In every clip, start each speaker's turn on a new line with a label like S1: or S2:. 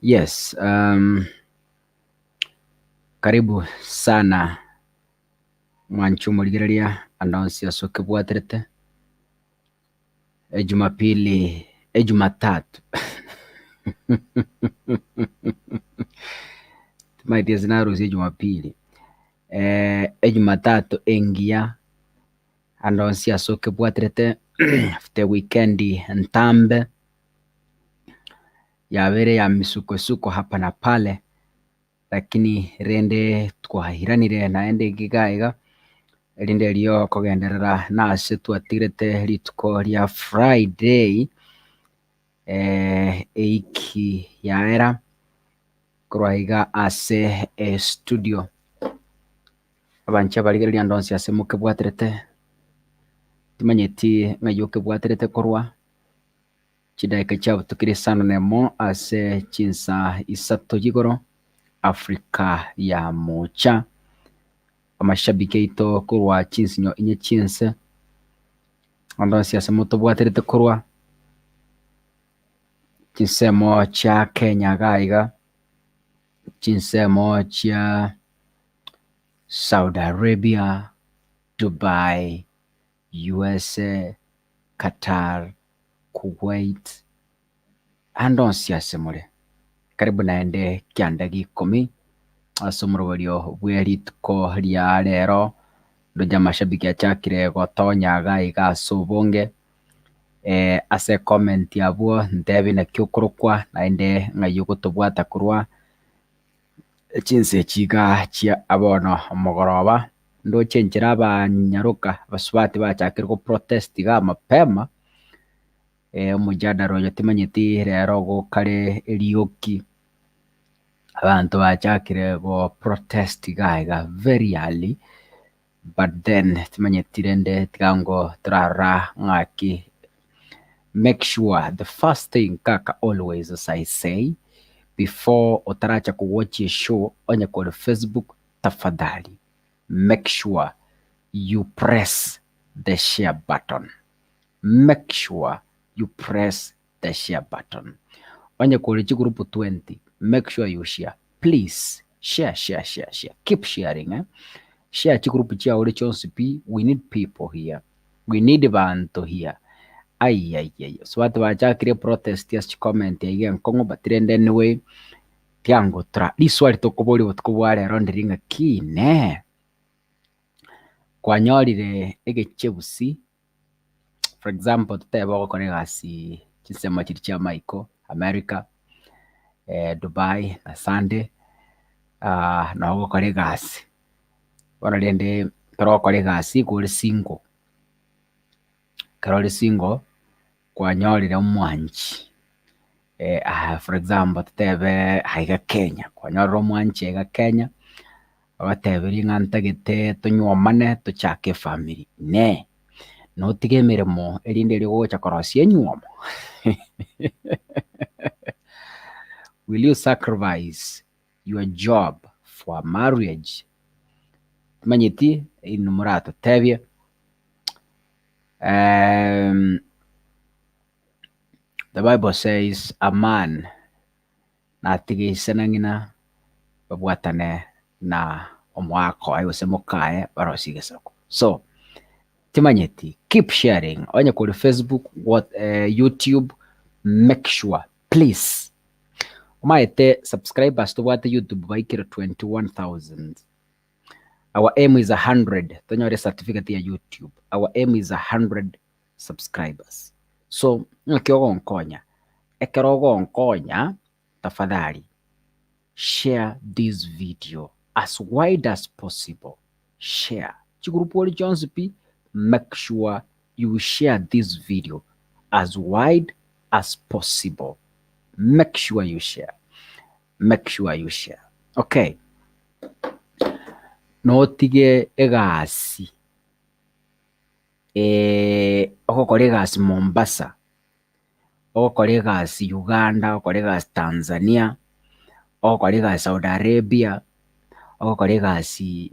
S1: Yes, karibu sana mwanche omorigereria ande onsi ase okebwaterete, ejumapili ejumatatu timanyeti ase narusia ejumapili, ejumatatu engiya ande onsi ase okebwaterete after ewikendi entambe. Yabeire ya misukosuko hapa na pale, lakini rende twairanire naende iga iga, erinde erio kogenderera nase twatigerete rituko ria Friday, eiki yaera, korwa iga ase estudio. Abanche abarigereria ande onsi ase mokebwaterete, timanyeti ng'ai okebwaterete korwa. Chidaeka chiabutukire isano nemo ase chinsa isato y'igoro, Afrika ya Moocha. Amashabiki aito korwa chinsinyo inye chi'ense, ande onsi ase motobwaterete korwa, chinsemo chia Kenya iga iga, chinsemo chia Saudi Arabia, Dubai, USA, Qatar, Kuwait, ande onsi ase more. Karibu naende kianda gikomi ase omoroberio bwe rituko ria rero, ndoche amashabiki achakire gotonya iga iga ase obonge, ase ecomment abwo ntebi naki okorokwa naende ng'ai ogotobwata korwa. Chinsa echi iga chia bono omogoroba, ndoche enchera abanyaroka abasubati bachakire go protest igaa mapema, omojadala oyo timanyeti rero gokare erioki, abanto bachakire go protest iga iga very early, but then timanyeti rende tiga ngo torarora ng'aki, make sure the first thing kaka always as I say, before otaracha ko watch eshow onye kore Facebook tafadhali make sure you press the share button, make sure you press the share button. Onye kore chigroup 20 make sure you share please share share share share keep sharing eh? Share chigroup chiao ore chionsi pi we need people here we need banto here aiaiai so banto bachakire protest ase chicomment aiga enkong'u but rende anyway tiangotora riswali tokoboria obotuko bwa rero ndiri ng'a ki inee kwanyorire egechebusi For example totebe ogokora egasi chinsemo chiria chia amaiko, America, Dubai na Sunday, nabo ogokora egasi. Bono rende ekero ogokora egasi igo ore single, ekero ore single kwanyorire omwanchi for example totebe aiga Kenya, kwanyorire omwanchi aiga Kenya, Obatebirie ng'a ntagete tonyuomane tochake efamiri. Inee! Notige emeremo erinde erio ogocha korosia enyuomo? Will you sacrifice your job for a marriage? Timanyeti inwe moratotebie. The bible says a man natige ise na ng'ina babwatane na omoaka oye gose mokaye barosie egesaku. So timanyeti keep sharing onye kore Facebook, what, YouTube make sure please omaete subscribers tobwate YouTube baikire 21000 our aim is 100 tonyore certificate ya YouTube our aim is 100 subscribers so ng'aki ogonkonya ekero ogonkonya tafadhali share this video as wide as possible share chigroup ore chionsi pi make sure you share this video as wide as possible make sure you share make sure you share okay notige egasi ogokora egasi Mombasa ogokora egasi Uganda, ogokora egasi Tanzania, ogokora egasi Saudi Arabia, ogokora egasi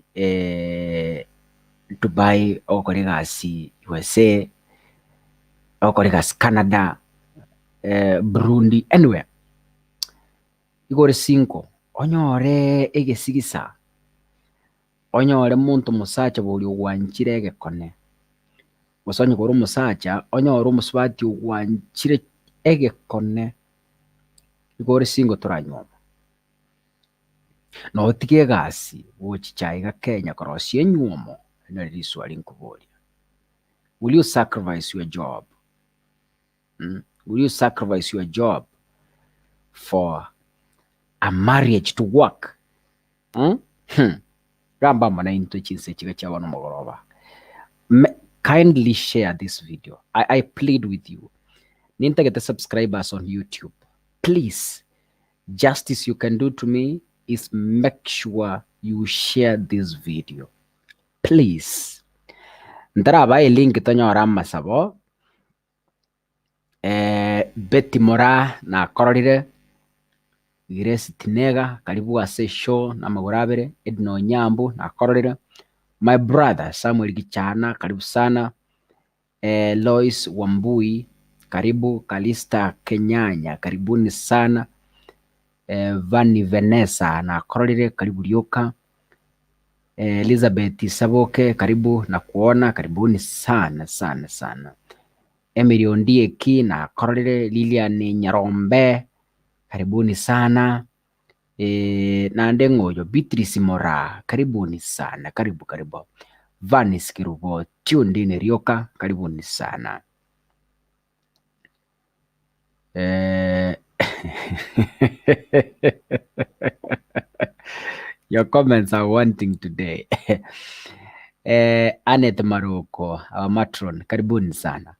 S1: Dubai, ogokora egasi USA, ogokora egasi Canada, Burundi, anywhere. Igo ore single, onyore egesigisa. Onyore monto mosacha boria ogwanchire egekone, gose onye kore omosacha, onyore omosubati ogwanchire egekone, igo ore single toranyuoma. Notige egasi gochicha iga Kenya korosia enyuomo, erio nari riswali nkoboria. Will you sacrifice your job? Will you sacrifice your job for a marriage to work? Gamba amo naintwe chinsa echi iga chia bono omogoroba. Kindly share this video. I, I plead with you. Nintagete subscribers on YouTube. Please, justice you can do to me is make sure you share this video. Please. Ntarabae elink tonyore amasabo. Betty Moraa nakororire, Grace Tinega karibu ase eshow na amagoro abere, Edna Onyambu nakororire, my brother Samuel Gichana karibu sana, Lois Wambui karibu, Calista Kenyanya karibuni sana, Vanny Venesa nakororire karibu rioka, Elizabeth Saboke karibu nakuona karibuni sana sana sana. Emily Ondieki nakororire, Lilian Nyarombe karibuni sana, naende ng'o oyo Beatrice Moraa karibuni sana karibu karibu, Vanis Kerubo tuned in rioka karibuni sana. Your comments are wanting today. Annette Maroko, our matron, karibuni sana.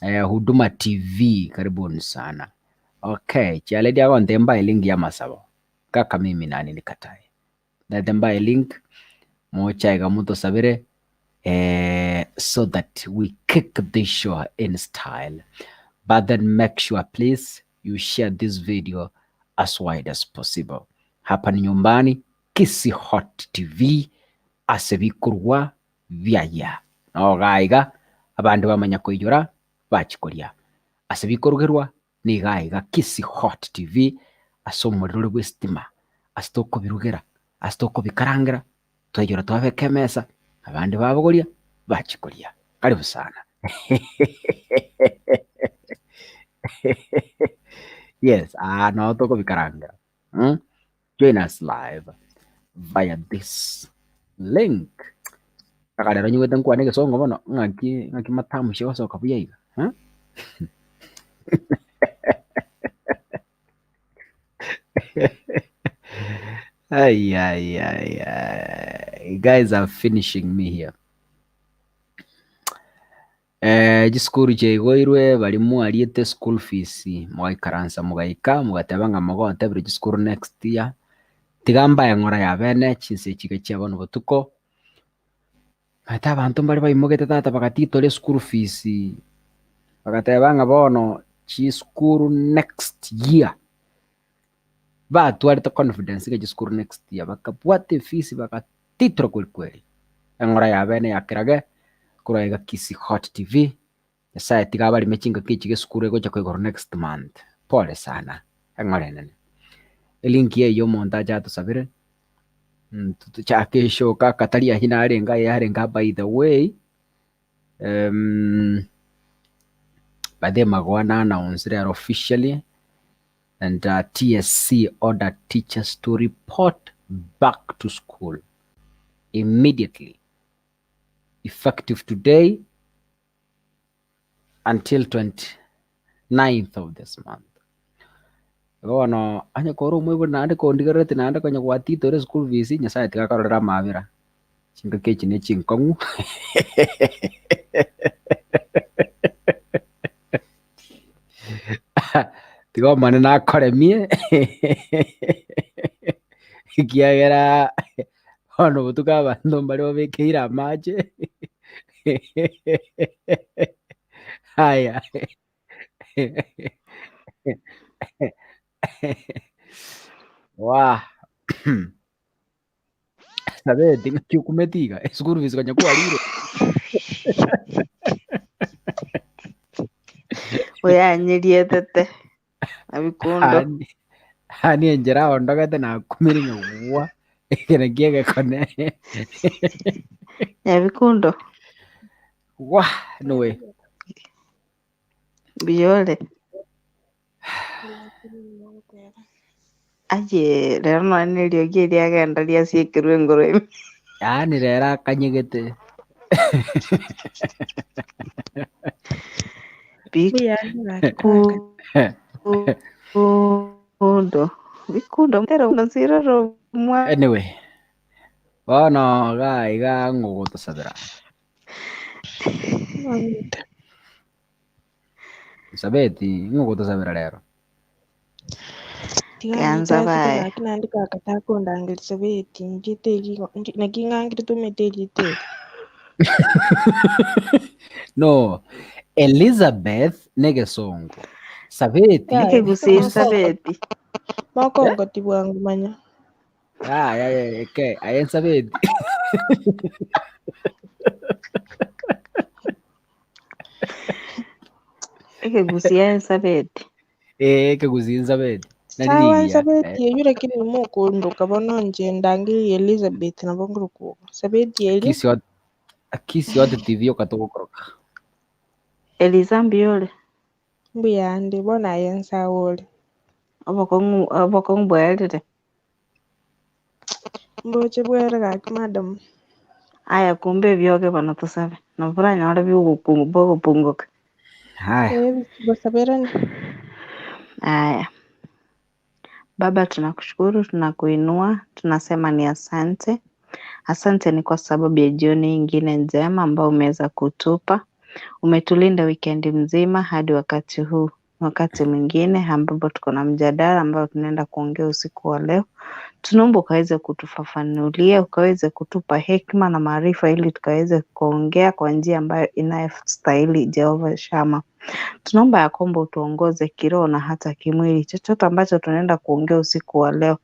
S1: Huduma TV, karibuni sana. Okay, chialedi agonte mbae link ya masabo. Kaka mimi nani nikatae. Ndete mbae link, mocha iga motosabere so that we kick this show in style. But then make sure please you share this video as wide as possible. Hapa ni nyumbani Kisii Hot TV ase bikorwa biaya. Noga iga abande bamanya koiyora bachikoria. Ase bikorugerwa niga iga Kisii Hot TV ase omorero ore bw'esitima ase tokobirugera ase tokobikarangera twaiyora twabeka emesa abande babogoria bachikoria. Karibu sana. Yes, aa noo tokobikarangera. Mm? Join us live via this link. Kaka rero nyigwete nkwane egesongo bono ng'aki ng'aki matamushi gosoka buya iga eh? Ay, ay, ay, ay. You guys are finishing me here. Chisukuru chiaigoirwe baria mwariete school fees mogaikaransa mogaika mogateba ng'a mogotebire chisukuru next year, tiga mbae eng'ora ya bene chinsa echi iga chia bono botuko, omanyete abanto mbare baimogete tata bagatitora eschool fees, bagateba ng'a bono chisukuru next year, batwarete confidence ng'a chisukuru next year, bakabwata efees bagatitora kweri kweri, eng'ora ya bene ya kerage, korwa iga Kisii Hot TV. Nyasaye tiga abareme chingaki echi gesukuru egocha koigorwa next month. Pole sana, eng'ora enene. Elink eye omonto ache atosabere, tochake eshow kaka tari ayio narenge aye yarenge by the way, by the way magoa na announce rero officially and TSC ordered teachers to report back to school immediately effective today until 29th of this month. Igo bono onye kore omoibori naende kondigerereti naende konya gwatitore eschool fees, Nyasaye tiga akororere amabera. Chingaki echi ne chinkong'u tiga Omonene akoremie ekiagera bono obotuko abanto mbare babekeire amache aya Wah Sabeti ng'aki okumeti iga eschool fees konya kwarire.
S2: Oyanyerietete nabikundo.
S1: Yaani yaani enchera ondogete nakumire ng'a gwa eke nakio egekone.
S2: Nyabikundo.
S1: Gwa anyway.
S2: Mbuyore. Aye rero nonye na eriogi eria riagenda riasiekerwa engoro ime.
S1: Yaani rero akanyegete.
S2: Bikundo, bikundo, nsirero mwa.
S1: Anyway, bono iga iga ng'o ogotosabera? Sabeti, ng'o ogotosabera rero?
S3: Tiga
S2: Ganza
S3: ng'ite ase
S2: baye.
S3: gaki naende kaka takondangeria Sabeti, ndiete eri igo, ndi- naki ng'angire tomete erieta eri.
S1: No, Elizabeth negesongo. Sabeti
S3: Yaya,
S2: Ekegusii
S3: moko-
S2: Sabeti.
S3: mokongoti bwango manya.
S1: Yaya, yaya, eke, aye Sabeti.
S2: Ekegusii Elizabeth.
S1: Eh, ekegusii Elizabeth. Nari
S3: Sawa
S1: rigiya.
S3: Elizabeth eyio lakini mokondoka bono inche ndangerie Elizabeth nabo nkorokwa igo. Sabeti eria
S1: Kisio Kisioti TV okatogokoroka.
S2: Eliza mbuya ore?
S3: mbuya ande bono aye nsawa ore.
S2: Obokong'u obokong'u bwaerire?
S3: Mboche bwere gaki madam.
S2: Aya kumbe ebioge bono tosabe, nabo oranyore biogoku bogopunguka.
S1: Haya.
S3: Eh, gosaberani.
S2: Aya. Baba, tunakushukuru, tunakuinua, tunasema ni asante. Asante ni kwa sababu ya jioni ingine njema ambayo umeweza kutupa. Umetulinda wikendi mzima hadi wakati huu, wakati mwingine ambapo tuko na mjadala ambao tunaenda kuongea usiku wa leo. Tunaomba ukaweze kutufafanulia, ukaweze kutupa hekima na maarifa ili tukaweze kuongea kwa njia ambayo inayostahili Jehova Shama. Tunaomba ya kwamba utuongoze kiroho na hata kimwili. Chochote ambacho tunaenda kuongea usiku wa leo,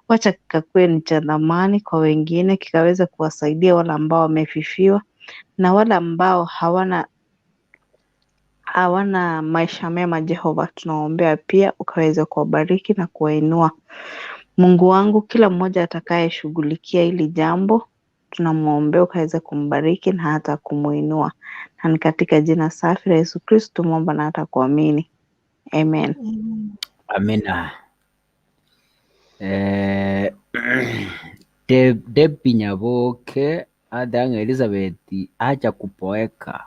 S2: wacha kikakuwe ni cha thamani kwa wengine, kikaweze kuwasaidia wale ambao wamefifiwa na wale ambao hawana hawana maisha mema. Jehova, tunaombea pia ukaweze kuwabariki na kuwainua. Mungu wangu, kila mmoja atakayeshughulikia hili jambo tunamwombea ukaweze kumbariki na hata kumuinua, na ni katika jina safi la Yesu Kristo tumeomba na hata kuamini, amen.
S1: Amina. Eh, De, Debbie Nyaboke athanga Elizabeth acha kupoeka.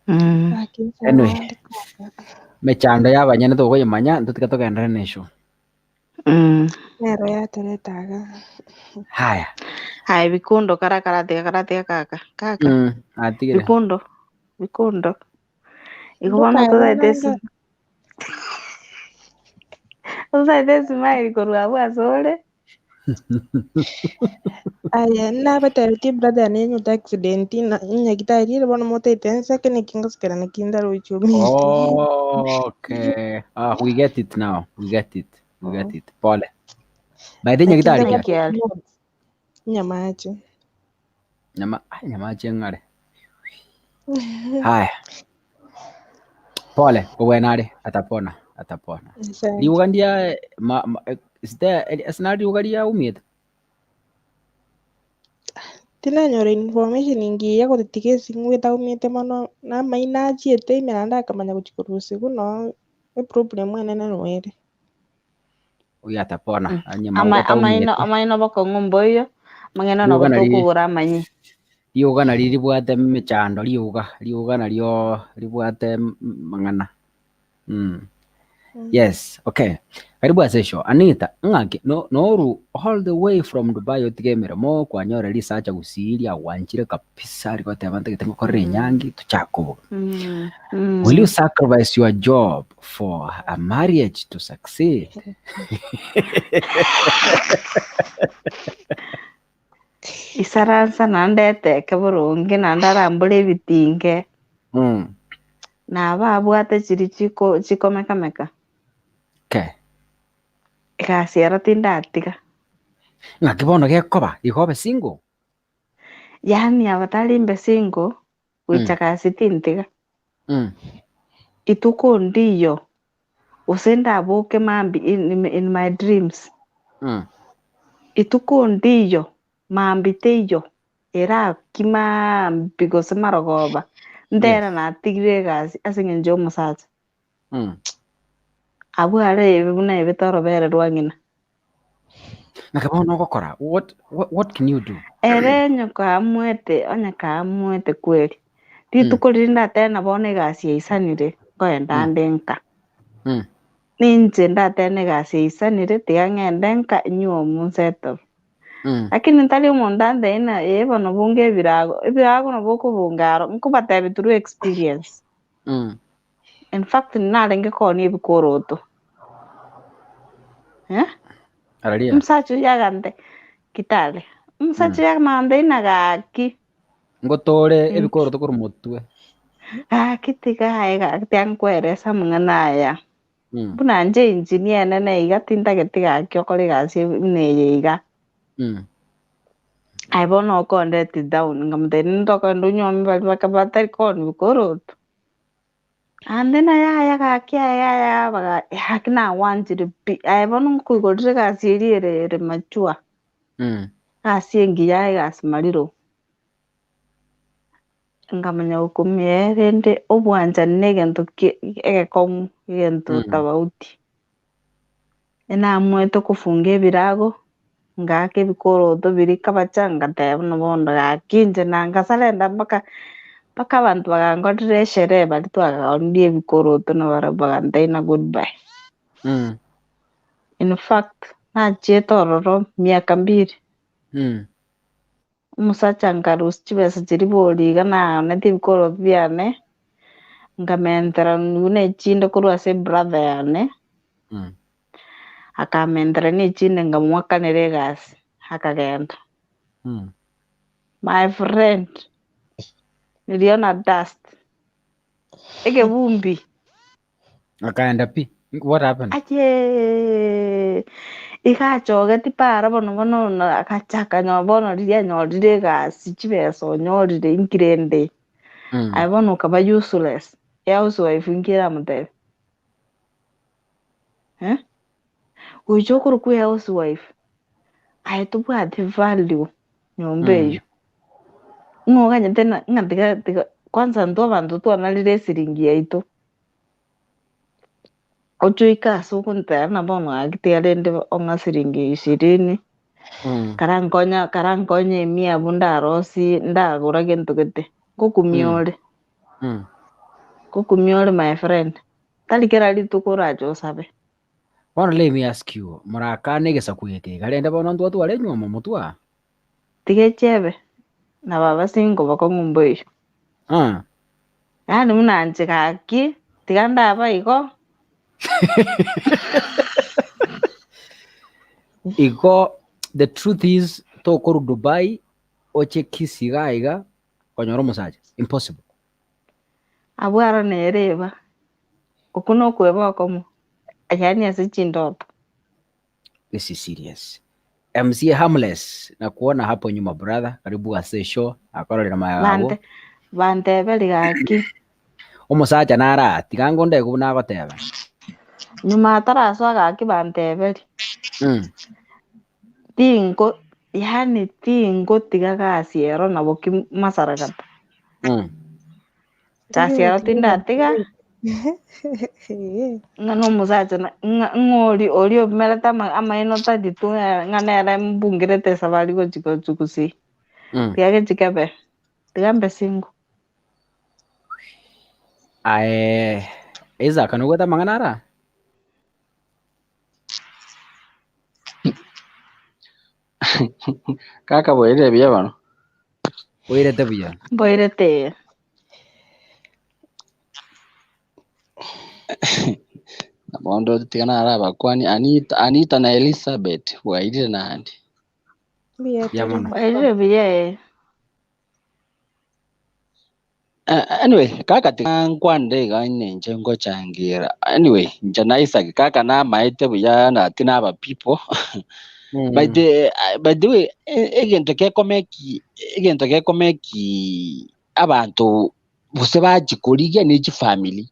S2: Mm.
S3: Gaki nsawa
S1: Anyway,
S3: ande kaka.
S1: mechando y'abanyene tokoyemanya ntotiga togenderere na esho.
S2: Mm.
S3: Nero yateretaga.
S1: Haya.
S2: Haya, bikundo kara karathia karathia kaka kaka
S1: Mm, atigire.
S2: bikundo bikundo igo bono
S3: Ndokae
S2: tothaete
S3: bono
S2: tothaete smile korwa abwo ase ore
S3: Aye nabatebetie brother nenyote accident na nyagitari ere bono motaete nseke naki ngosekera naki ndaroche ominto.
S1: Okay. Ah, we get it now. We get it. We get it. Pole. By the
S3: Naki
S1: nyagitari
S2: Thank
S1: kia.
S2: you.
S3: Nyamache.
S1: Nyama, ah, nyamache ng'are. Haya. Pole, kobwena are, atapona, atapona.
S3: Asante.
S1: Riuga ndia ma, ma, eh, is there eh, ase nare riuga riaumiete?
S3: Tinanyora information engiya gotetiga esing'u etaumete mono, na amaino achiete ime naende akamanya gochia korusigwa noo eproblem enene noo ere.
S1: Oyo atapona,
S2: Mm.
S1: onye
S2: Ama,
S1: mauga
S2: amaino
S1: taumete.
S2: amaino bokong'u mboiyo, amang'ina nabo
S1: Riuga nari
S2: tokogora amanyi.
S1: riuga nari ribwate emechando riuga, riuga nario ribwate amang'ana. Mm. Yes, okay. Karibu ase eshow. Anita, ng'aki no noru all the way from Dubai otige emeremo kwanyora risacha gusii riagwanchire kabisa rigoteba ntagete ngokorere enyangi tochake obogima.
S2: Mm.
S1: Will you
S2: Mm.
S1: sacrifice your job for a marriage to succeed?
S2: Isaransa naende eteke boronge naende arambore ebitinge.
S1: Mm.
S2: Nabo abwate chiria chiko chikomekameka.
S1: Okay.
S2: Egasi ero tindatiga.
S1: Ng'aki bono gekoba igo obe single?
S2: Yaani abatari mbe single, gocha
S1: Mm.
S2: gasi tintiga.
S1: Mm.
S2: Ituko ndiyo, gose ndaboke mambia in, in my dreams.
S1: Mm.
S2: Ituko ndiyo, mambia teiyo, eraki maambia gose marogoba, ntera
S1: Yes.
S2: natigire egasi ase eng'encho ya omosacha.
S1: Mm.
S2: Abwo are ebe buna ebete orobere rwa ng'ina.
S1: Naki bono ogokora, what, what, what can you do?
S2: Ere onye kaamwete, onye kaamwete kweri, rituko riria ndatebe na bono egasi yaisanire, nkoenda
S1: Mm.
S2: ande nka.
S1: Mm.
S2: Ninche ndatebe na egasi yaisanire, tiga ng'ende nka inywe omonsettle.
S1: Mm.
S2: Lakini ntari omonto antebie ng'a ee bono bunga ebirago, ebirago nabo okobunga aro, nkobatebia through experience.
S1: Mm.
S2: In fact narenge koonia ebikoroto. Eh?
S1: Araria.
S2: Omosacha oyio agante kitale. Omosacha oyio akamantebia ng'a gaki.
S1: Ngotore
S2: Inki?
S1: ebikoroto korwa motwe.
S2: Gaki tiga aye gaki tiga nkwerese amang'ana aya.
S1: Mm.
S2: Buna inche engineer enene iga tintageti gaki okore egasi buna eye iga.
S1: Mm.
S2: Aye bono okondeti down, nkamotebia ninde okogenda onyuome baria baka batari koonia bikoroto. Ande na yaya gaki aye yaya baga gaki nagwanchire pi, aye bono nkoigorire egasi eria ere ere mature,
S1: Mm.
S2: egasi engiya egasi mariro. Nkamanya gokumia rende obwanchani na egento ki- egekong'u egento
S1: Mm.
S2: tofauti. Enamoete kofunga ebirago, ngaaka ebikoroto biria kabacha ngateba buna bono gaki inche na ngasarenda mpaka mpaka abanto bagankorera esherehe baria twagaonirie ebikoroto nabarabwo bagantebia ng'a good bye.
S1: Mm.
S2: In fact, nachiete ororo miaka mbiri.
S1: Mm.
S2: Omosacha nkarusia chibesa chiria bori iga naonete ebikoroto biane, nkamentera buna echinde korwa ase ebrother yane, akamentera na echinde nkamoakanera egasi, akagenda. My friend, niliona dust, ekebumbi.
S1: Akaenda pi. What happened?
S2: Aye iga achogeti para bono bono na agachaka nyo bono riria anyorire egasi chibesa onyorire inki rende
S1: Mm.
S2: aye bono okaba useless ehousewife inki eramotebie eh? Gocha okorokwa ehousewife aye tobwati value nyomba
S1: Mm.
S2: eywo ng'a oganyete na ng'a tiga tiga kwanza intwe abanto twanarire esiringi yaito. Oche oike ase ogontebia buna bono gaki tiga rende ong'a siringi ishirini,
S1: Mm.
S2: karankonya karankonye emia abwo ndarosie ndagora gento gete, ngokumia
S1: Mm.
S2: ore,
S1: Mm.
S2: ngokumia ore my friend, tari kera rituko orache osabe.
S1: Bono let me ask you, morakane egesaku eke iga rende bono ntwatware enywomo motwe aa?
S2: Tiga echiebe, na baba singo bokong'u mboiyo.
S1: Ah.
S2: Yaani buna inche gaki, tiga ndaba igo.
S1: Igo the truth is tokorwa Dubai oche Kisii iga iga konyora omosacha, impossible.
S2: Abwo aro nere eba, okwo nokweba okomo, yaani ase chindoto.
S1: This is serious. MC Harmless, nakuona hapo nyuma brother, karibu ase show, akororera mayaga abwo.
S2: Bante. Banteberi gaki.
S1: Omosacha nare aa, tiga ngonde buna agoteba.
S2: Nyuma atarasoa gaki banteberi. Tinko yaani tingotiga gasi ero nabo ki masaragata. Gasi ero tindatiga, ng'a na omosacha na ng'a ng'a oria oria omerete ama amaino 32 ng'a nere mbungerete esabari gochi gochi gusii. Tiga gechi kebe, tiga mbe single.
S1: Aye Isaac nobwate amang'ana ara?
S4: Kaka boirire buya bono.
S1: Boirete buya.
S2: Mboirete.
S4: Bondo tiga nare abakwani Anita, Anita na Elizabeth bwairire naende.
S3: Mbuya
S1: Buya
S3: tore.
S1: mono.
S2: Mboirire buya ee.
S4: Anyway, kaka tiga nkwanere iga ninche ngochangira. Anyway, inche na Isaac kaka namaete buya nati naba people. By the by the way, egento gekomeki egento gekomeki abanto gose bachia korigia ne chifamiri.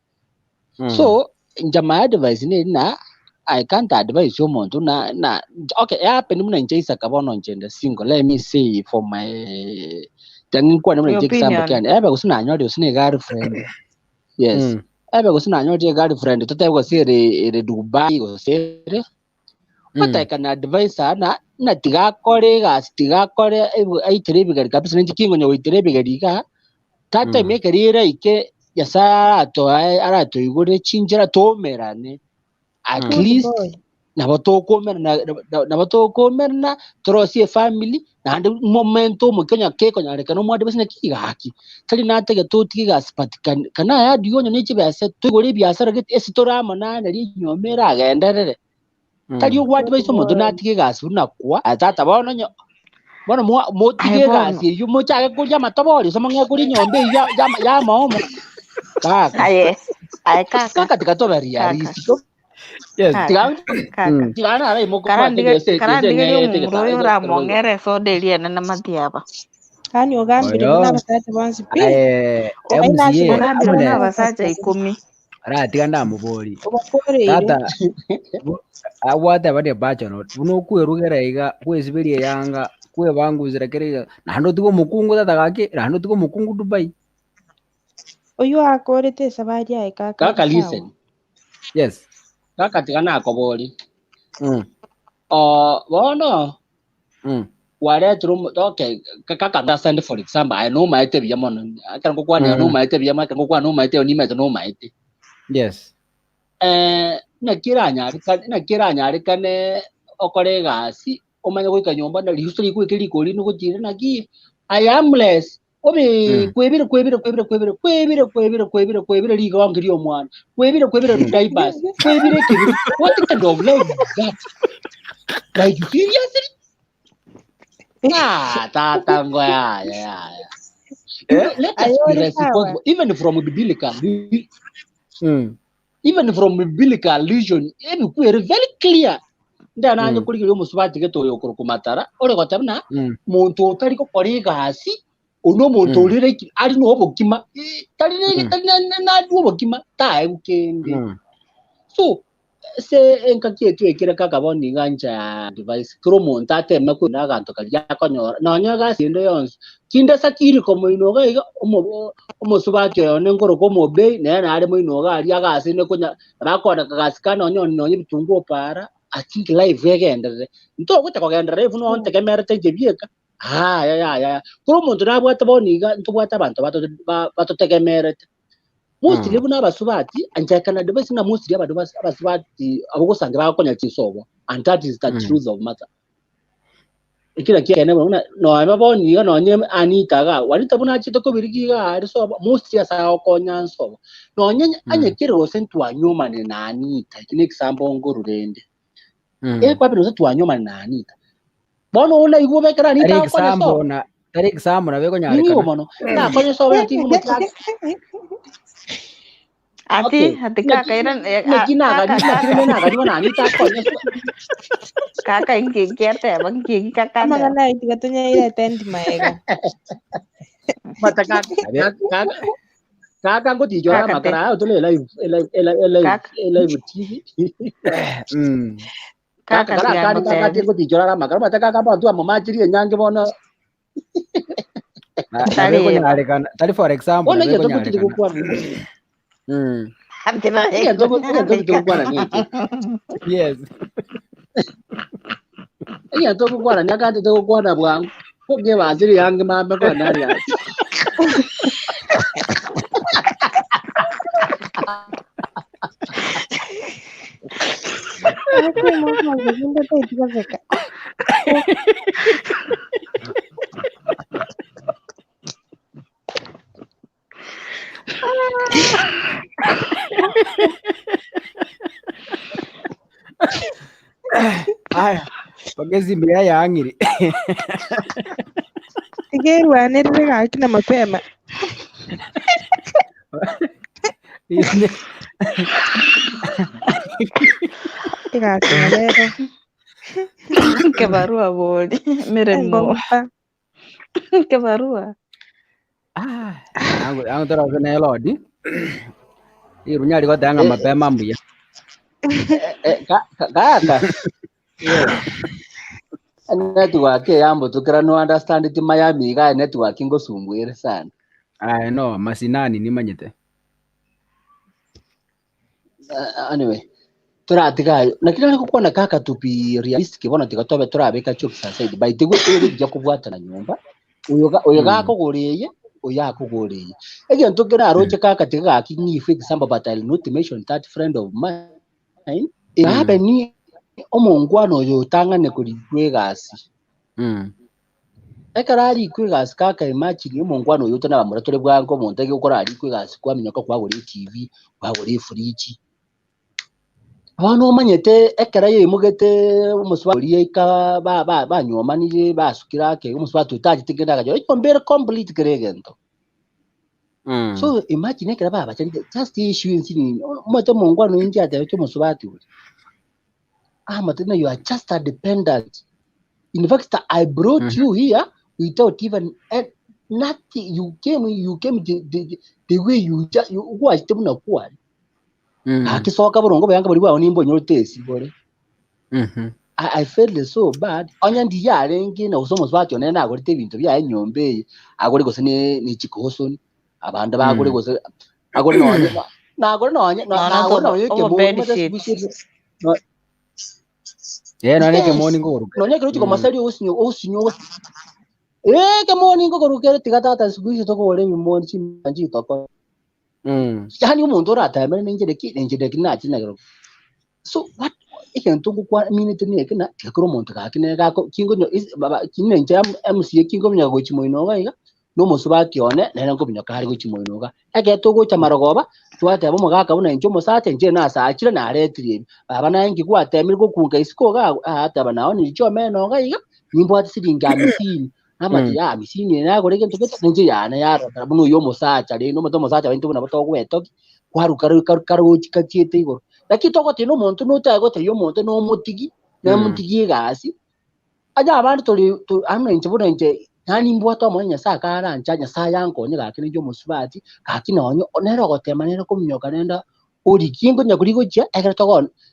S4: So, inche my advice neri na I can't advise omonto na na okay ehappen buna inche Isaac bono inche inde single let me say for my tiga nkwane buna
S2: Your
S4: inche example
S2: opinion.
S4: kiane ebe gose nanyorire gose na egirlfriend yes ebe gose nanyorire egirlfriend totebe gose ere ere Dubai gose ere But I can advise her na na tiga akore egasi tiga akore ebi- aitere ebigeri kabisa ninche kingonya goitera ebigeri iga that time ekero eraike Nyasaye aratoae aratoigorere chinchera toumerane at
S3: Good
S4: least
S3: boy.
S4: nabo tokoumerana nabo tokoumerana torosie efamily naende momento omokia onya kekonyarekana omwadvise naki gaki tari natagete otige egasi but can can I add you onye ne chibesa toigore ebiasara gete ase tore amo naye nari enyomba eragenderere. Tari ogwadvise omonto natige egasi buna kwa aye tata bono onye bono mwa motige
S2: Aye bono.
S4: egasi eywo mochake koria amatobori gose mong'e koria enyomba eywo ya ya ya amaomo kaka
S2: Aye, aye kaka,
S4: kaka tiga tobe
S2: kaka,
S4: realistic
S1: Yes.
S2: kaka,
S4: tiga
S2: kaka.
S4: tiga nare imokobwate
S2: Karandige
S4: gese gese
S2: karandigerie
S4: ng'egete
S2: omomura oyo
S4: gesa
S2: oramong'ere esoda eria enene matiaba.
S3: Yaani ogambire
S1: Oyo.
S3: buna abasacha bonsi pi.
S1: Aye,
S3: Aye
S1: MCA,
S3: nase
S2: Ogambire buna
S1: amune
S2: abasacha ikomi.
S1: aratiga ndamobori.
S3: Obakoreire.
S1: Tata, abwate baria bachelor, buna okwerugera iga, kwesiberia eyanga, kwebangusera kera iga, naende otige omokungu tata gaki, naende otige omokungu Dubai.
S3: Oyio akorete esabari aye kaka
S4: kaka
S3: sawa.
S4: listen
S1: Yes.
S4: kaka tiga nakobori Oh, bono kwaretire omo okay kaka understand for example aye nomaete buya mono ekero ngokwanera nomaete buya mono ekero ngokwana nomaete nimaete nomaete.
S1: Yes.
S4: Naki eranyareka naki eranyarekane okore egasi omanye goika nyomba na riuso rikoika riko riria nogochire naki I am less obe kwebire kwebire kwebire kwebire kwebire kwebire kwebire kwebire rigongi ria omwana kwebire kwebire diapers kwebire ekebiri what kind of life is that like seriously ah tata ngo yaya yaya you know, let us
S3: Aye
S4: be
S3: ore sawa.
S4: responsible even from biblical even from biblical reason ebikwere very clear ndananye korigereria omosubati gete oyo okorokwa matara ore goteba buna monto otari gokora egasi oyio na omonto ore like ari na obokima eh, tari na tari na na narwe obokima taegwa kende so ase engaki eye twekire kaka bono iga ncha ya advice kera omonto ateme korenda aganto karia akonyora nonya egasi ende yonsi kinde sakiri komoino iga iga omo omosubati oyo one nkoroka omobei nere nare moino iga aria agasine konya bakona kagasi kane nonya onye nonya ebitunguo paara I think life egenderere. Ntogocha kogenderera life nonya ntegemerete inche bieka, yaya yaya. Kera omonto nabwate bono iga ntobwate abanto bato ba batotegemerete. Mostly buna abasubati, inche I can advise ng'a mostly abanto bas abasubati abwo gosangi bagokonya chinsobo and that is the truth of matter. Ekio nakio ekeene bono buna nonya bono iga nonye Anita igaa, Anita buna achete kobirigia iga aria sobo, mostly ase agokonya nsobo. Nonye onye kere gose ntwanyuomane na Anita, eki ne example nkoru rende. Ekwabera gose twanyuomane na Anita, bono oyo naigwe obekere Anita
S1: Tari
S4: agokonye
S1: example
S4: sobo.
S1: na tari example nabo
S4: Ning'iwe
S1: ekonyarekana.
S4: mono, nakonye sobo naki ngomotiga
S2: Ati,
S4: Okay.
S2: ati
S4: Naki
S2: kaka ira eh, ah,
S4: naki
S2: kaka
S4: nagani naki
S2: kaka
S4: rende nagani bono Anita akonye sobo.
S2: kaka inki kiateba nki kakateba
S3: Amang'ana aye tiga tonyairete endi maega.
S4: Mata kaka kaka kaka ngotichora
S2: Kaka te.
S4: amakara ayo tole live live live
S2: Kaka.
S4: live TV.
S2: Kaka
S4: Kaka kara
S2: tiga
S4: kari kaka
S2: ngotebi.
S4: ngotichora amakara mata kaka bantu amomachirie enyange bono.
S2: Tari eba.
S1: Nabekonyarekana tari for example
S4: Bono egento ngotiri
S1: nabekonyarekana.
S4: gokwana. Egento egento ngotiri gokwana neke.
S1: Yes.
S4: Egento gokwana nyakante togokwana bwango. Konge banchiri yange mame kona ari.
S3: Ndataiti goseka.
S1: Aya, pagezi mbeya yang'ire.
S3: Tigerwanerere gaki na mapema. Egasi rero.
S2: Kebarua bori. Miremo.
S3: Engomba.
S2: Kebarua.
S1: Ah, angu angu tara na elodi. Irunya rigotanga mapema mbuya.
S4: Kaka. Network yambutukira no understand ti Miami iga network ngosumbwire sana.
S1: I know masinani nimanyete.
S4: Anyway, turatiga lakini ariko kuona kaka to be realistic bona tiga tobe turabika jokes aside by the way iri ja kubwatana nyumba uyo uyo gakuguriye uyo akuguriye egento kiraroche kaka tiga gakinyifu example but I'll not mention that friend of mine it happened ni omongwana oyo otang'ane korikwa egasi ekero arikwa egasi kaka imagine omongwana oyo otanabamura tore bwango omonto egekora arikwa egasi kwaminyoka kwagora etv kwagora efridge bono omanyete ekero yaimogete omosubati oria ba ba banywomanire basukire ake omosubati otachete kende akacha enyomba ere complete kere egento. So imagine ekero babachanire just issue ensinini omanyete omongwana oyo inche atebete omosubati oria amate you are just a dependent. In fact, I brought you here without even nothing. You came the way you just you gwachete buna kwari. Akisoka borongo bayanga bari bwago nimbo nyorotesi bore. I felt so bad. Onya ndi yarenge na usoma swati one nagorete ebintu bya enyomba eye. Agore gose ne ne chikosoni. Abanda bagore gose agore nonye nagore nonye nagore nonye
S2: Obo
S4: kemoni
S2: bed sheet.
S1: Eh no ne kemoni ngoruka.
S4: Nonye kero chikomasari osinyo osinyo. Eh kemoni ngorukere tiga tata siku hizi tokore bimoni chimanji toko. Yani omonto oratamere ninjire ki ninjire ki nachinagero. So what egento ngokwa minute ni eke na tigakora omonto gaki ne gako kingonyo baba kinenche MCA kingonya gochi moino iga no mosubati one nere nkominyoka ari gochi moino iga eke togocha marogoba twateba omogaka buna inche omosacha inche nasachire naretire ebi baba naye nkigwatemire gokunga isiko iga ateba nao ninche omeno iga iga nimbwate siringi hamsini amati ya hamsini nagore egento gete ninche yane yarora buna oyo omosacha rende omonto omosacha bainto buna botogwetoki kwaruka karochi kachiete igoro lakini togote no omonto notagoteria omonto nomotigi nomotigi egasi aja abande tori ano inche buna inche nani mbwate omonye nyasaye akarancha nyasaye ankonye gaki ninche omosubati gaki nonye nere ogotema nere kominyoka nenda orikie nkonya kori gochia ekero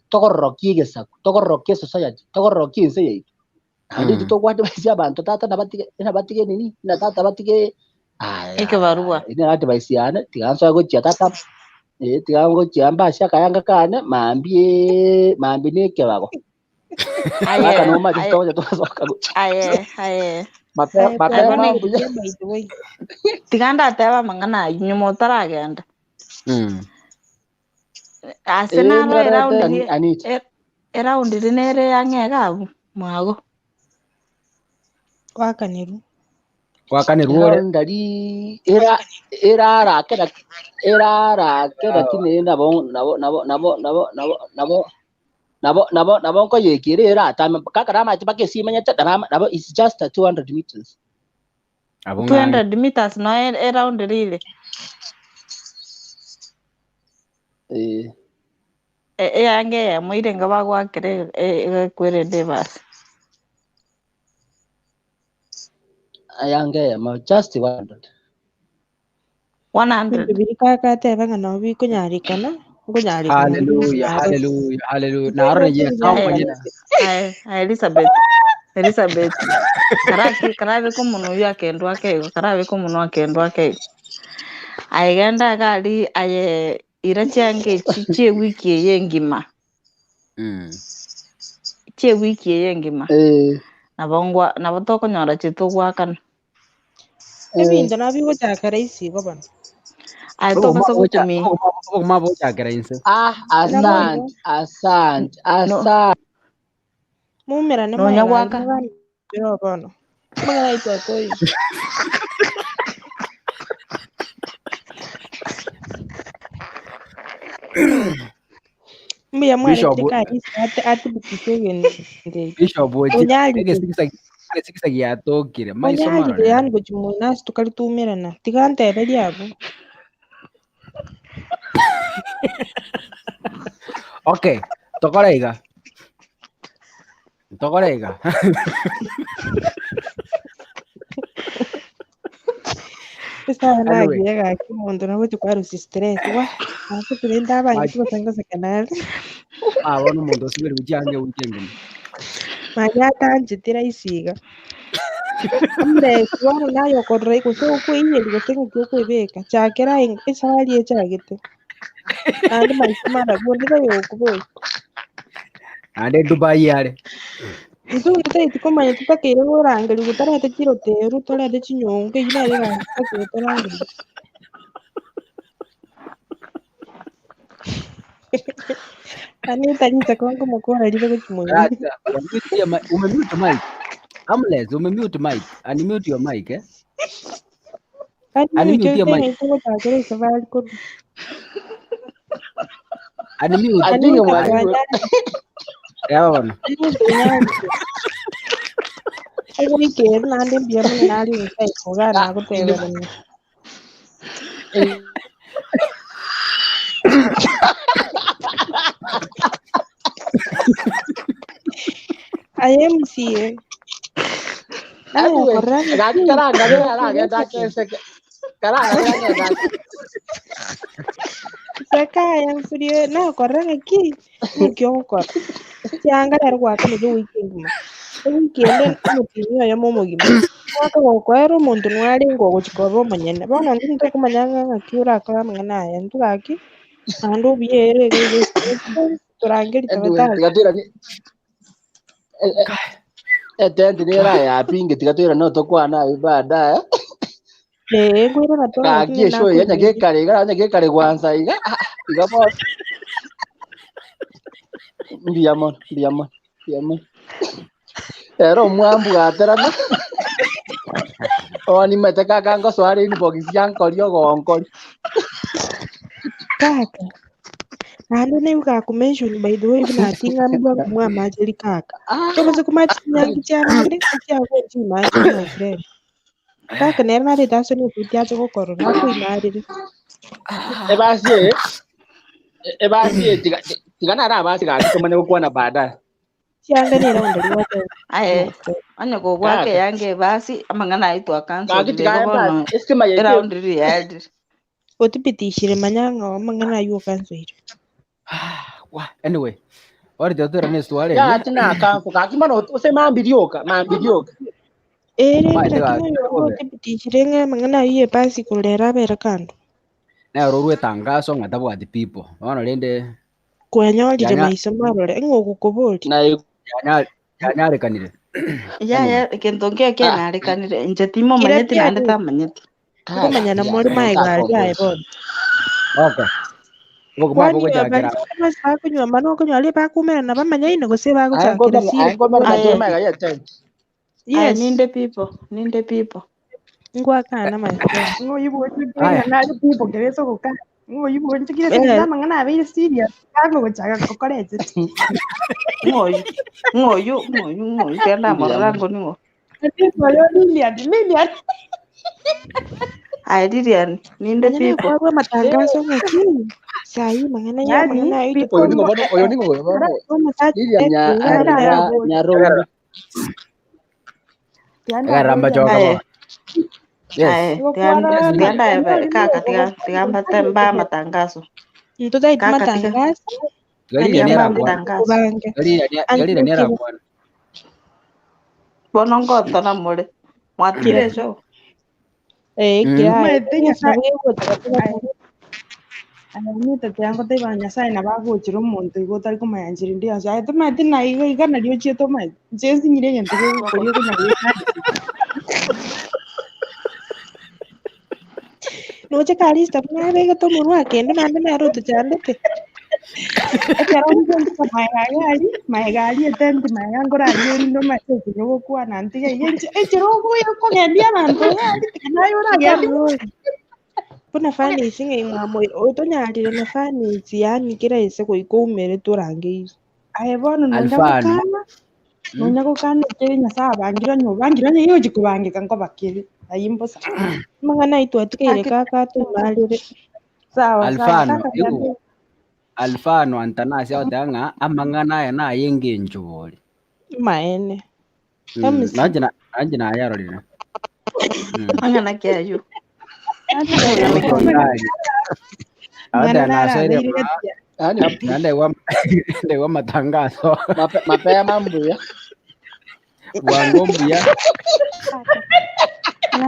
S4: togororokia egesaku togororokia esociety togororokia ense yaito naende intwe togwadvise abanto tata nabatige nabatige nini na tata batige aya
S2: Ekebarua.
S4: ine advice yane tiga nsoe gochia tata tiga ngochia mbase akayanga kane mambie mambie na ekebago
S2: Aye.
S4: kaka nomache
S2: Aye.
S4: togocha togasoka gochia
S2: Aye. Aye.
S4: mapema
S2: Abo
S4: mapema
S2: ni
S4: mbuya
S3: by the way.
S2: tiga ndateba amang'ana aywo nyuma otaragenda. Ase naro
S4: ngarete
S2: eraundi
S4: anita
S2: eraundi ri nere yang'e iga abwo mwago.
S3: Gwakaniru.
S1: Gwakanirwo ore.
S4: Eraundari era erarake erarake lakini nabo nabo nabo nabo nabo nabo nabo nabo nabo nabo nkoyekire eratame kaka namache mpaka esimanyete nabo nabo it's just a 200 meters.
S1: Abo ng'ang'e.
S2: 200 meters no eraundi rire.
S4: Eh
S2: Eyange eyemo irenge bagwakera egekwerende basi.
S4: ayange ma just 100.
S2: 100.
S3: Ebinto biria kaka ateba ng'a nabo bikonyarekana, nkonyarekana bire gose
S1: Hallelujah,
S3: naro.
S1: hallelujah, hallelujah. Narora Yeso
S2: Aye,
S1: omonyene.
S2: aye, aye Elizabeth, Elizabeth. Karaki karabeka omonwa oywo akendwa ake igo, karabeka omonwa akendwa ake igo. Aye genda iga aria aye ira chianga echi chia ewiki eye engima. Chia ewiki eye engima.
S4: Eh,
S2: Nabo ngwa nabo tokonyora chiri togoakana.
S4: eh.
S3: Ebinto nabo bigochaka rahisi igo bono.
S2: Aye tobasa gokumia.
S1: Obogima bochakera inse.
S4: Ah,
S3: Nabo igo.
S4: asante, asante,
S2: No,
S4: asante.
S3: Moumerane
S2: nonya
S3: moegare
S2: goaka
S3: mogambere oo bono. Amang'ana aito akoyia. Mbuya
S1: Bishop
S3: mwaretire Karisa ate athibitishe egento eke.
S1: Bishop ochi
S3: Onyarire.
S1: egesigisa egesigisa giatokire maiso
S3: Onyarire
S1: marore.
S3: yaani gochia moino ase tokari toumerana. Tiga nteberie abwo.
S1: Okay, tokore iga. Tokore iga.
S3: Esaha
S1: Anyway,
S3: nagiye gaki omonto nagochia kwarusia stress wah! Ase rende abange gose ngoseka nare.
S1: Ah, bono omonto osibire chianga ewiki engima.
S3: Manya atancheti rahisi iga. Amuresi bono naye okorora gose okoiyeria gose ng'aki okoebeka, chakera aye esafari echagete. Naende maisha marabu onde tari gokoboria.
S1: Naende Dubai are.
S3: Intwe onde taeti komanya totakeire korangerigwa torete chiroteru, torete chinyongo, eyio nere egasi totakeire torangerigwe. Anita Lisa kwangu mokora rire gochia moino.
S1: Racha, umemute your mic, umemute mic. Amles, umemute mic. Unmute your mic, eh?
S3: Unmute
S1: Unmute your mic.
S3: teng'aite gochakera esafari korwa.
S1: Unmute.
S4: Atige
S3: Anita
S4: mwalimu.
S3: kwanyarire.
S1: Yawa bono.
S3: Anita onyarire. Ogoikera naende mbuya mono nare inside iga
S4: Ah,
S3: nagoteberania.
S4: eh,
S3: Aye MCA. Naye
S4: Anyway,
S3: okorora
S4: gaki
S3: ng'aki
S4: karangabera aragenda akeseke. Karangabera agenda
S3: Sakaya mfurie nakorora ng'aki ng'aki ogokora chianga rero gwakanire ewiki engima ewiki ende omotienyi oyomo omogima omwaka gokoera omonto nwarenge ogochia koba omonyene bono intwe ntokomanya ng'a ng'aki orakore amang'ana aya intwe gaki naende obuya ere iga iga torangerie
S4: Anyway,
S3: togotaka
S4: tiga twiranie etenti nera yapinge tiga twirane otokwana aye baadaye.
S3: Ee, nkoirana
S4: Gaki
S3: twagaki
S4: eshow eye
S3: nakoinyora.
S4: nyagekare iga nyagekare gwansa iga ah, iga bono mbuya mono mbuya mono mbuya mono. Ero omwambu gaterana onimete kaka ngosoare inbox yankori ogonkori.
S3: Kaka, naende nigo gakomention by the way buna ting'ambwa ng'umwa amacheri kaka.
S4: Ah,
S3: Tobasa komacha chinyangi chiabande, echiago nchimache my friend. Kaka nere narete ase nesuti ache gokorora akoimarere.
S4: ebasi eye ebasi eye tiga tiga nare abasi gaki tomanye gokwana baadaye.
S3: Chianga nere onde rigote.
S2: Aye, onye kogwaka
S4: Kaka.
S2: eyange ebasi, amang'ana ayio
S4: Gaki
S2: twakansorire
S4: tiga
S2: igo bono
S4: ebasi esitima yaito
S2: eraundi riria yarire.
S3: Otibitishire manya ng'a amang'ana ayio okansoire.
S1: Wah, anyway, ore totwera ne swali eye.
S4: yati nakanso gaki mono ose mambi rioka mambi rioka.
S3: Ere
S1: Maete
S3: lakini
S1: gaki
S3: oyo
S1: bobe.
S3: otibitishire ng'a amang'ana ayio ebasi korera abere kando.
S1: Nero orwe tangazo ng'a tabwati people. Bono rende
S3: Kwanyorire
S1: yanya
S3: maiso marore ng'a ogokoboria.
S4: Na
S1: yanya yanyarekanire.
S2: Yaya,
S1: Anyway,
S2: egento nkio
S4: ah
S2: kianyarekanire, inche
S3: Kira
S2: timomanyeti naende
S3: piarete
S2: tamanyeti.
S4: kaka
S3: nkomanya more maega aria aye bono.
S1: okay. Obogima
S3: Kwani
S1: bogochakera
S3: bari basi bakonywa mano okonywa riria bakumerana bamanyaine gose bagochakera siri
S4: aingomera
S2: Aye,
S4: nachire maega ye tent.
S2: aye
S3: Yes,
S2: ninde people, ninde people.
S3: ngwakana my friend.
S1: Aya.
S3: Eh,
S2: Ng'oyu, ng'oyu, ng'oyu, ng'oyu, kenda
S4: Mbuya
S2: amorora
S4: mono.
S2: ngo ning'o. Aye Lilian, ninde
S3: manya
S2: people.
S3: nakwarwa amatangazo ng'aki sahi mang'ana ya mang'ana ayo
S4: Oyo ningo bono oyo ningo oyo bono
S3: omosacha
S4: Lilian nya nya nyarongo.
S1: Egaramba choka
S2: Aye,
S1: bono. Yes.
S2: Aye,
S3: Igo
S2: tiga
S3: kwarora
S2: tiga
S1: Yes.
S2: ndabe kaka tiga tiga mbate mba amatangazo.
S3: Ntotagete
S2: Kaka tiga
S3: matangazo
S1: Tiga
S3: ani
S1: Lilian
S2: tiga mba
S1: arakwana.
S2: amatangazo.
S3: kubange
S1: Tiga Lilian tiga Lilian
S3: antukire
S1: arakwana.
S2: Bono ngotona more. Mwatire
S3: kira
S2: esho.
S3: eh kira
S5: Omanyete Nyasaye
S3: nabo gegocha
S5: aye anita tiga ngoteba Nyasaye nabo agochera omonto igo otari komanya nchera ende yonsi. Aye tomaete na iga iga nario ochiete omanyete. Inche nsinyire egento gegokoria okonya goetania.
S3: Noche Kalista buna abegete omonwa akende naende nere otochandete.
S5: Ekero nkoruta maega iga aria, maega aria etenti maega nkoraria erinde omanyete ekero ogokwana ntiga iga inche enchera ogoya okogendia abanto iga aria tiga naye oragendia.
S3: Rori. Buna fanisi ng'ai mwamoi otonyarire na fanisi yaani kera ase goika oumere torangeire.
S5: Aye bono nonya
S1: Alfano.
S5: gokana, nonya gokana ekere Nyasaye abangire onye obangire onye igochi kobangeka nkobakere, ayio mbosa.
S3: Amang'ana aye twatigeire
S2: Aki
S3: kaka atomarire.
S5: Sawa sawa,
S1: Alfano,
S5: kaka
S1: igo
S5: tiga
S1: Alfano Antanasi agoteba ng'a amang'ana aya naye engencho bori.
S3: Maene. MC.
S1: Nanche na nanche nayarorire.
S2: Mang'ana ki ayio?
S1: Otondari.
S5: Mwana
S1: Agoteba nasoire
S5: narabeire
S1: ma
S5: gati ya
S4: Yaani
S1: nandegwa ndegwa matangazo.
S4: mapema mbuya.
S1: Bwango mbuya.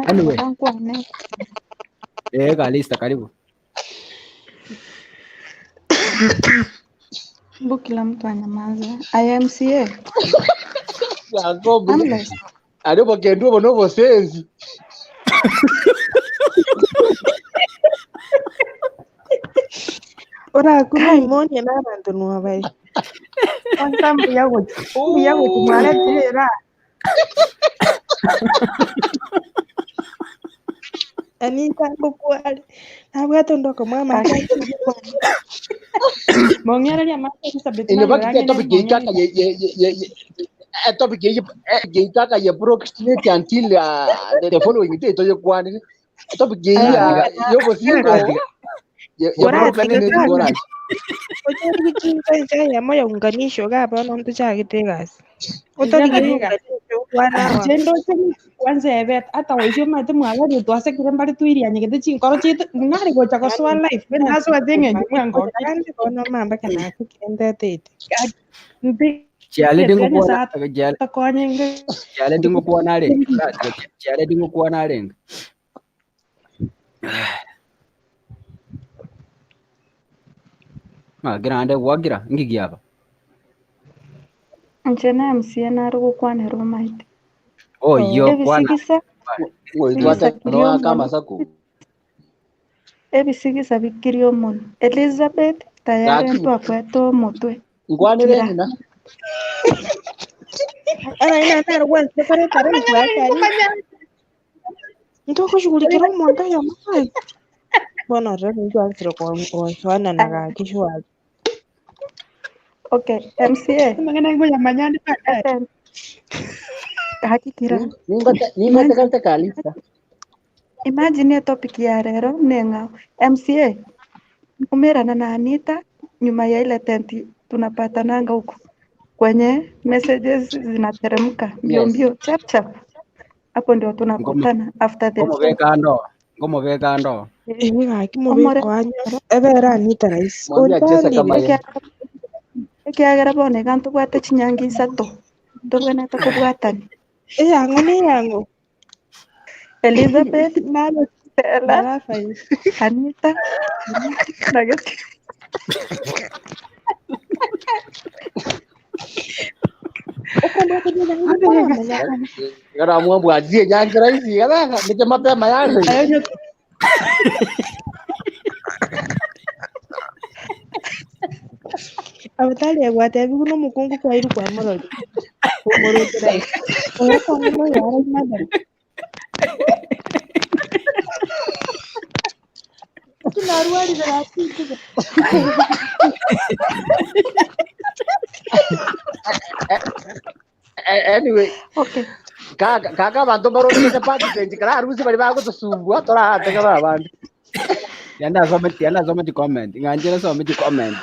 S1: Anyway.
S6: Nkwane.
S1: Eh, Kalista karibu.
S6: Mbu kila mtu anyamaza. IMCA.
S4: Bwango mbuya.
S6: Amles.
S4: Ari obokendu obo nobosenzi.
S3: Orakuna
S6: Kai.
S3: pneumonia na abanto nwabari.
S5: kwanza mbuya gochi mbuya gochi mwaretire era.
S3: Anita ngokware. Nabwate onde okomwa amache
S6: Kaka.
S5: Mong'ereria amache Elizabeth
S4: In fact,
S5: nanyora
S4: the topic
S5: ng'ende
S4: yeitaka
S5: mong'ereria.
S4: ye ye ye ye a topic ye yeitaka ye procrastinate until the following day to yekwanire. Topic ye
S6: Aye.
S4: ya
S1: Tiga
S4: yobosingo
S1: tiga
S4: ye ye
S3: Oratiga
S4: procrastinate
S3: kaka.
S4: korachi.
S3: Otorige chinsa ense eyemo ya unganisho iga bono ntochagete egasi.
S5: Inche
S3: Otorige
S5: nari egasi.
S3: unganisho kwana
S5: Inche ndoche kwanza ebet ata goichia omanyete mwabeire twasekire mbare twirianyegete chinkoro chiaito nare gocha gosoa life nasoete eng'encho mwangokire.
S3: Ande bono mambaka nasekire ndetete.
S1: Chiale
S5: Ntigete
S1: ndingokwana
S5: Nyasaye
S1: chiale
S5: atokonye nge
S1: chiale ndingokwana arenge. Chiale ndingokwana arenge. Wagira ande wagira ngigiaba.
S6: Inche na MCA nare gokwanera omaete.
S1: Oh yo kwana.
S6: Ebisigisa
S4: Ngoitwate
S6: bisakirie
S4: no
S6: omonwe.
S4: akamasaku.
S6: Ebisigisa bikirie omonwe. Elizabeth tayari
S4: Gaki
S6: ntwakwete omotwe.
S4: ngwanire
S6: Kira.
S4: ng'ina.
S3: Ara ina nare gwanse koreta life yake ari. Ntokoshughulikira omonto oyomo kwani. Bono rero nintwansire gosoana na gaki shwari.
S6: Okay, MCA.
S5: Amang'ana ngoyamanya ande baadaye.
S6: FM. Hakikira.
S4: Ningote
S6: Imagine,
S4: kante kalista.
S6: imagine ye topic ya rero neng'ao. MCA umerana na Anita nyuma ya ile tenti tunapatananga huko kwenye messages zinateremka mbio
S4: Yes.
S6: mbio chap chap, hapo ndio
S1: Ngomo
S6: tunakutana after the
S1: ngomo
S6: show.
S1: beka ndo. Ngomo beka ndo.
S3: Eeh gaki
S6: Omore
S3: mobeko anyo ebere Anita rahisi.
S4: Mwambie acheze kama
S3: Ontandire.
S4: yeye.
S6: ekiagera bono iga ntobwate chinyangi isato ntobwenerete kobwatani
S3: Eyang'o na eyang'o.
S6: Elizabeth,
S3: Naro
S6: Stella,
S3: narafaire.
S6: Anita na Geti.
S3: Okombwate niga ngokwana manya.
S4: Gara mwambu azie nyangi rahisi gara nike mapema yale.
S5: Ayo nyo
S3: Abatari egwatebigu na omokungu kwairu kwa morori. Omorotera. Oyokwana moyara madam. Tunarwarire gaki.
S4: Anyway,
S6: Okay.
S4: kaka kaka bantu barorete party change kara harusi bari bagutusumbua torahatega ba bandu.
S1: Yanda some yanda some comment. Nganjira some comment.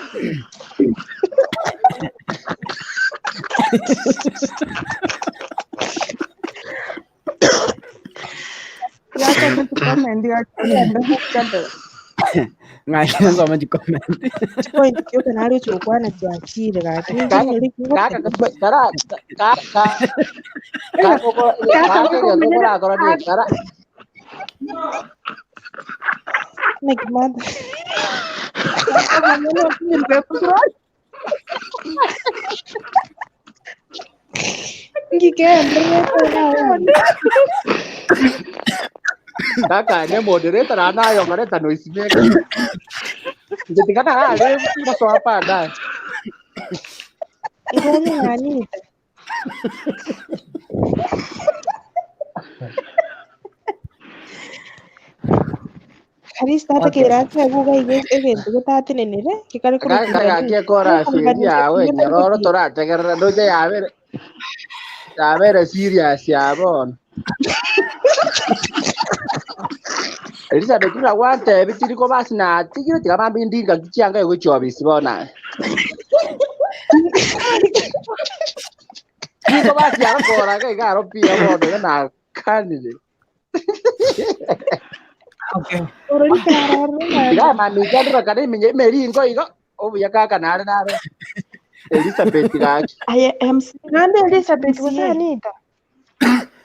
S5: Tigasome chikomenti gaki ogende gochambera.
S1: Ng'aki nsome chikomenti.
S3: Chipoint chioka nare ochi gokwana chiachire gaki.
S4: Kaka
S3: Nchinyore
S4: kaka
S3: kigoteba.
S4: kara ka ka
S5: Kaka
S4: kaka
S5: gokomenya
S4: korakora ne kara
S3: Naki mother.
S5: kaka monyene otinyire ekusura.
S3: Ngikegendererete iga bono.
S4: kaka ne moderator anayo ngareta noise maker. Nje tingana are gosoa baadaye.
S3: Igo onye ng'anite. At least
S1: Okay.
S3: tatekere ase iga iga egento getatenenere gekare
S4: Kaka
S3: korokigwa
S4: gaki chorus eri yawe nyororo torategerera ndoche yabere yabere serious ya bono. Elizabeth buna gwantebi tiri kobasi natigire tiga mambi ndinga chianga egochi obisi bono aye. Tiri kobasi agakora iga iga aro pia bono iga nakanire.
S1: Okay.
S3: Orori karororo
S4: Tiga
S3: naende.
S4: mamicha ndibakane eminye emeringo igo obuya kaka nare nare Elizabeth gaki.
S6: Aye MC
S3: Naende Elizabeth gose
S6: MCA
S3: Anita.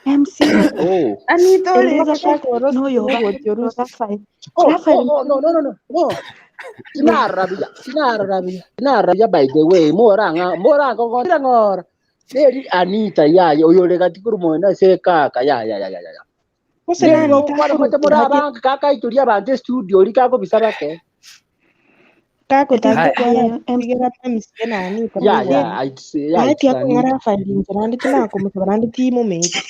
S6: MCA
S4: Oh.
S5: Anita ore
S6: Elizabeth
S3: Agashaka orosi
S6: noyo
S3: nogoti orosi.
S6: Rafael
S4: Oh,
S6: Rafael
S4: oh, oh, no, no, no, no, no. Tinarabia, tinarabia, tinarabia by the way, moranga, moranga ngora ngora. Neri Anita ya ya oyo rega tikuru moina se kaka ya ya ya ya ya.
S3: Gose na
S4: Nigo
S3: Anita
S4: kwana mwete
S3: akorokwa
S4: murabanga kaka ituria abantu studio likako bisabake.
S3: gagotaka
S1: Haya.
S3: kwana
S6: aye MC
S3: tigera MCA na Anita
S4: Ya
S3: by
S4: ya,
S3: then.
S4: I'd say ya
S3: Naye
S4: it's Anita.
S3: tiakong'ara Rafael inche naende tinakomosoba naende timometi.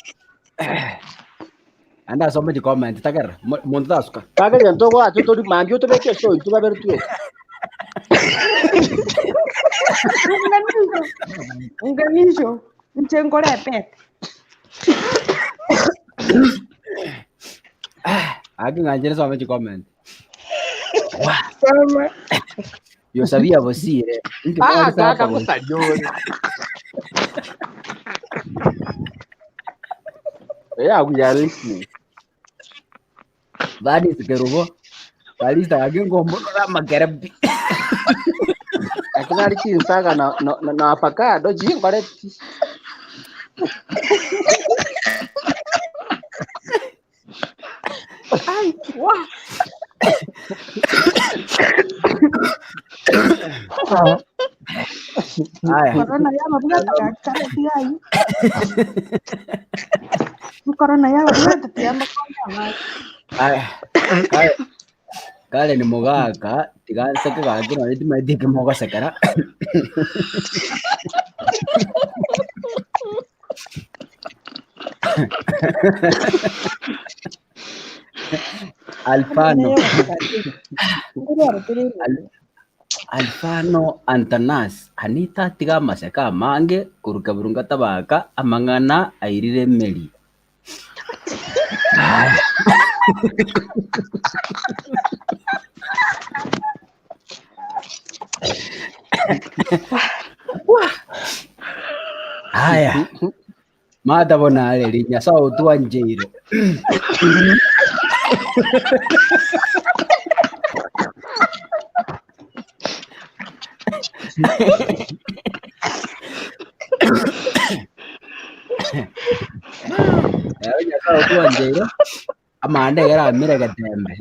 S1: Anda asome chikomenti tagerera. Monto tasuka.
S4: Kaka gento gwa tutori mambio tubeke show tubabere tuwe.
S5: Unganisho. Unganisho. Nche nkore pet.
S1: Aki ng'anche nsome chikomenti. Wah,
S3: Soma.
S1: Yosabia bosire. Inki
S4: Ah,
S1: mwari
S4: kaka
S1: sapa gose.
S4: kusanyore. Yeah, we are listening.
S1: Vadis kerubo. Kalista gaki ngombonora makere pi.
S4: Lakini ali chinsaga na na, na, na avocado chingoreti.
S5: Ai, wa.
S1: Aya.
S5: Corona yababwata gakare tigai. Corona yababwata tiyamba konda ba.
S1: Aya. Kale kale ni mugaka tiganseke gaki nonye timaeti kimogosekera.
S3: Amang'ana
S1: Alfano.
S3: yogoseka nkorwara tore
S1: Al Alfano Antanas Anita tiga amaseka amange koruka burunga tabaka amang'ana airire emeri. Aya. Aya. Mata bonareri Nyasaye otwancheire. Ero Nyasaye otwancheire amande ekero amire getembe.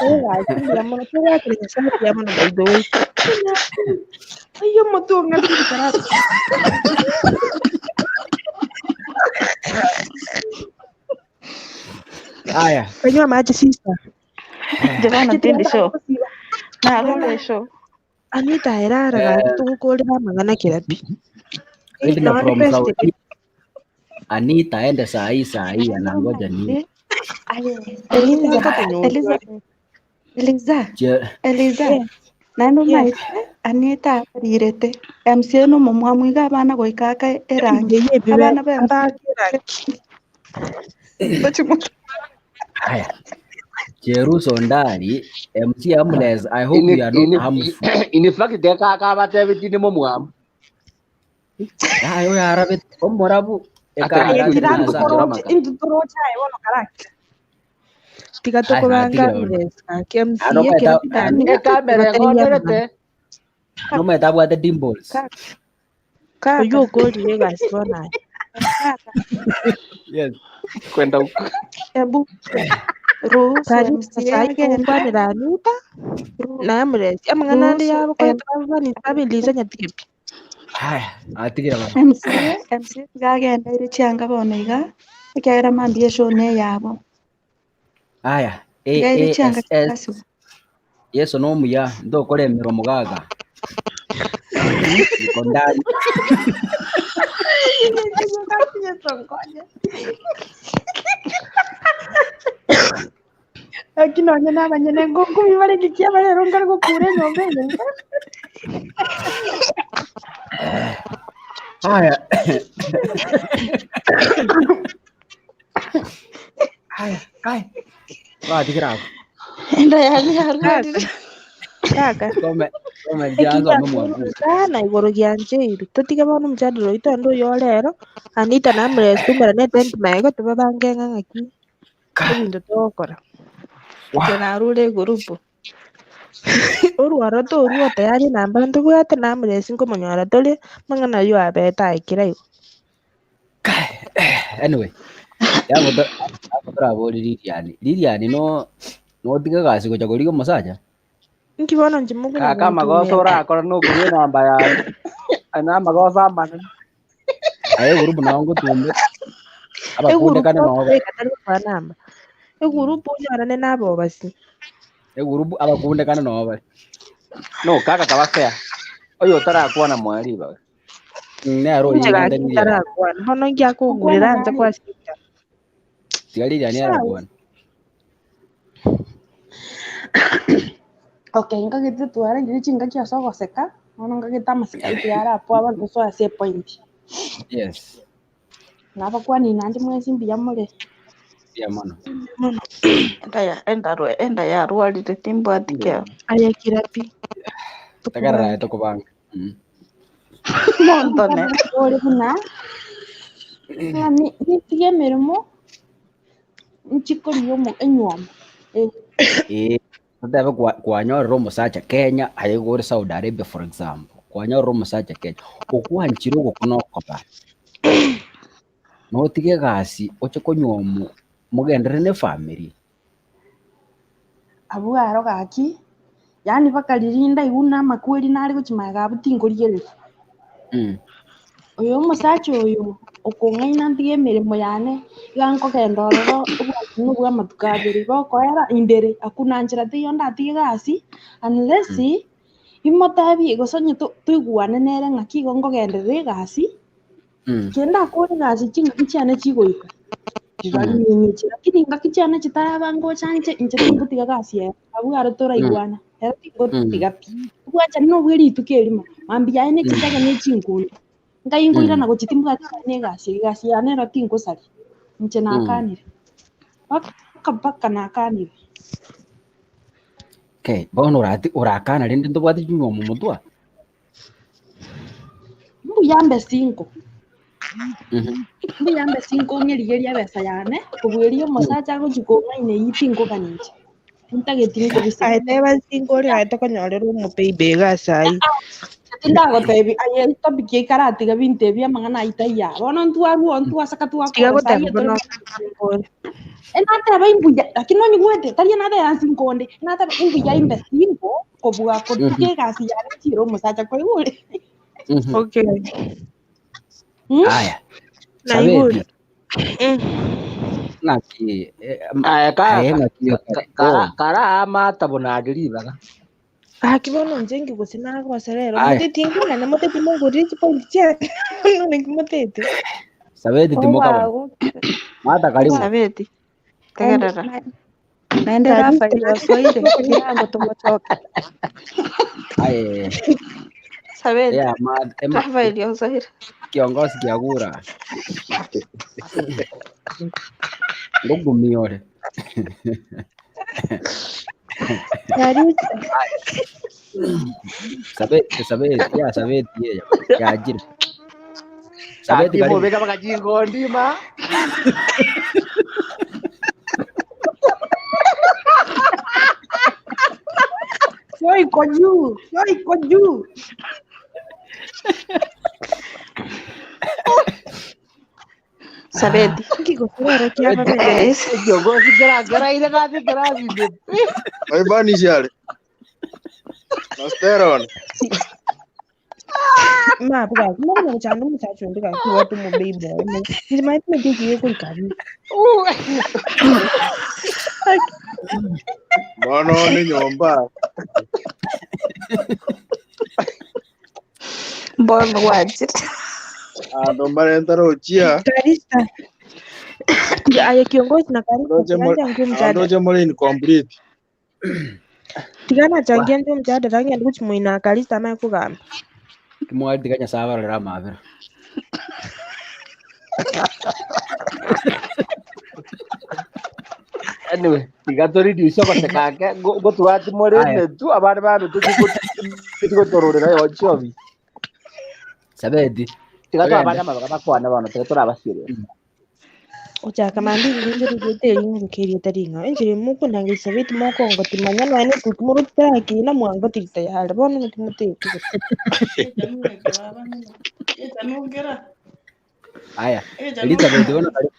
S3: Egasi mbuya mono togwakera Nyasaye mbuya mono by the way.
S5: Ai omotu ong'atire karata.
S1: Aya.
S3: Kanywa amache sister.
S2: Jevana
S3: Gaki
S2: tindi
S3: tiga
S2: show.
S3: tagosiba.
S2: Nagore show.
S3: Anita erara gaki
S1: Eh,
S3: togokorera amang'ana kera pi.
S1: Edna
S3: Nonye
S1: from
S3: best
S1: Saudi. Anita aende saa hii saa hii anangoja nini?
S6: Aye
S3: Anita
S6: Eliza
S3: akotonyorwa.
S6: Elizabeth Eliza
S1: Che
S6: Eliza
S3: Yes.
S6: naende
S3: Yes.
S6: omaete Anita arirete MCA nomomwamu iga abana goika aka erangi
S3: Ebinto ebi
S6: abana ba MCA
S3: abake erangi.
S6: tochimuta
S1: haya. Cheruso Ndari MC Amles, I hope
S4: In
S1: you are not
S4: in
S1: harmful.
S4: in fact de kaka batebeti ni mumwamu.
S1: Ayo yarabet omorabu. Ekamera
S5: Aye tira
S1: ase
S5: ntokoroche intutoroche aye bono karaki.
S3: Tiga
S1: Aye,
S3: tokobanga
S1: natigire bono.
S3: Muresi gaki
S1: Ah,
S3: MCA
S1: nomanyete
S3: kera titani
S4: Ekamera
S3: tobatebi amang'ana.
S4: eng'onerete.
S1: nomanyete abwate dimples.
S6: Kaka,
S3: Oywo
S6: kaka,
S3: okorire egasi bono aye.
S6: kaka,
S1: Yes.
S4: Kwenda huko.
S6: ebu ruhusu
S3: Tari
S6: MCA
S3: sahi
S6: agende,
S3: togokwanera Anita
S6: ru-
S3: naye Muresi amang'ana ande
S6: ruhusu
S3: yabokorete babanise abilisa nyatige pi.
S1: Haya, atigire bono.
S6: MCA, MCA tiga agende aire chianga bono iga, ekiagera mambia eshow neyabo.
S1: Haya,
S6: Tiga aire chianga
S1: AASS
S6: chiarasiwa.
S1: Yeso nomuya ntokoremera omogaga. Niko ndani.
S5: Lakini nonye nabanyene ngokumi bare ngikia barero nkare gokura enyomba eye.
S1: Haya. Haya, kai. Batigire abwo.
S2: Enda yani yarwarire.
S3: Kaka,
S1: Tome, tome janzo
S3: ekinya
S1: nomwangu.
S3: sana igoro giancheirwe totige bono omochandero oito ande oyo orero Anita na Muresi tumberane etent magega tobabange ng'a ng'aki ebinto togokora.
S2: Inche narure egurupu.
S3: Orwaro torwo tayari enamba ntobwate na Muresi nkomonyora tore amang'ana aywo abete aye kera igo.
S1: Anyway, yabo yabo torabori Lilian. Lilian no notiga egasi gocha korigia omosacha?
S3: Inki bono inche mokonya
S4: Kaka amagoso
S3: gontumera?
S4: orakore nokoria enamba yane. Aye na amagoso amanene.
S1: Aye egurupu nabo ngotumbe.
S3: Egurupu
S1: Abakundekane nabo bare.
S3: okobeka tari gokoa namba. Egurupu onyorane na abobasi.
S1: Egurupu abakundekane nabo bare.
S4: No kaka kaba fair. Oyo otarakwana mwari bawe.
S1: Nero
S3: Inche
S1: oyio
S3: gaki
S1: nde Lilian.
S3: ntarakwana bono inki akongurera
S5: Okwana
S3: nse
S5: nani?
S3: kwasita.
S1: Tiga Lilian
S3: Sawa.
S1: arakwana.
S5: Okay, nkagete twarengire chingaki ase ogoseka, bono nkagete amaseka aito yarapoa abanto so ase epoint.
S1: Yes.
S5: Nabakwani naende mwensi mbuya more.
S1: Mbuya mono.
S3: Mono.
S2: Enda ya enda enda yarwarire timbwati kero.
S3: Aye kira pi.
S1: Takarara
S3: Tokobange.
S1: tokobanga.
S2: Montone.
S5: Ore buna, ng'a nitige emeremo, nchikoria omo enywomo. Eh.
S1: Eh, totebe kwanyorire omosacha Kenya, aye igo ore Saudi Arabia for example, kwanyorire omosacha Kenya, okwanchire ogokuna okoba, notige egasi oche konywa mogenderere na efamiri.
S5: Abwo aro gaki, yaani mpaka riria ndaigwa buna amakweri nare gochia magega abwo tinkorigereria. Oyo omosacha oyo, okong'aina ntige emeremo yane, iga nkogenda ororo obwanchani bwa amatuko abere, bokoera indere, hakuna nchera teiyo ndatige egasi, unless imotebi gose onye toigwane nere ng'aki igo nkogenderera egasi, kende akore egasi ching'aki chiane chigoika, rirorio ning'iche. Lakini ngaki chiane chitaraba ngocha nche, inche tingotiga egasi ere, abwo aro toraigwana, ero tingotiga pi. Obwanchani nobwe rituko erimo, mambia yaye na echindege na echinkundi. Nkai nkoirana gochia timbwati nonya na egasi eye, egasi yane ero tingosaria, inche nakanire. Mpaka mpaka nakanire.
S1: Okay, bono orati orakana rende ntobwate chinywomo motwe aa?
S5: Mbuya mbe single. Mbuya mbe single ng'erigerie ebesa yane, kobua eria omosacha agochia kong'aina eyio tinkogania inche. Tintageti nkobisa.
S3: Aye teba single ore aye tokonyorera omopeibe iga ase ayio.
S5: Tindagotebi aye topic eye ikaratiga binto ebi amang'ana ayio taiyo aa. Bono ntwarwa oo ntwasaka
S3: Tiga
S5: twakora
S3: goteba
S5: saii
S3: bono
S5: tore
S3: single ore.
S5: Enateba imbuya, lakini onyigwete, tari enateba single onde, enateba imbuya imbe single kobua kotiga egasi yane nchire omosacha kwaigure?
S3: Okay.
S1: Aya,
S3: Naigure.
S1: Sabeti, ng'aki
S4: Aye
S1: aye
S4: kaka
S1: ng'aki okare
S4: kara
S1: oh.
S4: kara amata bonade ribaga.
S3: Gaki bono inche inki gose nagosa rero
S1: Aya.
S3: moteti nking'ana moteti mongorere chipoint chiane bono naki motete.
S1: Sabeti timoka bono.
S6: Obwagokire.
S1: Martha karibu.
S2: Sabeti. Tegerera.
S6: Naende Rafael osoire kirango tomochoke.
S1: Aye.
S2: Sabeti.
S1: Yeah, ma, ema,
S2: Rafael osoire.
S1: kiongozi kiagura. Ngogumi ore.
S3: Nyariche.
S1: Sabeti, Sabeti, ya Sabeti ye yajire. Sabeti
S4: Ati
S1: karibu.
S4: mobeka bakachingondima.
S3: Sio iko juu, sio iko juu.
S2: Sabeti.
S3: Ngigũkorero kĩa babere.
S2: Yes.
S4: Kiongozi kĩrakĩraire gathi kĩrathinde.
S7: Maibani ciarĩ. Na Steron.
S3: Ma buka, mwana muchando muchacho ndika kuwa tu mu baby. Ndima timetekiye kuri kabi.
S7: Bono nĩ nyũmba.
S2: Mbono gwachire.
S7: Andũ marenta rũchia.
S3: Karista. Aya kiongozi na Karista
S7: Andoche
S3: tigana changie mjadala.
S7: andoche muri incomplete.
S3: Tigana changie ndio mjadala ngende kuti muina Karista amaye kugamba.
S1: Kimwari tiga Nyasaye abarorere amabera.
S4: Anyway, tiga tũreduce gose kake ngũtua atĩ mũrĩ
S1: Aya.
S4: tu abandu bandu tũtigũtũrũrĩra yo njobi.
S1: Sabeti.
S4: Tiga
S1: Togende.
S4: tũrabana mabaga bakwana bono tiga turabasirira.
S3: Uchaka mandi nginjiri gete ingukeria taringa. Injiri muku nange sabeti moko ngoti manyano ane kuti murutira kina mwango tayari. Bono mutimuteki.
S1: Aya. Elizabeth bono karibu.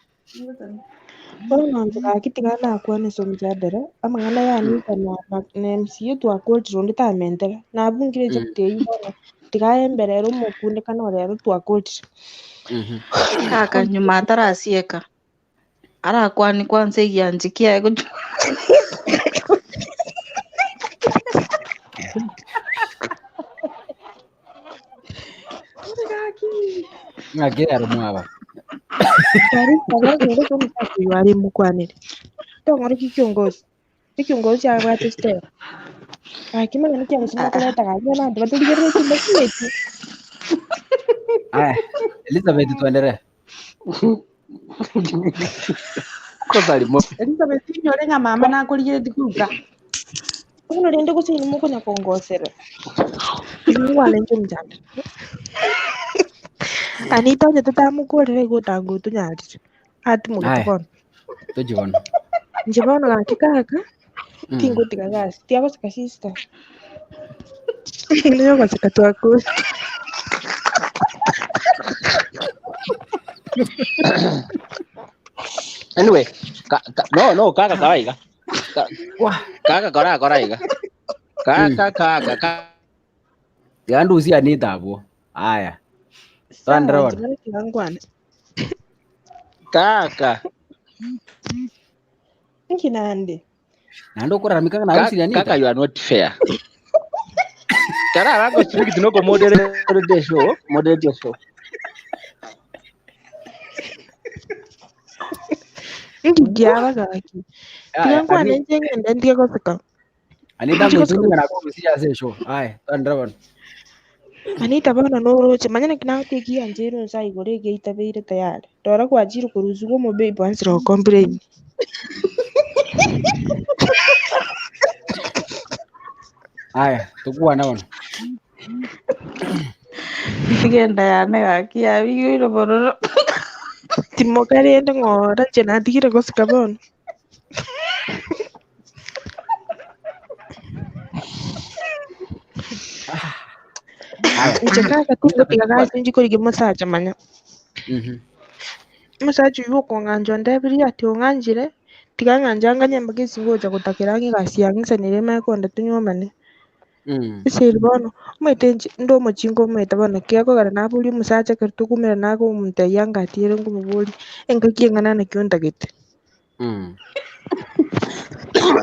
S3: Bono nje tigana akwane mjadala amang'ana yanita na na MCA twakorire undi tamentera nabungire chapter bono tigaemberera omokunde kana orero twakorire
S2: Kaka nyuma atarasieka. Arakwani kwanza igianjikia ego.
S1: Ng'akire mwaba.
S3: Karista gagere komusacha oyo are mokwanere tong'ore ki kiongozi ekiongozi kiabwate step gaki mang'ana kiagosi mokoreta gaki abanto batorigerere chimba chimeti
S1: Aya. Elizabeth tuendelee.
S4: Kotharimo.
S5: Elizabeth inyore ng'a mama nakorigereti kuruka.
S3: Bono rende gose inwe mokonya kongosera ing'wane inche omochandera Anita onye totamokorera igo otanga otonyarire atimogete
S1: Aya.
S3: bono
S1: Tochi bono.
S3: Inche bono gaki kaka tingotiga gasi tiagoseka sister niyo goseka twakure
S4: Anyway, ka, ka, no no kaka karaiga. Ka, kaka kara karaiga. Kaka kaka ka.
S1: Tiga ndusi Anita abwo. Aya. Twandre
S3: sawa
S1: bono.
S3: inche bono tiga nkwane
S4: Kaka.
S3: inki nande
S1: Naende okoraramika ng'a narusirie
S4: Kaka
S1: Anita.
S4: you are not fair. Kara bako strict no ko moderate the show, moderate your show.
S3: inki kiaba gaki tiga
S1: Aya,
S3: nkwane
S1: Ani
S3: inche ng'ende ntige goseka
S1: Anita
S3: inche goseka
S1: ngoitunga nakorusirie ase eshow. Aya, twandre bono.
S3: Anita bono noroche manya naki nagoteki yancheire onse igoro egeitabeire tayari rora gwachire korusiwa omobabe ansire gocomplain
S1: Aya, tukwana bono.
S2: Ntigenda yane gaki yabigoire bororo.
S3: Timoka rende ng'ora inche natigire goseka bono.
S1: Aya.
S3: Inche kaka tingotiga gasi nchikorigia omosacha manya. Omosacha oywo okong'ancha ondebirie ati ong'anchire, tiga ng'anche anganye mpaka ase ngocha gotakera ang'e egasi yang'isanire emanye konda tonywomane. Ase eri bono, omanyete inche inde omochinga omanyete bono kiakogera naboria omosacha ekero tokoumera nakomotebia angatiere nkomoboria, engaki eng'ana naki ontagete.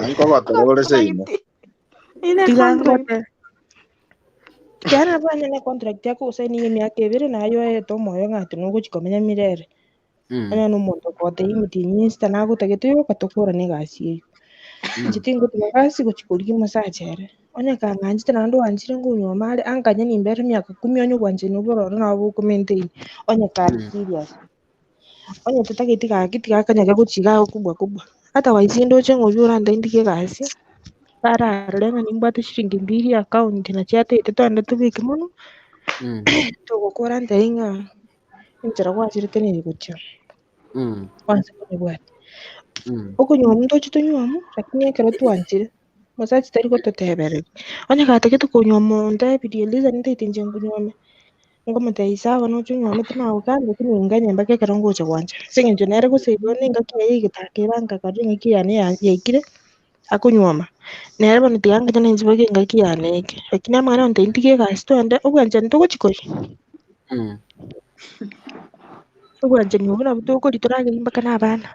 S7: Nkogotera ore seino.
S5: Ine
S3: Tiga
S5: contract.
S3: ngote. Kiara nabo onye contract yakogosaini ya emiaka ebere naye oete omoyo ng'a ati nogochi komenya mirere. Onye na omonto okogotebia emetienyi insta nagotagete yoka tokorane egasi eywo. Inche tingotiga gasi gochi korigia omosacha ere. Onye kang'anchete naende oanchire ngonyuoma are, ankanye nimbere emiaka kumi onye obwanchani obororo nabo bokomaintain, onye kare serious. Onye totageti gaki tiga akanyage gochi iga kubwa kubwa. Otherwise ndoche ng'a oywo orande ndige egasi, bararore ng'a nimbwate shilingi mbiri account nachi atagete togende tobeke mono, togokora ntebie ng'a Enchera gwachirete neri gochia, kwansa konyebwatia. Okonyuomwa ntoche tonyuomwe, lakini ekero twanchire, omosacha tari gototebereria. Onye gatagete konyuoma ontebirie Liza nintagete inche nkonyuome, nkomotebia sawa noche onyuome tinagokana lakini nganye mpaka ekero ngocha gwancha. Ase eng'encho nere gose igo na engaki yaye yaigete akebanga akarora engaki yane ya yaikire, akonyuoma. Nere bono tiga nganye na inche mpaka engaki yane eike. Lakini amang'ana ontebia ntige egasi twende, obwanchani togochi koria. Obwanchani obwo nabwo tokoria toragerie mpaka na abana.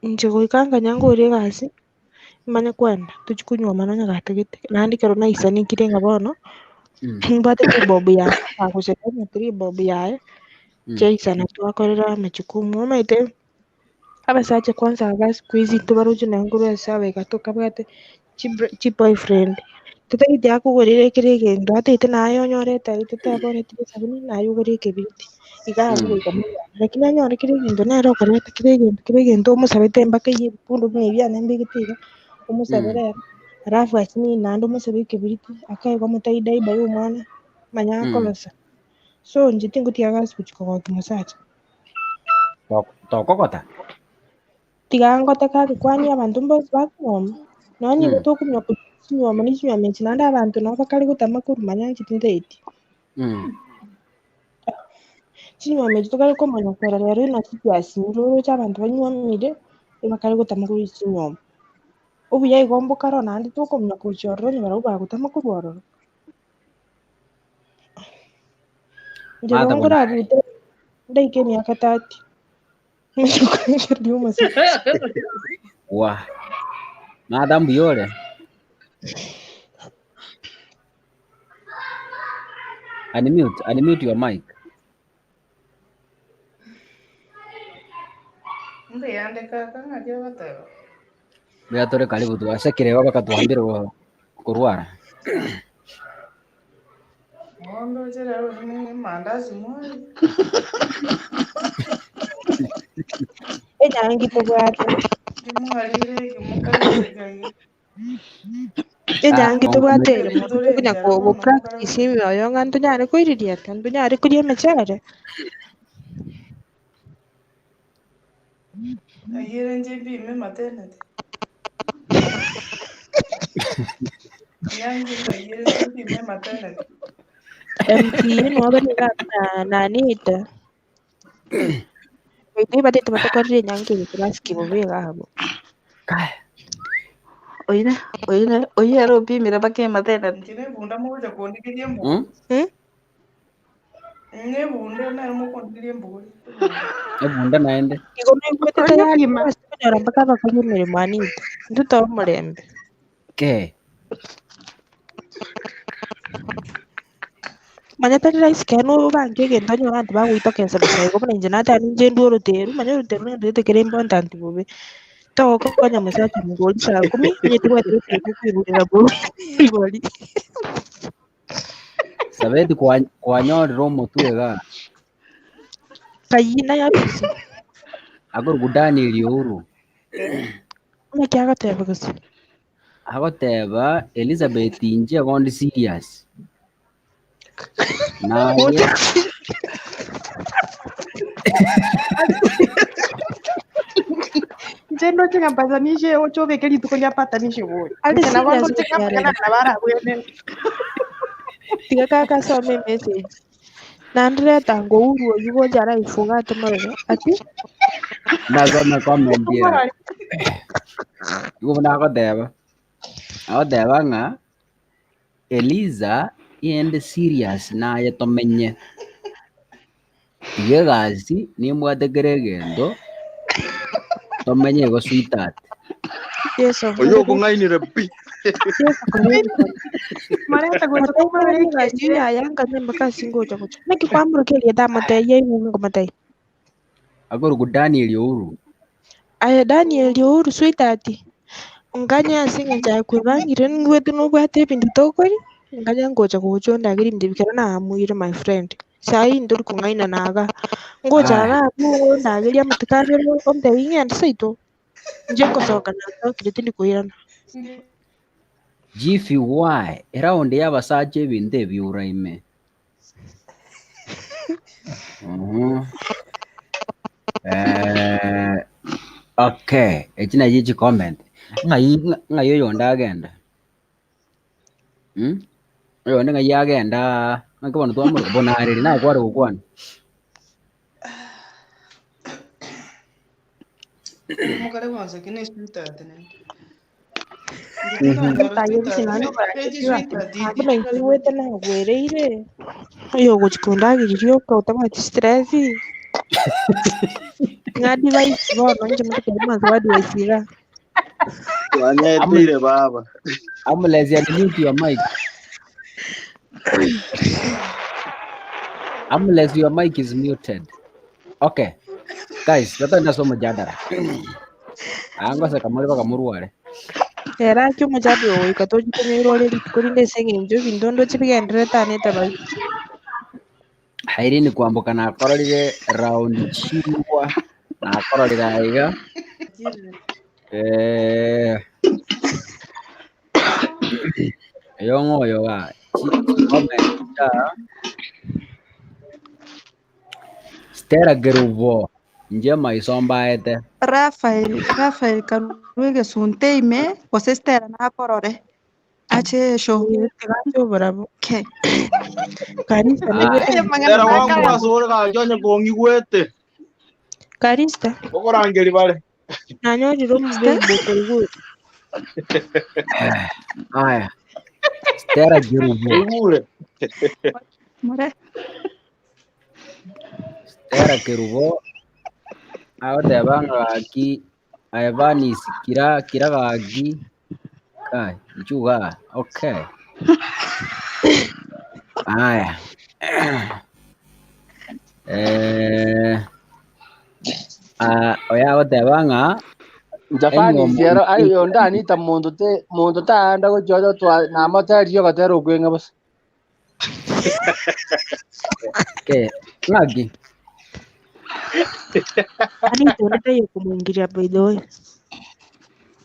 S3: Inche goika nganya nkore egasi, manye kwenda tochie konyuomana onye gatagete. Naende ekero naisanekire ng'a bono, nimbwate ribob yane nagoseka ng'a ribob yaye, chiaisana twakorera amajukumu. Omanyete abasacha kwanza aba siku hizi tobaroche nonye korwa ase abaiga tokabwate chiboyfriend, totagete akogorere kera egento, atagete naye onyore etari totebe oretire esabuni naye ogore ekebiriti, iga abwo goika monyare. Lakini anyore kera egento nere okoreta kera egento kera egento omosabete mpaka eyie ebikundu buna ebi biane mbegete iga, omosabere ere, alafu asinini naende omosabe ekebiriti, akaegwa omotebi diaper ya omwana, manya akorosa. So inche tingotiga gasi gochia kogokia omosacha.
S1: Tokogota?
S3: Tiga ngote kare kwania abanto mbonsi bakonywoma, nonya nigo tokomanya korwa chinywoma ne chinywoma echi naende abanto nabo bakare gotama korwa manya inche tintaeti. Chinywoma echi tokare komanya korora rero naki chiasinyire oroche abanto banywomire, ebakare gotama korwa chinywoma. Obuya igo mbokare oo naende tokomanya gochia ororo onye barabwo bagotama korwa ororo. Inche
S1: Martha
S3: nabo
S1: buna
S3: nkorabute ndaike emiaka 30.
S1: Wa. Martha mbuya ore? Unmute, unmute your mic.
S8: Mbuyande kaka ng'aki ogoteba?
S1: Mbuya tore karibu twasekire igo bakatwambera korwara.
S8: Mondo oche rero ore mandazi mwari.
S3: Enyangi tobwate.
S8: Kimwarire ekimokarire iga.
S3: Enyangi
S1: Ah,
S3: tobwate ere
S8: Tore
S3: mono tokonya
S8: enchara
S3: go
S8: bono mokare
S3: practice emioyo ng'a ntonyare koiririata, ntonyare koria emechere.
S8: Ayio ere inche mpime maternity. Nyangi ng'ai ere inche mpime maternity.
S3: MCA nabo bare iga na na Anita. Baito batete batokorire enyangi eye tobasike bobe iga abwo.
S1: Kai.
S6: Oire, oire, oyio ere opimire mpaka ematernity.
S8: Inche nebunda mogocha kondigeria embuguri.
S1: Mm?
S3: Hmm?
S8: Nebunda nere mokondigeria embuguri. Ebunda.
S1: Ebunda naende.
S3: Igo naigwete
S5: Oria
S3: tayari
S5: opima.
S3: ase konyora mpaka abakori emeremo Anita. Intwe tobe omorembe.
S1: Ke.
S3: Manya tari rahisi kero nobange egento onye abanto bagoitokesa bosa igo buna inche nateba ninche ndue oroteru, manya oroteru negento gete kere important bobe. Togokonya mosacha omonto oria saa kumi, onye tobwati roteru okoiborera bobe rigori.
S1: Sabeti kwa- kwanyorire omotwe iga.
S3: Kayii naye abisi.
S1: Akorokwa Daniel Ouru.
S3: Naki agoteba gose?
S1: Agoteba Elizabeth inche igo ndi serious. Naye
S5: Inche ndoche ng'a mpatanishe oche obeke rituko ria patanishe gocha.
S3: Are
S5: Inche nabo
S3: serious
S5: ndoche ng'a
S3: gose
S5: mpaka
S3: arere?
S5: na barabwene.
S3: Tiga kaka asome emessage. Naende reta ngo Uhuru oyio gocha araifuga atomorere ati
S1: nasome comment ere.
S5: Omorore.
S1: Igo buna agoteba, agoteba ng'a Eliza inde serious naye tomenye. Tiga egasi nimbwate kera egento tomenye igo sweetheart.
S3: Yeso
S7: Oyo
S3: okorire
S7: okong'ainire pi.
S3: Yeso okorire ebikone.
S5: Mareta gocha
S3: Motebia
S5: komorora
S3: egasi
S5: ekiagera.
S3: yaya nganye mpaka ase ngocha gocha. Naki kwamoroka erieta amotebia aigwe ngomotebia.
S1: Akorokwa Daniel Ouru.
S3: Aye Daniel Ouru sweetheart, nganye ase eng'encho aye kwebangire nigwete nobwate ebinto tokori, nganye ngocha gocha ondagere ebinto ebi kero naamuire my friend. Saii ntori kong'ainana igaa, ngocha
S1: Aya.
S3: iga abwo ondagerie amatuko abere ontebie ng'ende seito, inche ngosoka nasokire tindi koirana.
S1: GVY, eround y'abasacha ebinto ebiura ime. Okay, echi nachi chicomment. Ng'ai ng'ai oyonde agenda? Oyonde ng'ai agenda ng'aki bono twamoroka bonareri naye kware gokwana.
S8: Omokare gwansa ki ne sweetheart nende.
S3: Buna inche nagwereire oyo ogochi kondageria rioka otabwati stress ng'a advice bono inche motoke mwansa gwa advice iga.
S7: Twanyeteire baba.
S1: Amulesi unmute your mic. Amulesi your mic is muted. Okay. Guys, totende ase omojadara. Angoseka more baka morware.
S3: Ere ake omochando oyo goika tochi konyoirora rituko rinde ase eng'encho ebinto ndoche bigendererete anete bai.
S1: Irene kwamboka nakororire round chirwa nakororire aiga eh eyo ng'oyo ga comment Stella Kerubo inche maiso mbaete.
S6: Rafael, Rafael karue egesunte ime, gose Stella nakorore, ache eshow.
S3: Tiga ache oborabu.
S6: Okay.
S3: Karista
S1: Ah.
S3: naigwete
S6: Aye, mang'ana
S7: Stella wangu
S6: nakare.
S7: ase ore gaki onye kong'igwete.
S3: Karista
S7: Okorangeri bare.
S3: nanyorire omobembe okoigure.
S1: Aya. Stella Kerubo.
S7: Oigure.
S6: More.
S1: Stella Kerubo agoteba ng'a gaki aye Vanis kira kira gaki kai nchuga okay. Aya. Ah, oyo agoteba ng'a
S4: Japani
S1: enyomo
S4: siero ayo ndanita muntu te muntu taanda gochia twa namoterio gotera okweng'a bosa.
S1: Okay, ng'aki
S3: Anita onde taiyo komoingiria by the way.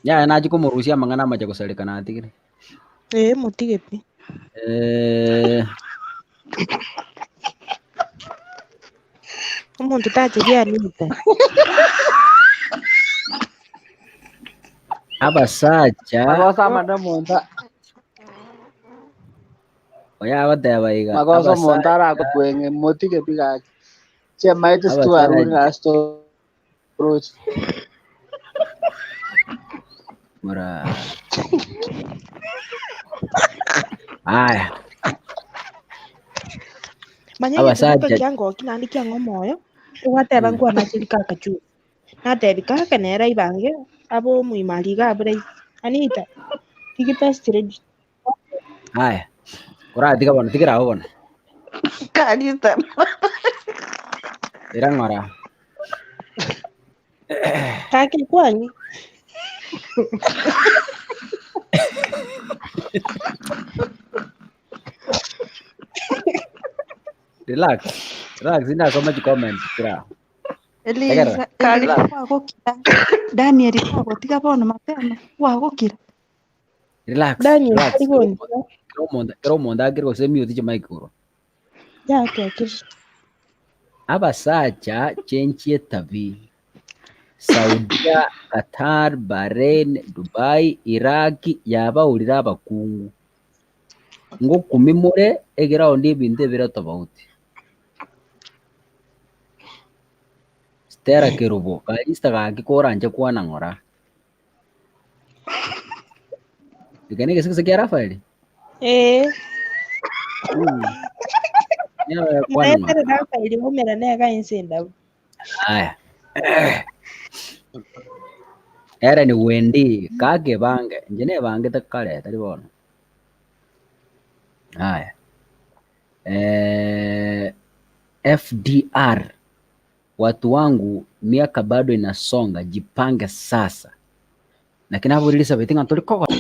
S1: yaya nachi komorusia amang'ana amache gosareka natigire.
S3: Eh, motige pi. Omonto tachegia Anita.
S1: Abasacha
S4: Magosa amane omonto
S1: oyo agoteba iga
S4: magosa omonto
S1: abasacha
S4: aragokweng'e motige pi gaki. Chiamaete situarure
S1: abasacha
S4: nasitoroche.
S1: mura aya
S3: Manya egento gioka
S1: abasacha
S3: kiangoki naende kiang'a omoyo, ogwateba nkwanacheri kaka juzi. Natebi kaka nere aibange abe omoimari iga abure Anita, tigi best lady.
S1: aya koratiga bono tigira abwo bono
S2: Karista.
S1: ira ng'ora
S3: Kaka ekwanyi.
S1: Relax relax indasoma chicomment kira tegerera
S6: Eliza, Eliza
S1: relax
S6: kwagokira. Daniel kwagotiga bono mapema kwagokira.
S1: relax
S3: Daniel
S1: relax
S3: tari gontiga
S1: kero omonto akire gose mute chimic igoro
S3: yatwakire.
S1: Abasacha chenchie etabi Saudia, Qatar, Bahrain, Dubai, Iraq yabaurire abakungu ngokumi more eground ebinto ebire tofauti. Stella Kerubo Karista gaki koranche kwana ng'ora. Eke ne egesigisi kia Rafael?
S3: Eh,
S1: Nyawe kwana ng'ora.
S3: muretere Rafael omera nega ense endabu.
S1: Aya. Ere ni Wendi kake bange inche nebangete kare tari bono. Aya. FDR watu wangu miaka bado inasonga jipange sasa. Lakini abo Elizabeth ng'a tori kogota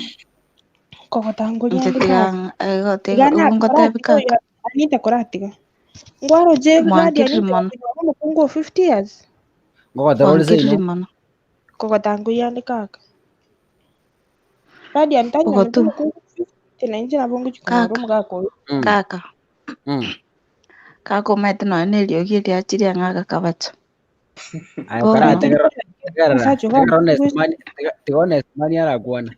S3: Kogotanguria
S2: Inche
S3: ande
S2: tiga
S3: kaka.
S2: igo
S3: Tiga na
S2: ngotebi
S3: koratiga
S2: kaka.
S3: oyo Anita koratiga. Ngwaroche Gadi
S2: Mwankiriri
S3: Anita
S2: mono.
S3: omukungu o 50 years.
S1: ngogotera ore
S2: Mwankiriri
S1: seino
S2: mono.
S3: Kogotanguria ande kaka. Gadi Anita nyomete
S2: Ogotu
S3: omukungu 50 na inche nabo ngochi konyora
S2: kaka
S3: omogaka oyo.
S2: Kaka. Kakomaete nonya na eriogi eriachirie ang'e agakabacha.
S1: Aye
S2: Bono
S1: karategerera tegerera
S3: Omosacha ogo
S1: tegerera honest
S3: amanyete
S1: man tiga honest man arakwana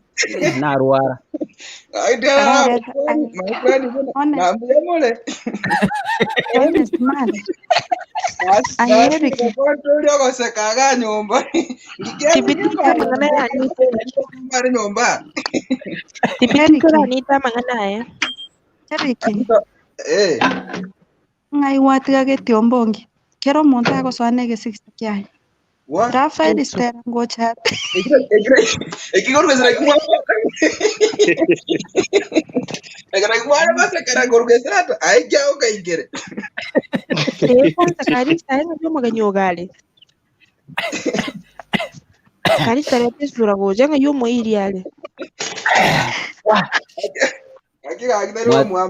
S1: narwara.
S6: Arareta honest honest man. Aye Eric.
S3: Tibitiki amang'ana ya Anita. Tibitiki
S6: Eric.
S3: ore Anita amang'ana aya.
S6: Eric. Ng'ai gwatiga getiomba onge? Kera omonto agosoa na egesigisi kiaye. Rafael Stella ngocha ate.
S3: Ee kwanza Karisa aye ng'aki omogenyi ogare. Karisa reta esura gocha ng'ai omoiri are.
S1: Mwa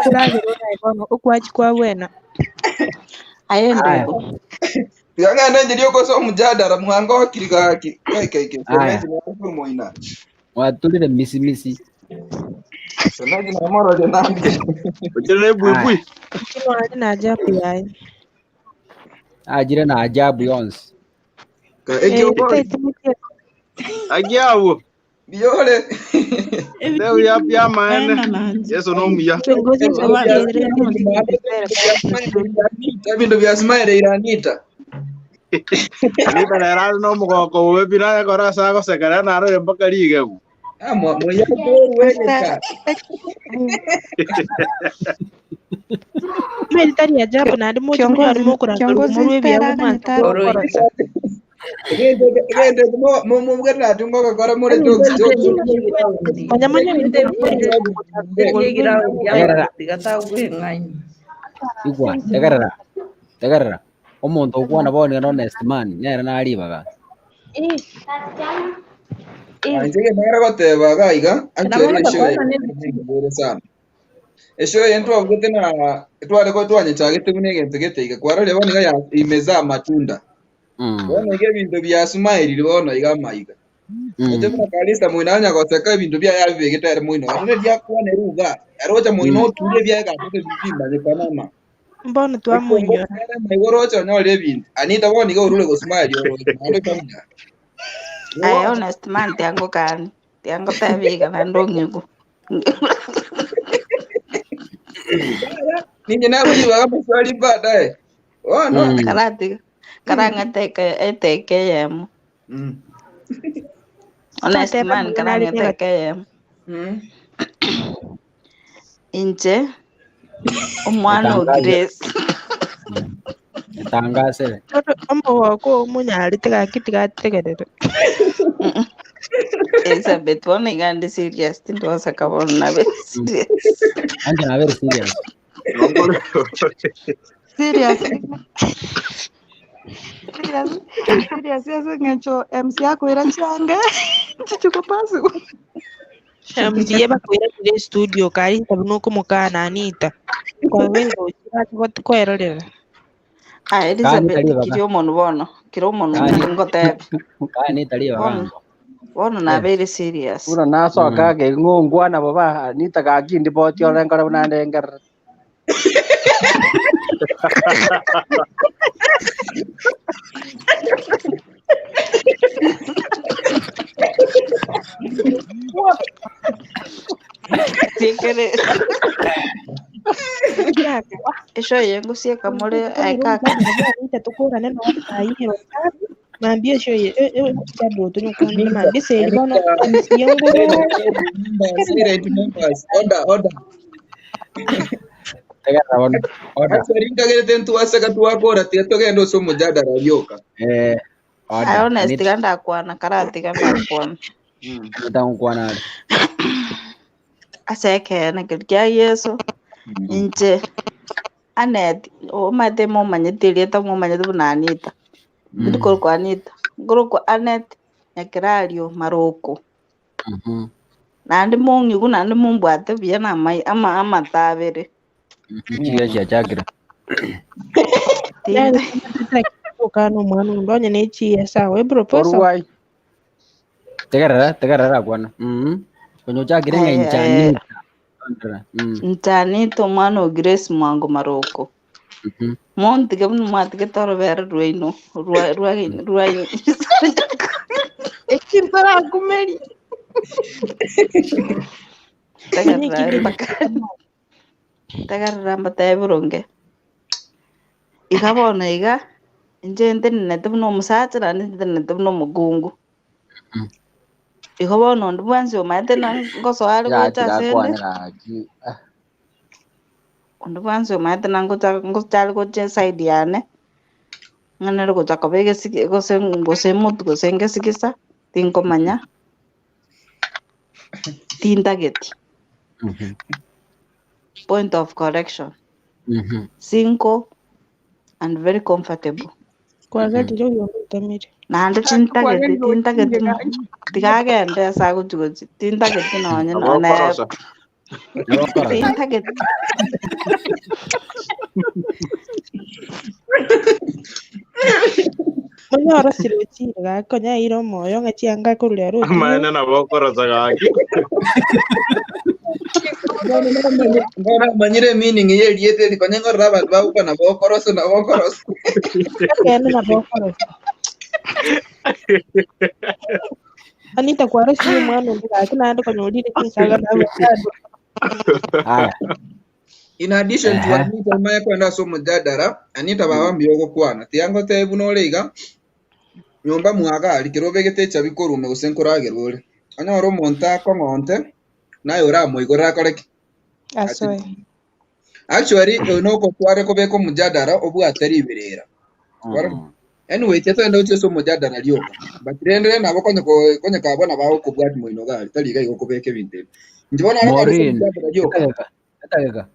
S3: Oragere orae bono okwachi kwa bwena.
S2: Aye
S1: aya
S2: ndugu.
S1: aya mwaturire misi misi.
S7: Ochire na
S1: Aya
S7: ebuibui.
S3: Kino are na ajabu yaye.
S1: ajire na ajabu yonsi.
S3: Eh taitimete
S7: Aki abwo. Leo ya pia maene.
S8: Ena nanje.
S7: Yeso no muya.
S3: kiongozi sauti ere
S7: Anita nera no mugoko bobe bira kora ase agosekera narore mpaka rigegu.
S6: Stella.
S3: Meri tari ajabu naende mochi monyore
S6: Kiongozi
S3: mokorangerwa
S6: kiongozi
S3: morwe
S6: Stella
S3: ebiago mwansa
S6: aganyete
S3: gokora. Manya manya
S1: Tegerera igwa tegerera tegerera omonto okwana bono na honest man nere naribaga. Mm. Mm. Mm.
S3: mbono twamonyora.
S2: Aye honest man tiangokani. Tiangotebiga naende ong'igu.
S1: Mm.
S2: Karatiga karang'eteke eteke eyemo. Honest
S3: Twateba
S2: man
S3: amang'ana are
S2: karang'eteke eyemo. Inche omwana o
S1: Etangaze.
S2: Grace.
S1: Etangasere.
S3: Bono omogoko omonyarete gaki tigategerere.
S2: Elizabeth bono iga ndi serious tindoseka bono nabe
S1: Mm.
S2: serious.
S1: Anje na very serious.
S6: Serious. Serious. Serious ase eng'encho MC akoira chiange chichuko pasi.
S3: MCA bakwira kire studio Karisa buna okomokana Anita. Kwabera ochi kwerorera.
S2: Ah
S1: Kani
S2: Elizabeth
S1: taribaga.
S2: kiri omonu bono kiri omonu
S1: Kani
S2: ngotebe.
S1: kani taribaga
S2: Bono
S1: ngo.
S2: bono
S1: Eh.
S2: nabeire serious.
S4: Buna nasoka
S1: Mm.
S4: ke ng'ongwana bo ba Anita gaki ndiboti orengore buna ndengerere.
S2: Tiekere
S3: Kaka.
S2: esho yengusieka more aye kaka.
S3: Anita tukurane no ayiro. Mambia esho ye jado tunyukwanire mambia seri bono MCA ngoro.
S1: Tegerera bono. Order. Eh,
S2: Aye
S1: order.
S2: honest
S1: Anita
S2: tiga ndakwana karatiga ndakwana.
S1: Anita ngokwana are.
S2: Ase ekeene keri kia Yeso inche Anet omanyete momanyete erieta momanyete buna Anita.
S1: Mm.
S2: Ndikorokwa Anita nkorokwa Anet Nyakerario Maroko.
S1: Mhm.
S2: Naende mong'igu naende mombwate buya na amai ama amatabere.
S1: Mhm. Chiria chiachakire.
S2: Tinde
S3: Okana omwana onde onye nechiya sawa eproposal.
S4: Orwai.
S1: Tegerera, tegerera akwana. Mhm. Konya ochakire ng'a
S2: Aye,
S1: inche
S2: aye.
S1: Anita. Tegerera. Mm.
S2: Inche Anita omwana o Grace Mwango Maroko.
S1: Mhm.
S2: Montige buna mwatigete orobere rwaino rwa rwa rwa
S3: Eki ntarakumeria. Manya
S2: tegerera
S3: ekinde
S2: mpaka tegerera mbatebie boronge. Iga bono iga, inche ntenenete buna omosacha naende ntenenete buna omokungu. Igo bono onde bwensi omanyete na ngosoa are gocha
S1: Gaki
S2: ase 'nde,
S1: gakwane gaki. Ah.
S2: onde bwensi omanyete na ngocha ngocha are gocha eside yane, ng'a nere gocha koba egesigi gose gose motwe gose ngesigisa, tinkomanya, tintageti. Point of correction. Single and very comfortable.
S3: Kwagerire oyonde otamire.
S2: Naende tintageti tintageti tiga agende ase agochi gochi tintageti nonye
S7: Nabo
S2: nonye
S7: okorosa.
S2: tintageti
S3: Onye orosire ochire gaki konya aire omoyo ng'a chianga akorwa rero ochire.
S7: Amaene nabo okorosa gaki.
S9: Bono namanyire meaning ye erieta eri konya ngorora abanto bagokwana bokorosa na bokorosa.
S3: Ekeene nabo okorosa. Anita kwarosirie omwana onde gaki naende konya orire chinsaga na avocado.
S1: Aya.
S9: In addition to
S1: Ehe.
S9: Anita omanye kwenda ase omojadara, Anita baba mbuya ogokwana. Tiga ngotebie buna ore iga, nyomba mwagari kero obegete echabi korwa ime gose nkoragerwa ore. Onyore omonto akong'onte, naye oramoigorere akore ki?
S3: Asoe.
S9: Actually, oyo nokotware kobeka omojadara obwate riberera. Kwarora? Anyway, tetogenda gochia ase omojadara rioka. But rende nabo konye ko- konye kabwo nabo agokobwati moino gari, tari iga iga okobeka ebinto ebi. Inche bono naro kare ase
S1: Maureen,
S9: omojadara rioka.
S1: etageka, etageka.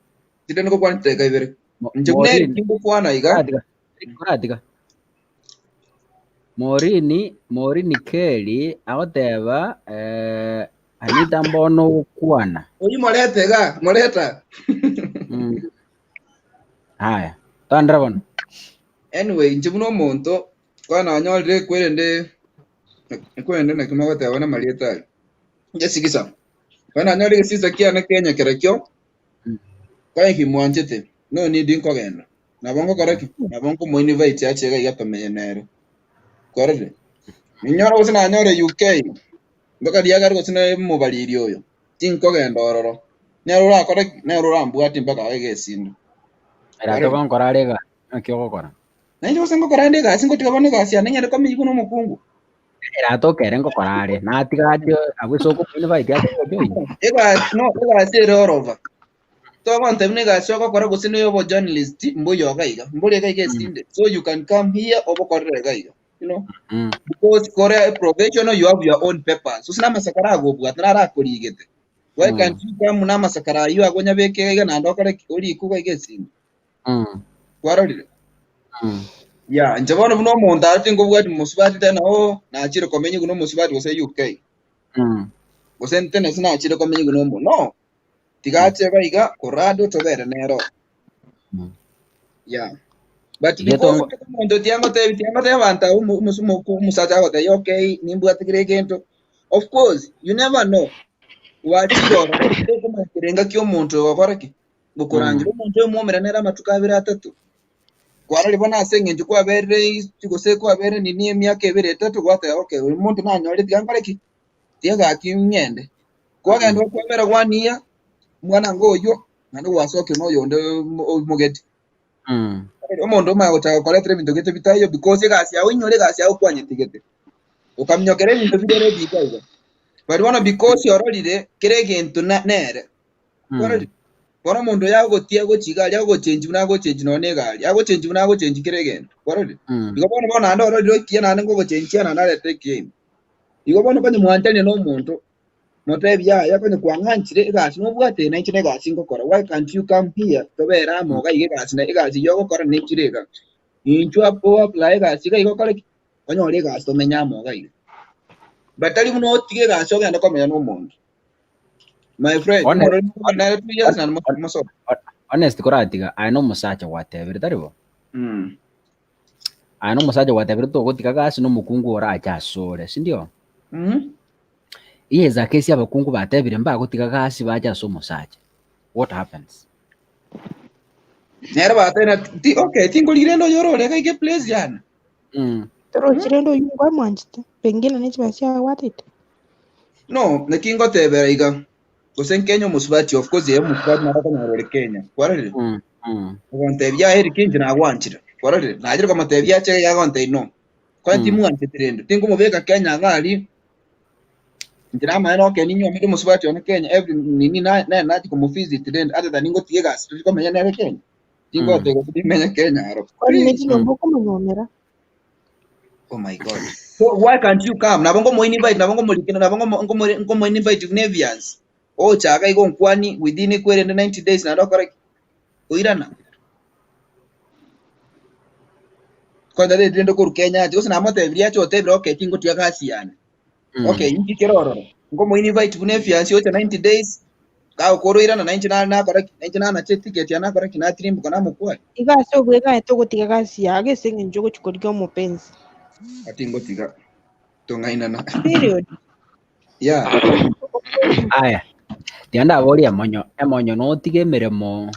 S9: Tinde nigokwana chidakika ibere.
S1: Mo-
S9: Inche buna
S1: Maureen,
S9: eri tingokwana iga.
S1: koratiga, koratiga. Maureen, Maureen Kelly agoteba eh, Anita mbono ogokwana.
S9: Oyio morete iga, moreta.
S1: Mm. Haya, tandera bono.
S9: Anyway, inche buna omonto, kwana nanyorire ekwerende, ekwerende naki mogoteba namarieta aria. Inche sigisa. Kwana nanyorire egesisa kiane Kenya kerekio, konya kimwanchete, no need nkogenda. Nabo ngokora ki? Nabo nkomoinvite ache iga iga tomenye nere. Kwarorire? Ninyore gose nanyore UK, mpaka riagare gose na omobariri oyo, tinkogenda ororo. Nere orakore ki? Nere orambwati mpaka aye egesinde.
S1: Ere
S9: Kwarorire?
S1: atogonkora are iga, naki ogokora?
S9: Nainche gose ngokora nde egasi, ngotiga bono egasi yane ng'ende komenya buna omokungu.
S1: Ere atokere ngokora are, natiga ache abwo ase okomoinvite ache gojoin.
S9: Egasi, no, egasi ere orova. Togontebia buna egasi ogokora gose na obojournalist mbuya iga iga, mbori iga iga esinde. So you can come here obokorere iga iga. You know? Because kore a professional you have your own papers. Gose namasakara agobwate narakorigete. Why can't you come namasakara ayio agonyabeke iga iga naende okore ki? Orikwe iga iga esinde. Kwarorire? Yeah, inche bono buna omonto are tinkobwati mosubati tena oo nachire komenya buna omosubati gose UK. Gose ntene nachire komenya buna omo. No. Tiga ache iga iga korado tobere nero. Yeah. But
S1: Iga
S9: because
S1: tongo-
S9: omonto tiangotebi tiangotebi abanto abwo omo- omosu- omo- omosacha agotebia okay nimbwate kera egento. Of course, you never know. Gwachire ororo tokomanya kerenga kia omonto ogokora ki? Gokorangira omonto oyo mwomera nere amatuko abere atato. Kwarorire bono ase eng'encho kwaberire gose kwaberire nini emiaka ebere etato gwateba okay oyo omonto nanyore tiga nkore ki? Tiga gaki ng'ende. Kwagenda okwabera gwaniya omwana anga oyio naende gwasokire na oyonde omogeti. Omonto omanye gochaka gokoretera ebinto gete bitaiyo because egasi yago inyore egasi yago kwanyetigete. Okaminyokera ebinto bire ready iga iga. But bono because ororire kera egento na nere. Kwarorire? Bono omonto oyo agotia gochia iga aria agochengi buna agochengi nonya na egari, agochengi buna agochengi kera egento. Kwarorire? Igo bono bono naende ororire okiya naende ngogochengia naende arete ekiya ime. Igo bono konye mwanchanie na omonto, motebie yaya konye kwang'anchire egasi nobwate eye nainche negasi ngokora, why can't you come here tobere amo iga iga egasi na egasi eyio ogokora nenchire iga. Inchuo o apply egasi iga iga okore ki? Onyore egasi tomenye amo iga iga. But tari buna otige egasi ogende komenya na omonto. My friend,
S1: Honest,
S9: omonto nere 2 years naende mosoke.
S1: honest koratiga aye na omosacha gwatebire tari bo? Aye na omosacha gwatebire togotiga gasi na omokungu orache asore, sindio? Here is a case abakungu batebire mbagotiga gasi bache ase omosacha. What happens?
S9: Nere batebire ti okay tingorire rende oyore ore iga iga eplace yane.
S3: Torochi rende oyio nkwamwanchete, pengine ne chibesa chiagwatete.
S9: No, naki ngotebera iga, gose Kenya omosubati of course eye omosubati naro okonyora ore Kenya, kwarorire? Ogontebia aye Eric inche nagwanchire, kwarorire? Nachire komotebia ache iga agontebia no. Konya timwancheti rende, tinkomobeka Kenya iga aria, inche namaene okay ninyuomete omosubati one Kenya every nini na nere nachia komovisit rende other than ngotiga egasi tochia komenya nere Kenya. Tingoteba gose nimenye Kenya aro.
S3: Kwani ne
S9: Please.
S3: chinyomba okomonyuomera?
S9: Oh my God. So why can't you come? Nabo ngomo invite, nabo ngomorikina, nabo ngomo ngomo ngomo invite buna ebiansi. Ochaga igo nkwani within ekwerende 90 days naende okore ki? Oirana. Kwanza rende rende korwa Kenya ache, gose namotebirie ache otebire okay tingotiga gasi yane. Okay, inki kere ororo? Ngomo invite buna efiansi ocha 90 days, gagokora oirana na inche nare nakora ki? Na inche nanache eticket yane nakora ki? Natirimboka namokwani.
S3: Iga ase obwegaete ogotiga gasi yago ase eng'encho ogochia korigia omopensi.
S9: Ati ngotiga. Tong'ainana.
S3: Period.
S9: Yeah.
S1: Aya, tiga ndaborie emonyo, emonyo notige emeremo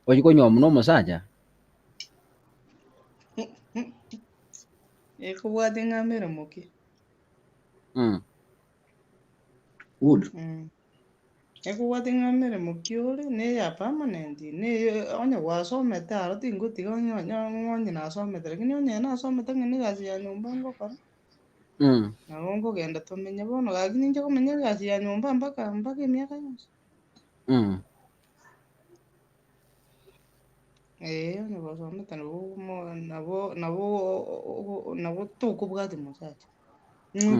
S1: ochie konywa buna omosacha?
S8: Ekobwatia ng'a meremo ki?
S9: Good.
S8: Ekobwatia ng'a meremo ki ore, na eya permanent, na eye onye gwasomete aro tingotiga onye onye onye nasomete lakini onye nasomete ng'a na egasi ya nyomba ngokora, nabo nkogenda tomenye bono gaki ninche komenya egasi ya nyomba mpaka mpaka emiaka yonsi. Eeh onye gwasomete nabo mo nabo nabo nabo tokobwatia mosacha.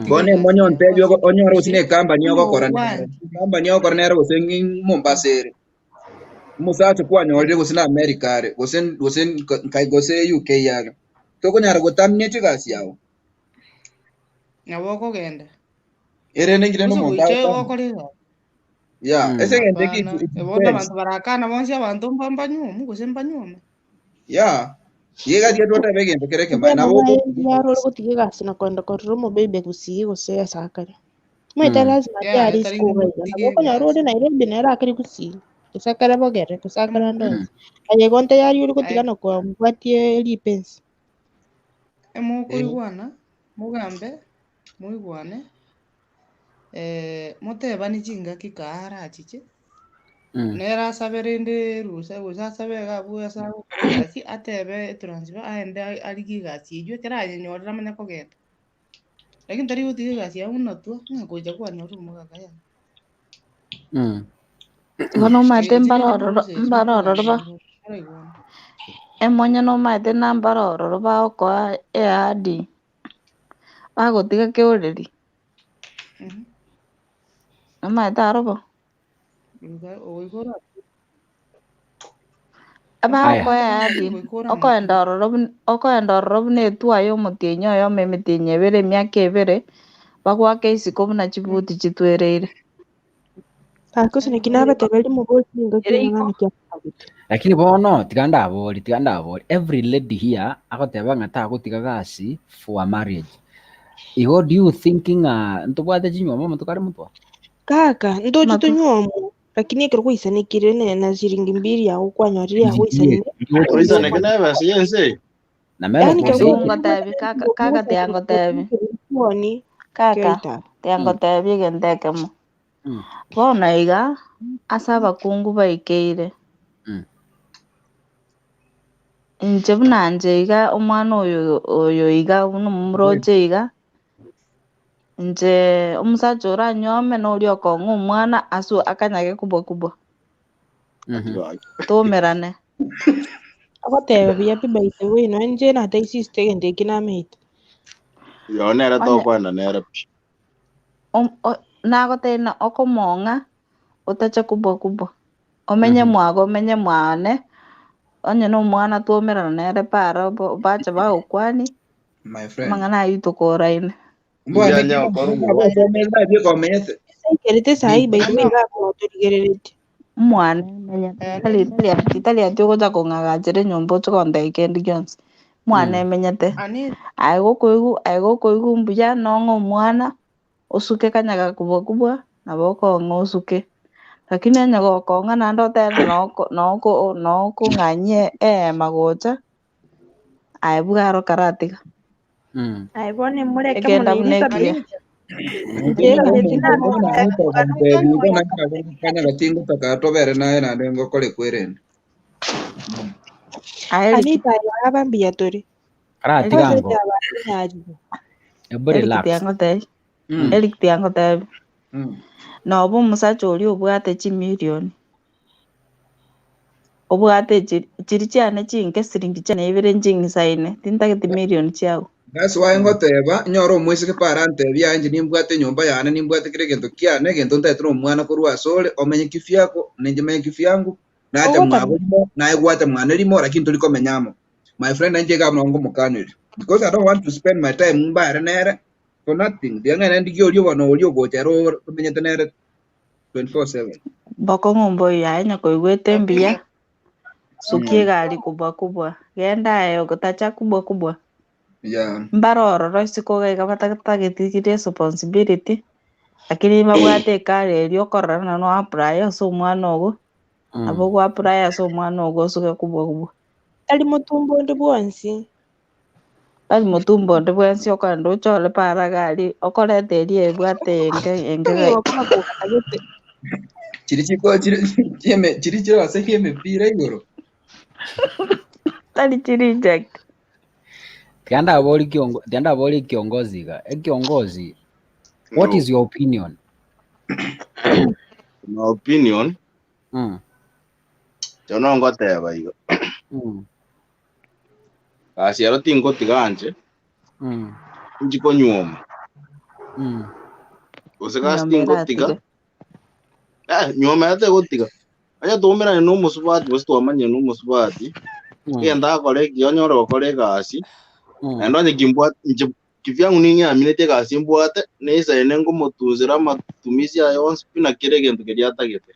S9: Bono emonyo ontebie ogo- onyore gose na ecompany ogokora nere. Ecompany ogokora nere gose ng'i Mombasa ere. Omosacha kwanyorire gose na America are, gose gose nka gose UK are. Tokonyara gotamia chigasi yago.
S8: Nabo okogenda.
S9: Erende inki rende
S8: Gose
S9: omonto
S8: gocha
S9: agotanga.
S8: ogokora egasi.
S9: Yeah, ase eng'encho eke
S8: Hapana.
S9: it
S8: Bono
S9: depends.
S8: abanto barakana bonsi abanto mba mbanyuomu gose mbanyuome.
S9: Yeah. Iga egasi twateba egento kere ekemaene.
S3: Inche
S9: Nabo
S3: amang'ana
S9: oko-
S3: aya mbuya ore gotiga egasi na kogenda korora omobebe gusii gose ase akare. Omanyete lazima
S8: Yeah,
S3: tiyari
S8: tari
S3: isiko iga iga.
S8: gotiga
S3: Nabo okonyora ore
S8: egasi.
S3: Nairobi nere akare gusii, gose akare bogere, gose akare ande onsi. Aye igo ntayari ore gotiga na kombwatie ripensi.
S8: Emokoigwana, mogambe, moigwane, motebanie chingaki kaa arachiche, nere asabe rende erusa gose asabe iga abwo ase agokora egasi, atebe etransfer aende arigie egasi eywo ekero ayenyorire amanye kogenda. Lakini tari gotiga egasi yago buna twa, ng'a gocha kwanyorire omogaka yaya.
S2: Igo nomaete
S8: Echi
S2: mbare
S8: ne
S2: ororo
S8: chirusa echi
S2: mbare ororo ba
S8: moraigwane.
S2: emonye nomaete na mbare ororo bagokoa eahadi, bagotiga keoreri. Nomaete aro bo? Abagokoa eahadi, okoenda ororo buna okoenda ororo buna etua ya omotienyi oyomo emetienyi ebere emiaka ebere, bagoake isiko buna chibuti chitwereire.
S3: Gaki gose naki nabateberia mobori ningaki
S2: Ere
S3: amang'ana
S2: igo.
S3: naki akagete.
S1: Lakini bono tiga ndabori, tiga ndabori, every lady here agoteba ng'a tagotiga gasi for a marriage. Igo do you think ng'a ntobwate chinywomo amatuko are motwe?
S3: Kaka, ntoche
S2: Amatu-
S3: tonywomo, lakini ekero gwaisanekire ne na shilingi mbili yago kwanyorire yagoisanire.
S7: Oisaneke na ebesa y'ense.
S1: Na meno
S3: Yaani
S1: gose
S3: kero
S2: Ingo ngotebi kaka kaka tiangotebi
S3: Kwani
S2: kaka
S3: keita.
S2: tiangotebi egento ekemo. Bono iga ase abakungu baikeire. Inche buna inche iga omwana oyo oyo iga buna omoroche iga, inche omosacha oranyuome na oria okong'a omwana ase akanyage kubwa kubwa. Toumerane.
S3: Agoteba buya pi by the way, nonya inche nataisisite egento eki nameete.
S7: Yo nere
S2: Onye
S7: tokwenda nere pi.
S2: nagotebia ng'a okomong'a otache kubwa kubwa. Omenye mwago omenye mwane, onye na omwana twaumerana nere para bache bagokwania,
S9: My friend.
S2: amang'ana aywo tokoraine.
S9: Mbwana
S7: Ndianya okora omogoso.
S9: osomete bikomenyete.
S3: Ekerete sahi by the way gakotorigereretie.
S2: Omwane menyete tari tari ati tari ati ogocha kong'agachera enyomba oche kontebia kende gionsi. Omwane emenyete,
S8: Anita
S2: aye gokoigwa aye gokoigwa mbuya nong'e omwana. Osuke kanyaga kubwa kubwa, nabo okong'a osuke. Lakini onye gokong'a naende otebe noko noko nokong'anyie eema gocha, aye bwaro karatiga.
S5: Aye bono emoreke
S2: Egenda
S5: mono
S2: buna
S5: Elizabeth.
S2: ekiya.
S9: Inche
S5: Elizabeth
S9: nomonto buna
S5: nagoteba
S9: Anita
S5: kogana
S9: ogontebi igo
S5: onya
S9: naki nabo ngokanya tingotaka tobere naye naende ngokore kwerende.
S2: Aye Eric,
S3: Anita aye aba mbuya tore.
S1: Karatiga
S2: Eric,
S1: ango.
S3: Osete abanto nyarire.
S1: Ebu
S2: Eric
S1: relax.
S2: tiangotebi,
S9: Mm.
S2: Eric tiangotebi.
S9: Mm.
S2: Noba omosacha oria obwate chimilioni, obwate chiri chiri chiane chinke siringi chiane ibere nching'isaine, tintageti million chiago.
S9: That's why ngoteba nyore omoiseke parantebi aye inche nimbwate enyomba yane nimbwate kera egento kiane egento ntaete na omwana korwa ase ore omenye kivyako ninche menye kivyangu nacha
S3: Ogotama.
S9: mwabo rimo naye gwacha mwane rimo lakini tori komenya amo. My friend inche iga nabo ngomokaneria because I don't want to spend my time mbare nere for nothing. Tiga ng'ende ndigie oria bono oria ogocha ere ore tomenyete nere 24/7.
S2: Bokong'u mboiyo aye nyakoigwete mbuya, sukia
S9: Mm.
S2: egari kubwa kubwa, genda aye ogotacha kubwa kubwa.
S9: Yeah.
S2: Mbare ororo isiko iga iga batatageti responsibility, lakini babwate ekari eria okorora ng'a no apply ase omwana ogo, nabo ogo apply ase omwana ogo osuke kubwa kubwa.
S3: Tari motumbo onde bwonsi.
S2: Tari motumbo onde bwensi okogenda ochore para gari, okoreta eria ebwate enke enke
S3: Nigo
S2: gaiga.
S3: okona kogata
S9: Chiri chiko chiri chieme chiri chiroseirie emepira igoro.
S2: Tari chireject.
S1: Tiga ndabori kiongo tiga ndabori kiongozi iga. Ekiongozi, what
S10: No,
S1: is your opinion?
S10: my opinion,
S1: Mm.
S10: chono ngoteba igo. Gasi ero tingotiga anche, inchi konyuoma. Gose gasi
S2: Nyuoma
S10: tingotiga,
S2: eratige.
S10: eh, nyuoma ere tegotiga. Onye twaumerane na omosubati gose twamanyire na omosubati, egento agokora ekiya onyore gokora egasi, naende onye kimbwate inche kivyangu ning'eaminetie egasi mbwate, neisaine nkomotunzera amatumizi aye onsi pi na kera egento keria atagete.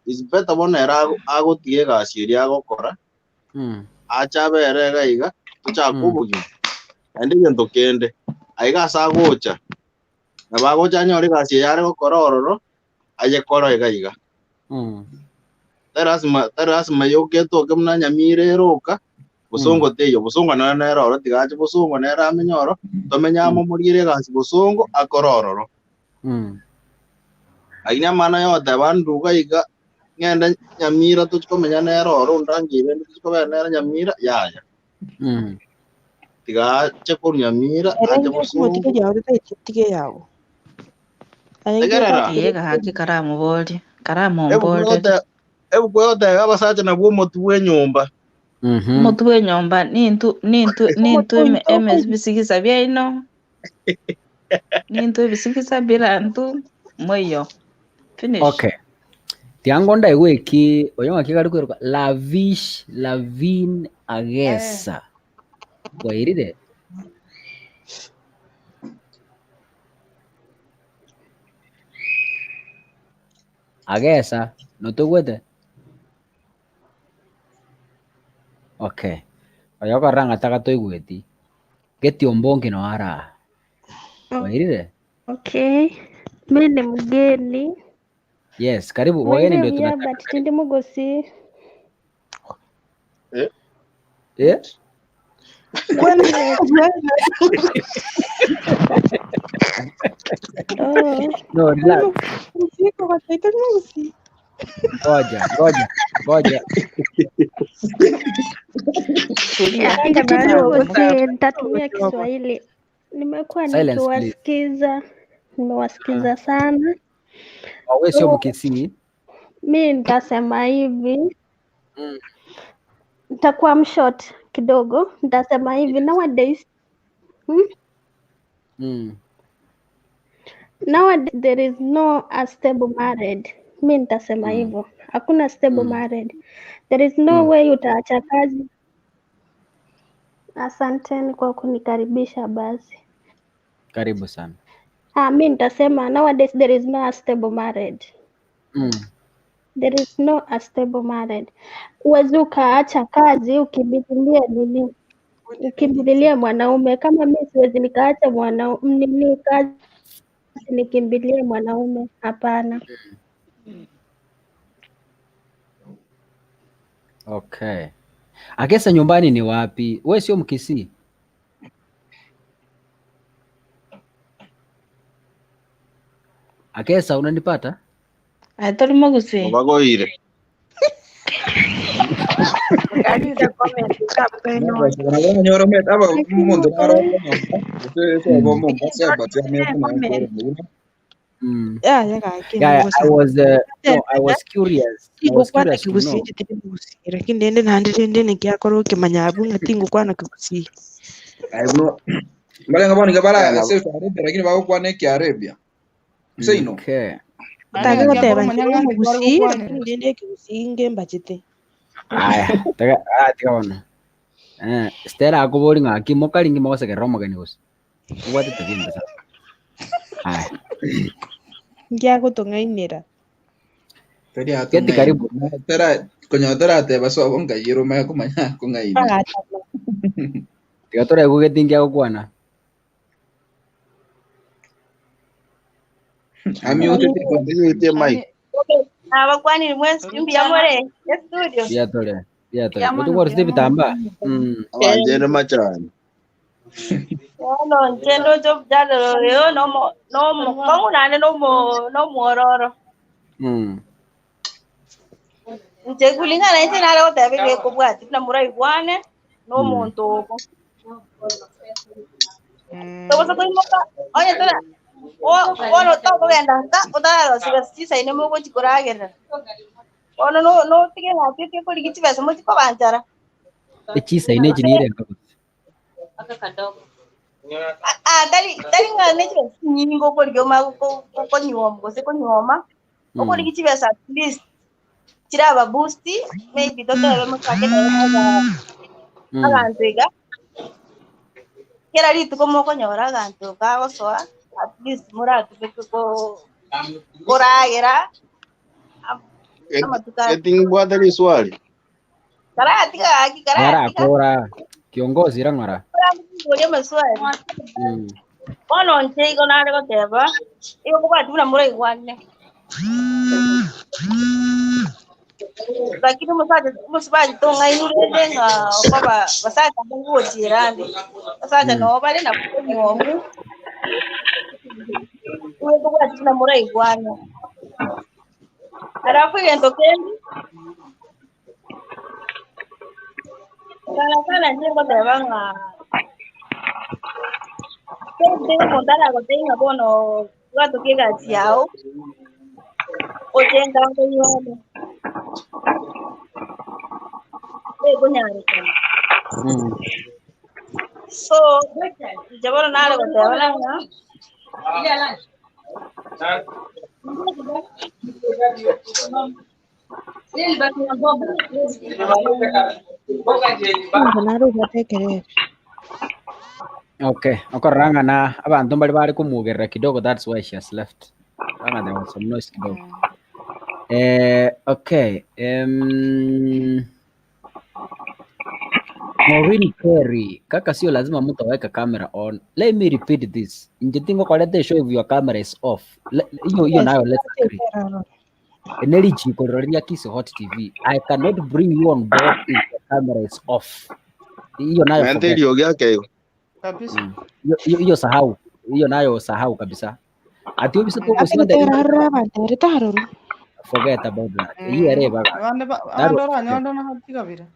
S10: It's better bono ere ago- agotiga egasi eria agokora, ache abere iga iga, tochake obogima. Naende egento kende, aiga ase agocha, nabo agocha anyore egasi eye are gokora ororo, ayekore iga iga. Tari lasima tari lasima yoka etoke buna Nyamira ere oka, bosongo teiyo, bosongo nere nere oro tiga ache bosongo nere amenye oro, tomenye amo morigere egasi bosongo akore ororo. Lakini amang'ana yogoteba nduga iga, ng'ende Nyamira tochi komenya nere oro ondangeire inde tochi kobera nere Nyamira, yaya. Tiga ache korwa Nyamira,
S3: Ere
S10: ache
S3: inche
S10: bosongo,
S3: okomotigeria aye totageti otige yago. Aye inche
S10: tegerera.
S2: Iye gaki karamoborie,
S10: Ebuku
S2: karamomborere.
S10: egote ebuku egoteba abasacha nabwo omotu bw'enyomba.
S2: Omotu bw'enyomba nintu nintu nintu
S3: Omotu
S2: eme
S3: oito
S2: eme
S3: okoigwa.
S2: ebisigisa biaino, nintu ebisigisa birantu moiyo. Finish.
S1: Okay. Tiango ndaigwe eki oyo ng'aki gari kweruka Lavish Lavin Agesa. Bwairire? Agesa, notogwete? Okay. Oyo okorora ng'a tagatoigweti. Getiombo no ara. Bwairire?
S11: Okay, mi ni mgeni.
S1: Yes, karibu. Wageni
S11: Mwaire
S1: ndio
S11: buya
S1: tunataka.
S11: but tindi mugosi.
S10: Eh?
S1: Eh?
S3: Bwana
S11: Yes.
S3: bwana.
S11: Oh,
S1: No, relax.
S3: Usiku wataita musi.
S1: Ngoja, ngoja, ngoja.
S2: Tulia.
S11: ya,
S3: Kanga
S11: tindi
S3: nayo
S11: mugosi, nitatumia
S3: kidogo.
S11: Kiswahili. Nimekuwa
S1: Silence please.
S11: nikiwasikiza, nimewasikiza sana.
S1: Wewe sio
S11: So
S1: Mkisii.
S11: mi nitasema hivi, nitakuwa mshort kidogo. Nitasema hivi nowadays, hmm? Nowadays there is no a stable marriage. Mi nitasema hivyo, hakuna stable marriage. There is no way utaacha kazi. Asanteni kwa kunikaribisha basi.
S1: Karibu sana.
S11: Ah, mi nitasema nowadays there is no a stable marriage. There is no a stable marriage. Huwezi ukaacha kazi ukimbililia nini, ukimbililia mwanaume. Kama mi siwezi nikaacha mwanaume nini kazi ati nikimbilie mwanaume, hapana.
S1: Okay. Agesa nyumbani ni wapi? We sio Mkisii? Agesa unanipata?
S3: Aye tori mogusii.
S10: Obagoire.
S6: Kanisa comment
S9: Nabanyora aba omonto naro obo Mombasa but amete naye
S1: Mm.
S3: Yaya gaki
S1: Yeah, I
S3: mogosaba.
S1: was no, I was curious. I was
S3: Tingokwana
S1: curious to
S3: kigusii
S1: know.
S3: inche tiri mogusii lakini rende naende rende nekiakorwa okimanya abwo ng'a tingokwana kigusii.
S9: Barenga bono iga bara Saudi Arabia lakini bagokwana ekiarabia. Seino.
S1: Okay.
S3: Otake
S8: Naki
S3: goteba
S8: akoro
S3: inche
S8: omonyang'ani tware
S3: nomogusii
S8: gokwanera.
S3: lakini rende ekegusii ngembachete.
S1: Aya, tega ah, tiga bono. Eh, Stella akobori ng'aki mokari ngima gosekerera omogeni gose. Obwate tabia embe sana. Aya.
S3: Ngiagotong'ainera.
S9: Teri
S1: Keti karibu.
S9: atong'aini. Tera konya terateba sobo ngayiro maya komanya kong'aini.
S3: Bagatama.
S1: Tiga toraigwe geti ngiagokwana.
S9: Amute
S10: Mute mic.
S12: Abakwanire mwensi mbuya more estudio.
S1: Mbuya tore. Mbuya tore.
S8: Mbuya mono,
S1: Gotugwa
S8: mbuya mono.
S1: ebitambaa. Mm.
S10: Abanchene machani.
S12: Bono inche ndoche omojadala oyo nomo nomokong'u naende nomo nomwororo. Inche kulingana inche nare goteba egekobwatia buna moraigwane na omonto obo. Togosa koimoka onye tora bono tokogenda nka otararosia besa chisaine mogochi koragerera. Bono no notige ng'aki otige korigia chibesa mochi kobanchara.
S1: Echisaine echi nirenga gose.
S12: Ah, tari tari ng'a ne chibesa chinyinge okorigia omanye konyuoma gose konyuoma, okorigia chibesa at least chiraba boost maybe totebe mochake nonye na abanto iga, kera rituko mokonyora aganto kagosoa at least moratumeke koragera amatuko aya.
S10: Geti ngbwate riswali.
S12: Karatiga gaki
S1: Ng'ora
S12: karatiga
S1: akora kiongozi ira ng'ora.
S12: oria amaswali. Bono inche igo nare goteba, igo kobwati buna moraigwane. Lakini omosacha omosubati tong'ainurete ng'a okoba basacha mbagochiera ande. Abasacha nabo bare nabo obwomu, igo kobwati buna moraigwane. Alafu egento kende, sana sana inche ngoteba ng'a same thing omonto aragotebie ng'a bono bwatokia egasi yago, oche ntango nyuome, tekonyarekana. So, inche bono nare goteba ng'a
S3: Omonto nare obwate ekerebe.
S1: Okay, okorora ng'a na abanto mbare bare komogerera kidogo that's why she has left. Ng'a there was some noise kidogo. Eh, okay. Maureen Kerry, kaka sio lazima mtu aweke camera on. Let me repeat this. Inche tingokorete show if your camera is off. Hiyo hiyo
S3: Yes,
S1: nayo let's agree. Ene richiko riro ria Kisii Hot TV. I cannot bring you on board if the camera is off. Hiyo nayo
S10: Mente
S1: forget.
S10: eriogi akeigo.
S8: Kabisa.
S1: Hiyo hiyo hiyo sahau. Hiyo nayo sahau kabisa. Ati obise
S3: Ase
S1: togosinda
S3: gotera aroro abanto ere taroro.
S1: forget about that. Eyi ere baga.
S8: Abande
S1: That
S8: abande
S1: was
S8: oranyore nahatiga kabira.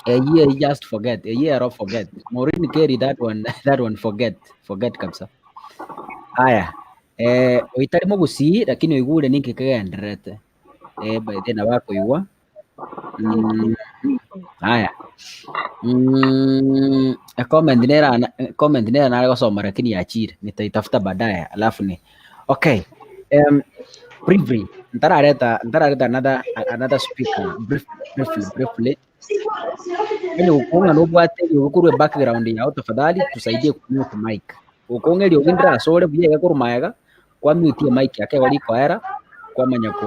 S1: Eyi just forget. Eyi ero forget. Maureen Kerry that one that one forget. Forget kabisa. Aya. Eh oitari mogusii lakini oigure ninki kegendererete. Eh by then abakoigwa. Aya. A comment nera comment nera nare gosoma lakini yachire. Nitaitafuta baadaye alafu ni okay. Briefly ntarareta ntarareta another another speaker brief, briefly briefly Yaani ukonga nobwate eriogi korwa background yao tafadhali tusaidie kumute mic. Ukonga eriogi ndirasore buya iga korwa maega kwamutie mic yake igo rikoera kwamanya ko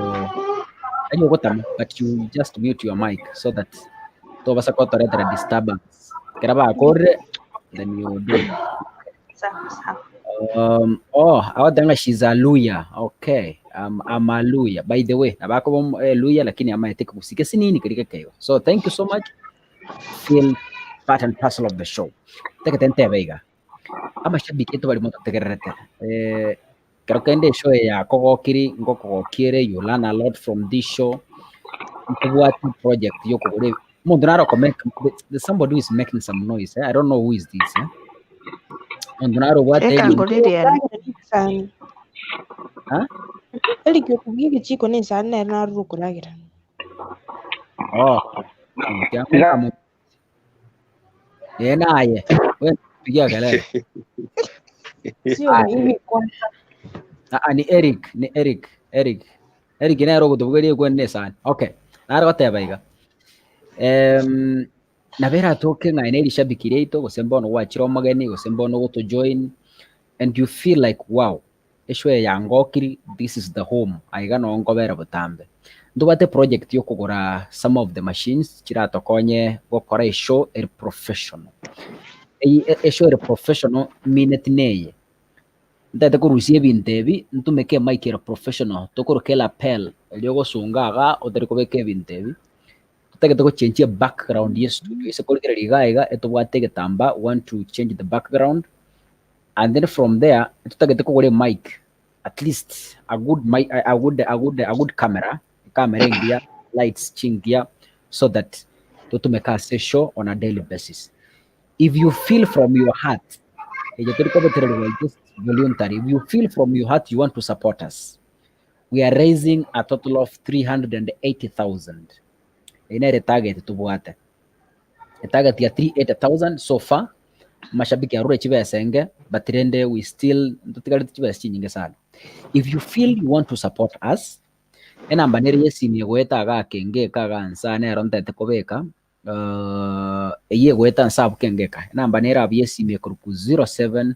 S1: yaani ogotama but you just mute your mic so that tobasa gotoretera disturbance. Ekero bakorire then you do it.
S2: Sawa sawa.
S1: Oh, agoteba ng'a she's a Luya. Okay. I'm a Luya. By the way, nabakoba eh, Luya lakini amaete kegusii gesinini keria gekeigo. So thank you so much. Feel part and parcel of the show. Tekete ntebe iga. Amashabiki eto bari mototegererete. Eh, kero kende eshow eye yakogokiri ngokogokiere you learn a lot from this show. Nkobwati project yokogora ebi- omonto naro okomake there's somebody who is making some noise eh? I don't know who is this eh? Omonto naro obwate
S2: Eka
S1: ebinto
S2: ngoririe ere.
S3: Okoragera nesani.
S1: Ha?
S3: Eric okugia egechiko nesani nere narure okoragera.
S1: Oh, tiamuka mu eh naye. Wewe pigia kelele.
S3: Sio
S1: Aya.
S3: mimi kwanza.
S1: Ah, ni Eric, ni Eric, Eric. Eric nere ogotobugeria ekweni nesani. Okay. Nare goteba iga. Em, nabo eratoke ng'a ere rishabiki riaito gose mbono gwachire omogeni gose mbono ogotojoin and you feel like wow eshow eye yangokiri this is the home aiga noo nkobera botambe. Ntobwate project yokogora some of the machines chiratokonye gokora eshow ere professional. Eye eshow ere professional mineti neye, ntagete korusia ebinto ebi ntumeke emic ere professional tokoroka elapel erio ogosunga igaa otari kobeka ebinto ebi, totagete gochenchia ebackground ya estudio ase korigereria iga iga etobwate egetambaa we want to change the background and then from there totagete kogora emic at least a good mic a good a good a good camera ecamera engiya lights chingiya so that totumeke ase eshow on a daily basis. If you feel from your heart eye tori kobetererigwa just voluntary if you feel from your heart you want to support us we are raising a total of 380,000 eye nere target tobwate etarget ya 380,000 so far mashabiki arure chibesa enge but rende we still ntotigareti chibesa chinyinge sana if you feel you want to support us enamba nere yesimi egoeta iga kenge eka iga nsa nero ntete kobeka uh, eyio egoeta nsa abwo kenge eka enamba nere abwo yesimi ekorokwa 07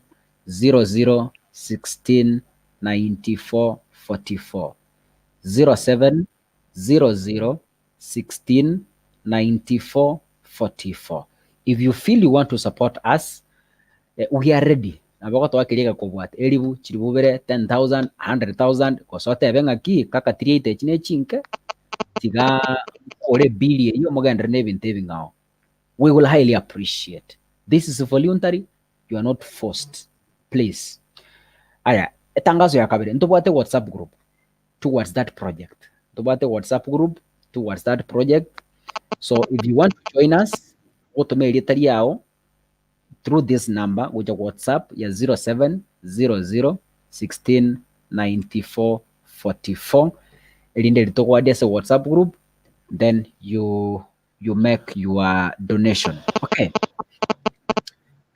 S1: 00 16 94 44 07 00 16 94 44 if you feel you want to support us eh, we are ready nabo gotoa keria gekobwata eribu chiribu bibere 10000 100000 gose otebe ng'aki kaka tiriaito echi ne chinke tiga ore ebili eyio mogenderere na ebinto ebing'ao we will highly appreciate this is voluntary you are not forced please aya etangazo ya kabere ntobwate whatsapp group towards that project ntobwate whatsapp group towards that project so if you want to join us gotoma erieta riao through this number gocha whatsapp ya 0700 16 94 44 erinde eri togwadie ase whatsapp group then you you make your donation okay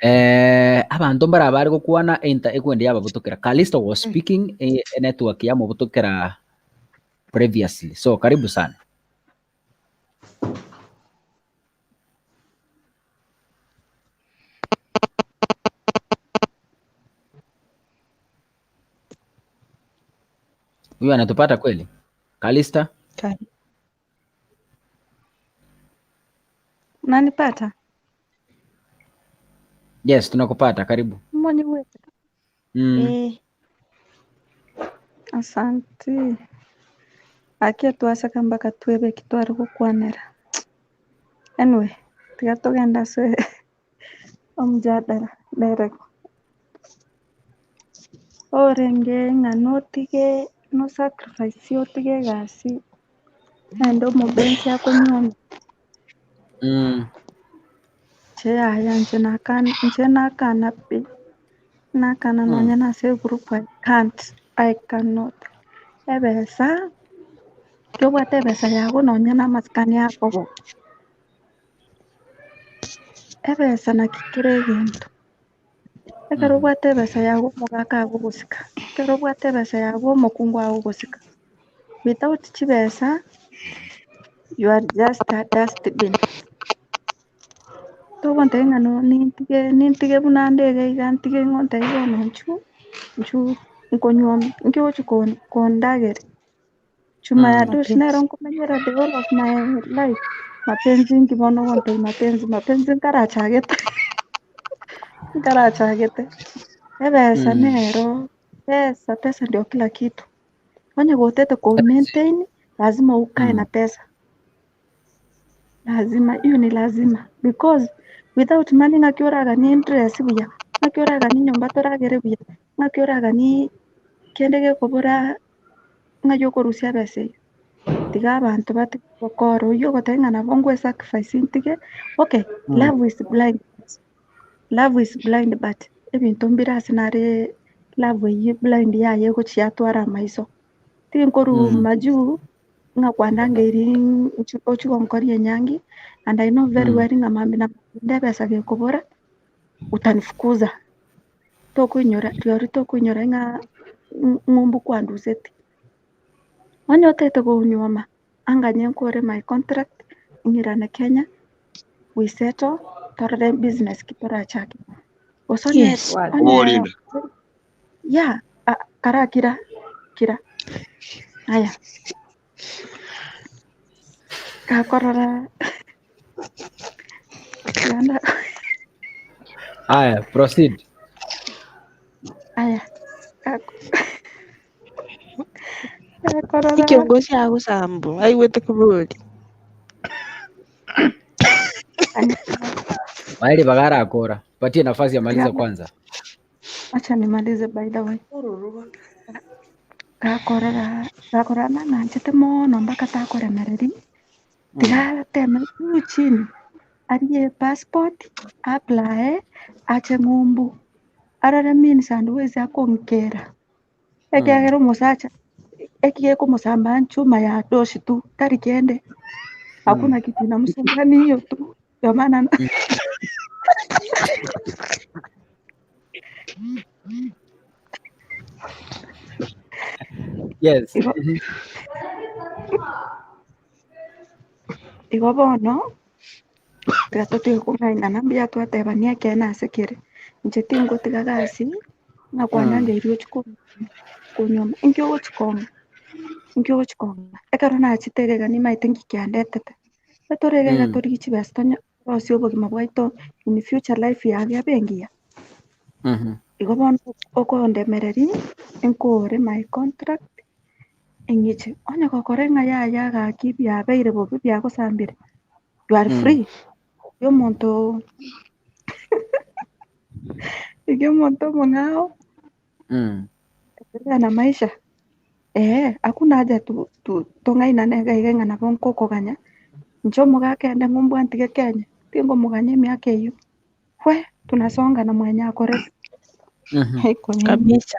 S1: eh, abanto mbara bare gokwana enta ekwende yababotokera Callisto was speaking eh, network yamobotokera previously so karibu sana huyu anatupata kweli Kalista
S3: Kari.
S6: Unanipata?
S1: yes tunakupata karibu
S6: Mwenye wetu.
S1: mm.
S3: Mm.
S6: Asante. Akia twasaka mpaka twebe kitware gokwanera. Anyway, tiga togenda ase omjadala direct. Orenge ng'a notige no sacrifice otige egasi naende omobensi akonyuoma
S1: Mm.
S6: nche yaya nche nakana nche nakana pi nakana
S1: Mm.
S6: nonya nase egroup I can't I cannot ebesa kiobwate ebesa yago nonya na amasikani akobo ebesa naki kera egento ekero
S1: Mm.
S6: obwate ebesa yago omogaka agogosika ekero obwate ebesa yago omokungu agogosika without chibesa you are just a dustbin togontebia ng'a no nintige nintige buna nde iga iga ntige ng'ontebie bono nchu nchu nkonyuoma nki ogochi kon kondageria chuma ya
S1: Mm.
S6: dosi nero
S3: Mapenzi.
S6: nkomenyera the whole of my life mapenzi inki bono ogontebia mapenzi mapenzi nkarachagete nkarachagete. Ebesa
S1: Mm.
S6: nero, pesa pesa ndio kila kitu. Onye gotete ko maintain lazima ukae
S1: Mm.
S6: na pesa. Lazima, hiyo ni lazima because without money ng'aki oraganie interest buya, ng'aki oraganie nyomba toragere buya, ng'aki oraganie kende gekobora ng'ai okorusia ebesa eyio. Tiga abanto batige gokora oyio ogoteba ng'a nabo ngoe sacrifice ntige, okay
S1: Mm.
S6: love is blind, love is blind but ebinto mbire ase nare love eyio blind yaye egochia yatwara amaiso. Tinkorwa
S1: Mm.
S6: majuu ng'a kwandangeiri nchi ochie gonkoria enyangi and I know very
S1: Mm.
S6: well ng'a mambia na mambia ebesa gekobora utanifukuza. Tokoinyora rirorio tokoinyora ng'a ng'umbu kwanduseti. Onye otagete konyuoma anga inye nkore my contract ng'irane Kenya we settle torore business ki torachake. Gose onye
S3: Yes.
S6: onye
S10: Oborinde.
S6: yeah karakira kira aya gakorora yanda
S1: Aya, proceed.
S6: aya gakorora
S3: Ekiongozi agosambu aigwete kobori.
S1: Maeli bagara akora. Patie nafasi amalize kwanza.
S6: Acha nimalize by the way. Gakorora gakorora nang'anchete mono mpaka takoremereri tiga ateme juu chini arie passport apply ache ng'umbu arore means and ways akong'ikera ekiagera omosacha ekigekomosamba nchuma ya doshi tu tari kende hakuna kitu inamsumbua ni hiyo tu ndio maana
S1: Yes.
S6: igo igo bono tiga totige kong'ainana mbuya twatebania ekeene ase kere inche tingotiga gasi ng'a kwanangeirwe ochie konyuoma inki ogochi kong'a inki ogochi kong'a ekero nachete iga iga nimaete nki kiandetete etore iga iga
S1: Mm.
S6: torigie chibesa tonye torosie obogima bwaito in future life yago ebe engiya.
S1: Mhm.
S6: Igo bono okondemereria nkore my contract eng'iche onye gokora ng'a yaya gaki biabeire bobe biagosambire you are
S1: Mm.
S6: free iga omonto iga omonto omong'ao
S1: Mm.
S6: endelea na maisha eeh hakuna haja tu tu tong'ainane iga iga ng'a nabo nkokoganya inche omogaka ende ng'umbu antige Kenya tingomoganya emiaka eywo we tunasonga na mwenye akorete
S1: Mhm.
S6: Ekonye
S3: Kabisa.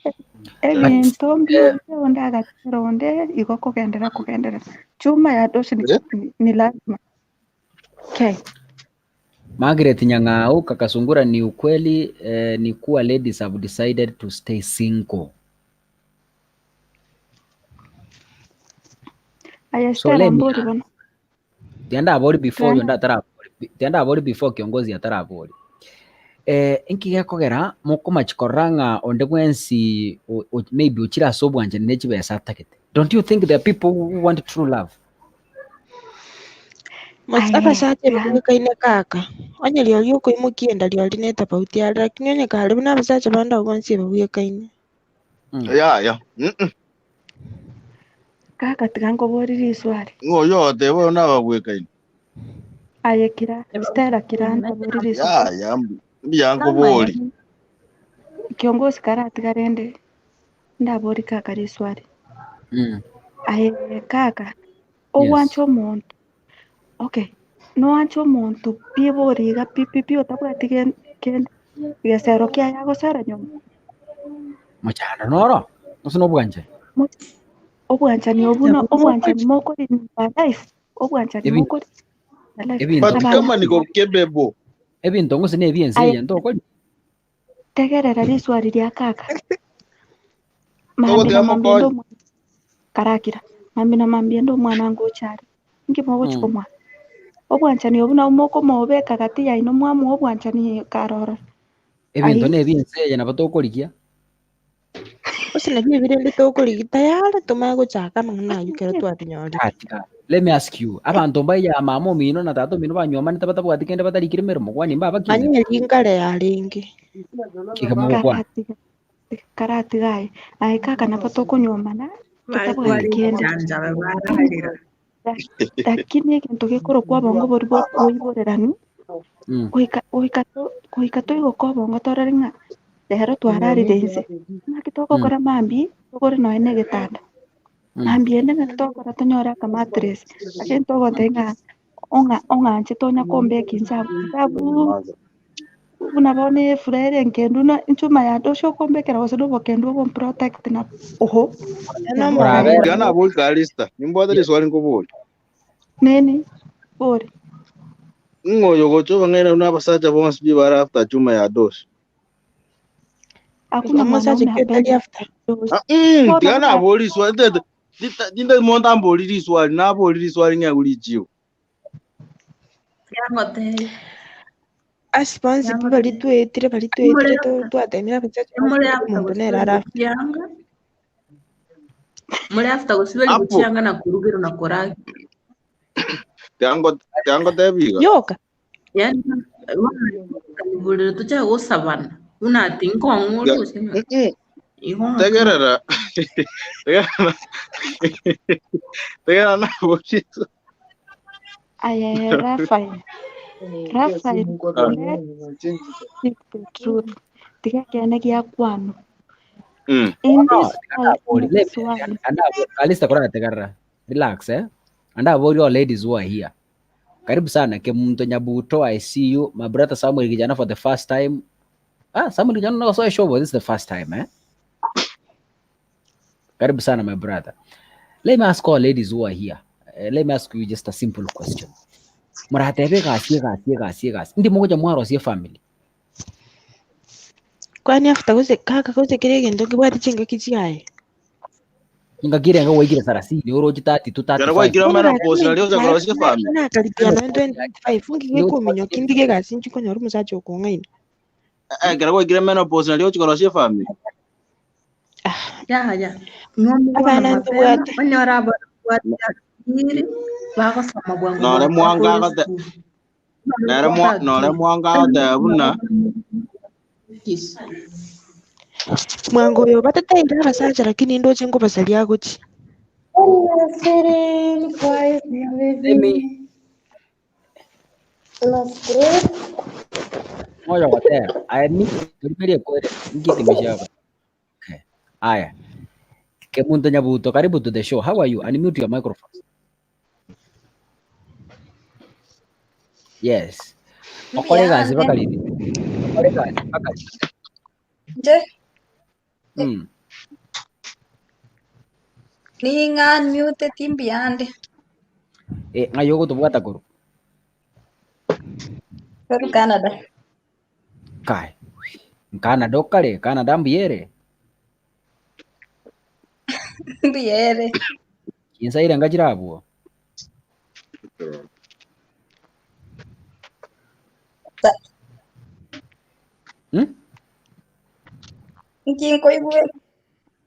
S1: But
S6: ebinto
S1: eh,
S6: mbionde onde agatera onde igo kogenderera kogenderera chuma ya doshi ni,
S10: Eh?
S6: ni, ni lazima okay.
S1: Margaret Nyang'au Kakasungura, ni ukweli eh, ni kuwa ladies have decided to stay single.
S6: Aya
S1: So
S6: Stella
S1: let me
S6: mbori bono
S1: tienda abori before
S6: Tiana
S1: yonda atarabori tienda abori before kiongozi atarabori eh inki gekogera mokomachikorora ng'a onde bwensi o- o- maybe ochire ase obwanchani ne chibesa atagete don't you think there are people who want true love
S3: Mos
S6: aye
S3: abasacha
S6: tiga
S3: ebabwekaine kaka onye riori okoimokia enda riori na etofauti are lakini onye kare buna abasacha bande abwo bonsi ebabwekaine.
S1: mm.
S10: Ya ya. Mm.
S6: kaka tiga nkobori riswali
S10: Ng'o oyo oteba oyo nababwekaine.
S6: aye kira Stella kira ndabori riswali
S10: Ya ya mbuya nkobori.
S6: kiongozi karatiga rende ndabori kaka riswali
S1: Mm.
S6: aye kaka
S1: Yes.
S6: ogwancha omonto okay noanche omonto pi bori iga pi pi pi otabwati gen- kende gesero kiaye agosara nyuma
S1: Mochando noro ose nobwanchani
S6: Mo- obwanchani obu no
S3: Nabo
S6: obwanchani
S3: mokochi
S6: mokori in life obwanchani
S1: Ebinto
S6: mokori in life
S1: ebinto
S10: But
S6: abana
S10: kama niko capable.
S1: ebinto ng'ose na ebiense
S6: aye
S1: eye ntokori
S6: tegerera riswali ria kaka mambia
S10: Togotiga
S6: na mambia ndo
S10: mokonye.
S6: omwana karakira mambia na mambia ndo omwana ngochare inki mogochi
S1: mm.
S6: komwa obwanchani obu nabo mokomobeka gati yaino mwamuha obwanchani karoro
S1: ebinto
S6: ai
S1: na ebiense eye nabo tokorigia
S3: Ose nabio ebirende tokorigia tayari tomanye gochaka amang'ana aywo ekero twabinyorire.
S1: Katika let me ask you abanto mbaiya mama omino na tata omino banywomanete batabwati kende batarikire emeremo kwani mbabakine
S3: Manya eri nkare yarenge.
S1: Kike mogokwana.
S6: Karatiga karatiga aye. Aye kaka nabo tokonyuomana totabwati kende. Lakini egento gekorokwa obongo boria bokoiborerani goika goika goika toigoke obongo torore ng'a rero twararire inse, naki togokora mambia togore nonye na egetanda, mambia ende naki togokora tonyore akamattress, ase ntogoteba ng'a ong'a ong'anchete onya kombeka inse abwo, inse abwo buna bono efura ere enkendu na inchuma yane oche okombekera gose na obokendu okomprotect na oho.
S1: Orabera.
S10: Tiga nabori Kalista, nimbwate riswali nkoboria.
S6: Nini? Bori.
S10: Ng'o oyo ogocha obang'aina buna abasacha bonsi pi bare after chuma ya dosi?
S6: Hakuna
S3: Omosacha
S6: mwanaume
S3: ki otari
S6: hapendi
S3: after?
S6: dosi.
S10: Ah,
S6: Bono
S10: tiga
S6: buna
S10: nabori riswali tete tindati monto ambori riswali nabori riswali ng'egwe richibu.
S3: Ase bonsi pi baria tweetire baria tweetire to- twatemire abasacha bonsi
S13: Emore
S3: kera
S13: after
S3: omonto nere
S13: gosiberi
S3: are after.
S13: gochianga more after gosiberi
S10: Apo
S13: gochianga na korugerwa na koragerwa.
S10: tiga ngo- tiga ngotebi iga.
S3: Yoka.
S13: Yaani burire tochake gosabana buna ati nkong'ore
S10: Tiga-
S13: gose ng'a igo
S10: Tegerera tegerera tegerera nabori riswali.
S6: Aye Rafael, Rafael,
S10: Ah,
S6: let's speak the truth. Tiga ekeene giakwanwa. In
S1: No,
S6: this world,
S1: andabori
S6: in
S1: let
S6: this world,
S1: andabori Kalista korategerera. Relax eh. Andabori all ladies who are here. Karibu sana Kemunto Nyabuto, I see you. My brother Samuel Kijana for the first time. Ah, Samuel Kijana no so show, but this is the first time eh. Karibu sana my brother. Let me ask all ladies who are here. Let me ask you just a simple question. Muratebe gasi gasi gasi gasi. Ndi mogoja mwarosie family.
S3: Kwani after gose kaka gose kere egento nkebwate chingaki chiaye.
S1: Ngakire nga waikire sarasini orochi 32
S10: Kero
S1: 35.
S10: gwaikire
S3: Bono
S10: omena
S3: gaki
S10: posi nario ocha korosia family.
S3: nakaribia noe 2025 ngige kominyoki ndige egasi nchi konyora omosacha okong'aina.
S10: Eh, kero gwaikire menopause nario ochi korosia family.
S13: yaya ng'ombe bono
S3: Abana
S13: mapema
S3: ntobwate.
S13: onyora abana bwatire bagosoma bwango
S10: Nore
S13: bwango
S10: mwanga
S13: bakore
S10: agote
S13: esukuru
S10: nere mwa nore mwanga agoteba buna
S3: Mwango oyo batataire abasacha lakini ndoche nkobasaria agochi.
S1: Let me moyo gotera. I need tulimerie kwere ngiti mishaba. Okay. Aya. Kemunto Nyabuto, karibu to the show. How are you? Unmute your microphone. Yes. Okore gasi
S12: Mbuyande
S1: bakariri. Okore gasi bakariri.
S12: nje Ning'a unmute mbuyande
S1: Eh, ng'ai ogotobwata korwa?
S12: koru Canada.
S1: Kai. Canada okare, Canada mbuyere.
S12: Mbuyere.
S1: Chinsaire ngachire abwo.
S12: Nki nkoigwe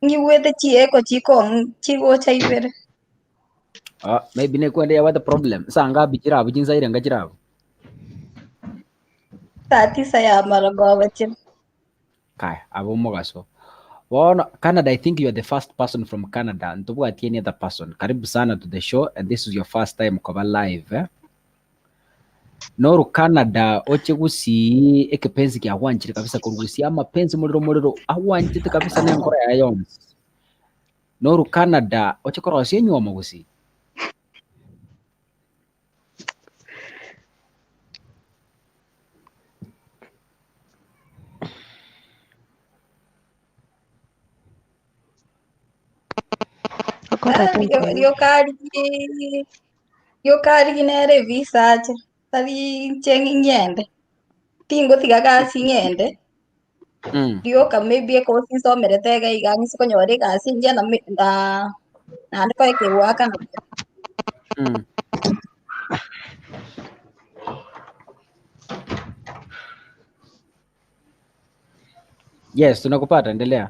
S12: ng'igwete chieko chikong'u chigocha ibere.
S1: Ah, maybe nekwende yabwate problem. Saa ngapi chire abwo chinsaire ngachire abwo?
S12: Saa tisa ya marogoba chire.
S1: Kaya, abo mogaso. Bono, Canada, I think you are the first person from Canada. Ntobwati any other person. Karibu sana to the show and this is your first time koba live. Eh? Noru Canada oche gusii ekepenzi kiagwanchire kabisa korugusia amapenzi muriro muriro agwanchete kabisa nenkora yaye yonsi. Noru Canada oche korosia enywomo gusii.
S3: Okora
S12: Ah, riokarigi riokarigi nere visa ache tari inche ng'ende tingotiga gasi ng'ende rioka maybe ekosi nsomerete iga iga ng'ise konyora egasi engiya na na naende koe kegwakana buya.
S1: Yes, tunakupata, endelea.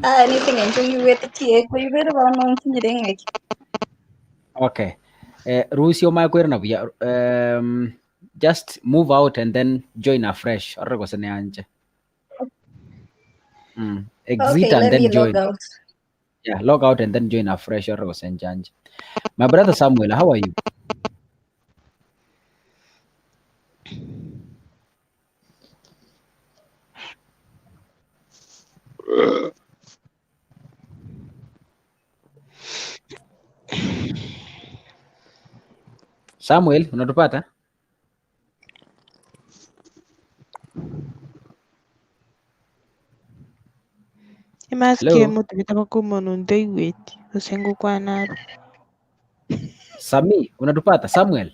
S12: Aya nise eng'encho ng'igwete chieko ibere bono nkinyire ng'aki.
S1: Okay. Eh, rusia omae kwerana buya. Just move out and then join afresh. Orore gose neanche. Exit
S14: Okay,
S1: and
S14: let
S1: then
S14: me log
S1: join.
S14: out.
S1: Yeah, log out and then join afresh. Orore gose nchanje. My brother Samuel, how are you? Samuel, unatupata?
S3: Emask
S1: Hello?
S3: emotebete bakomona ontoigweti gose ngokwana are.
S1: Sami, unatupata? Samuel?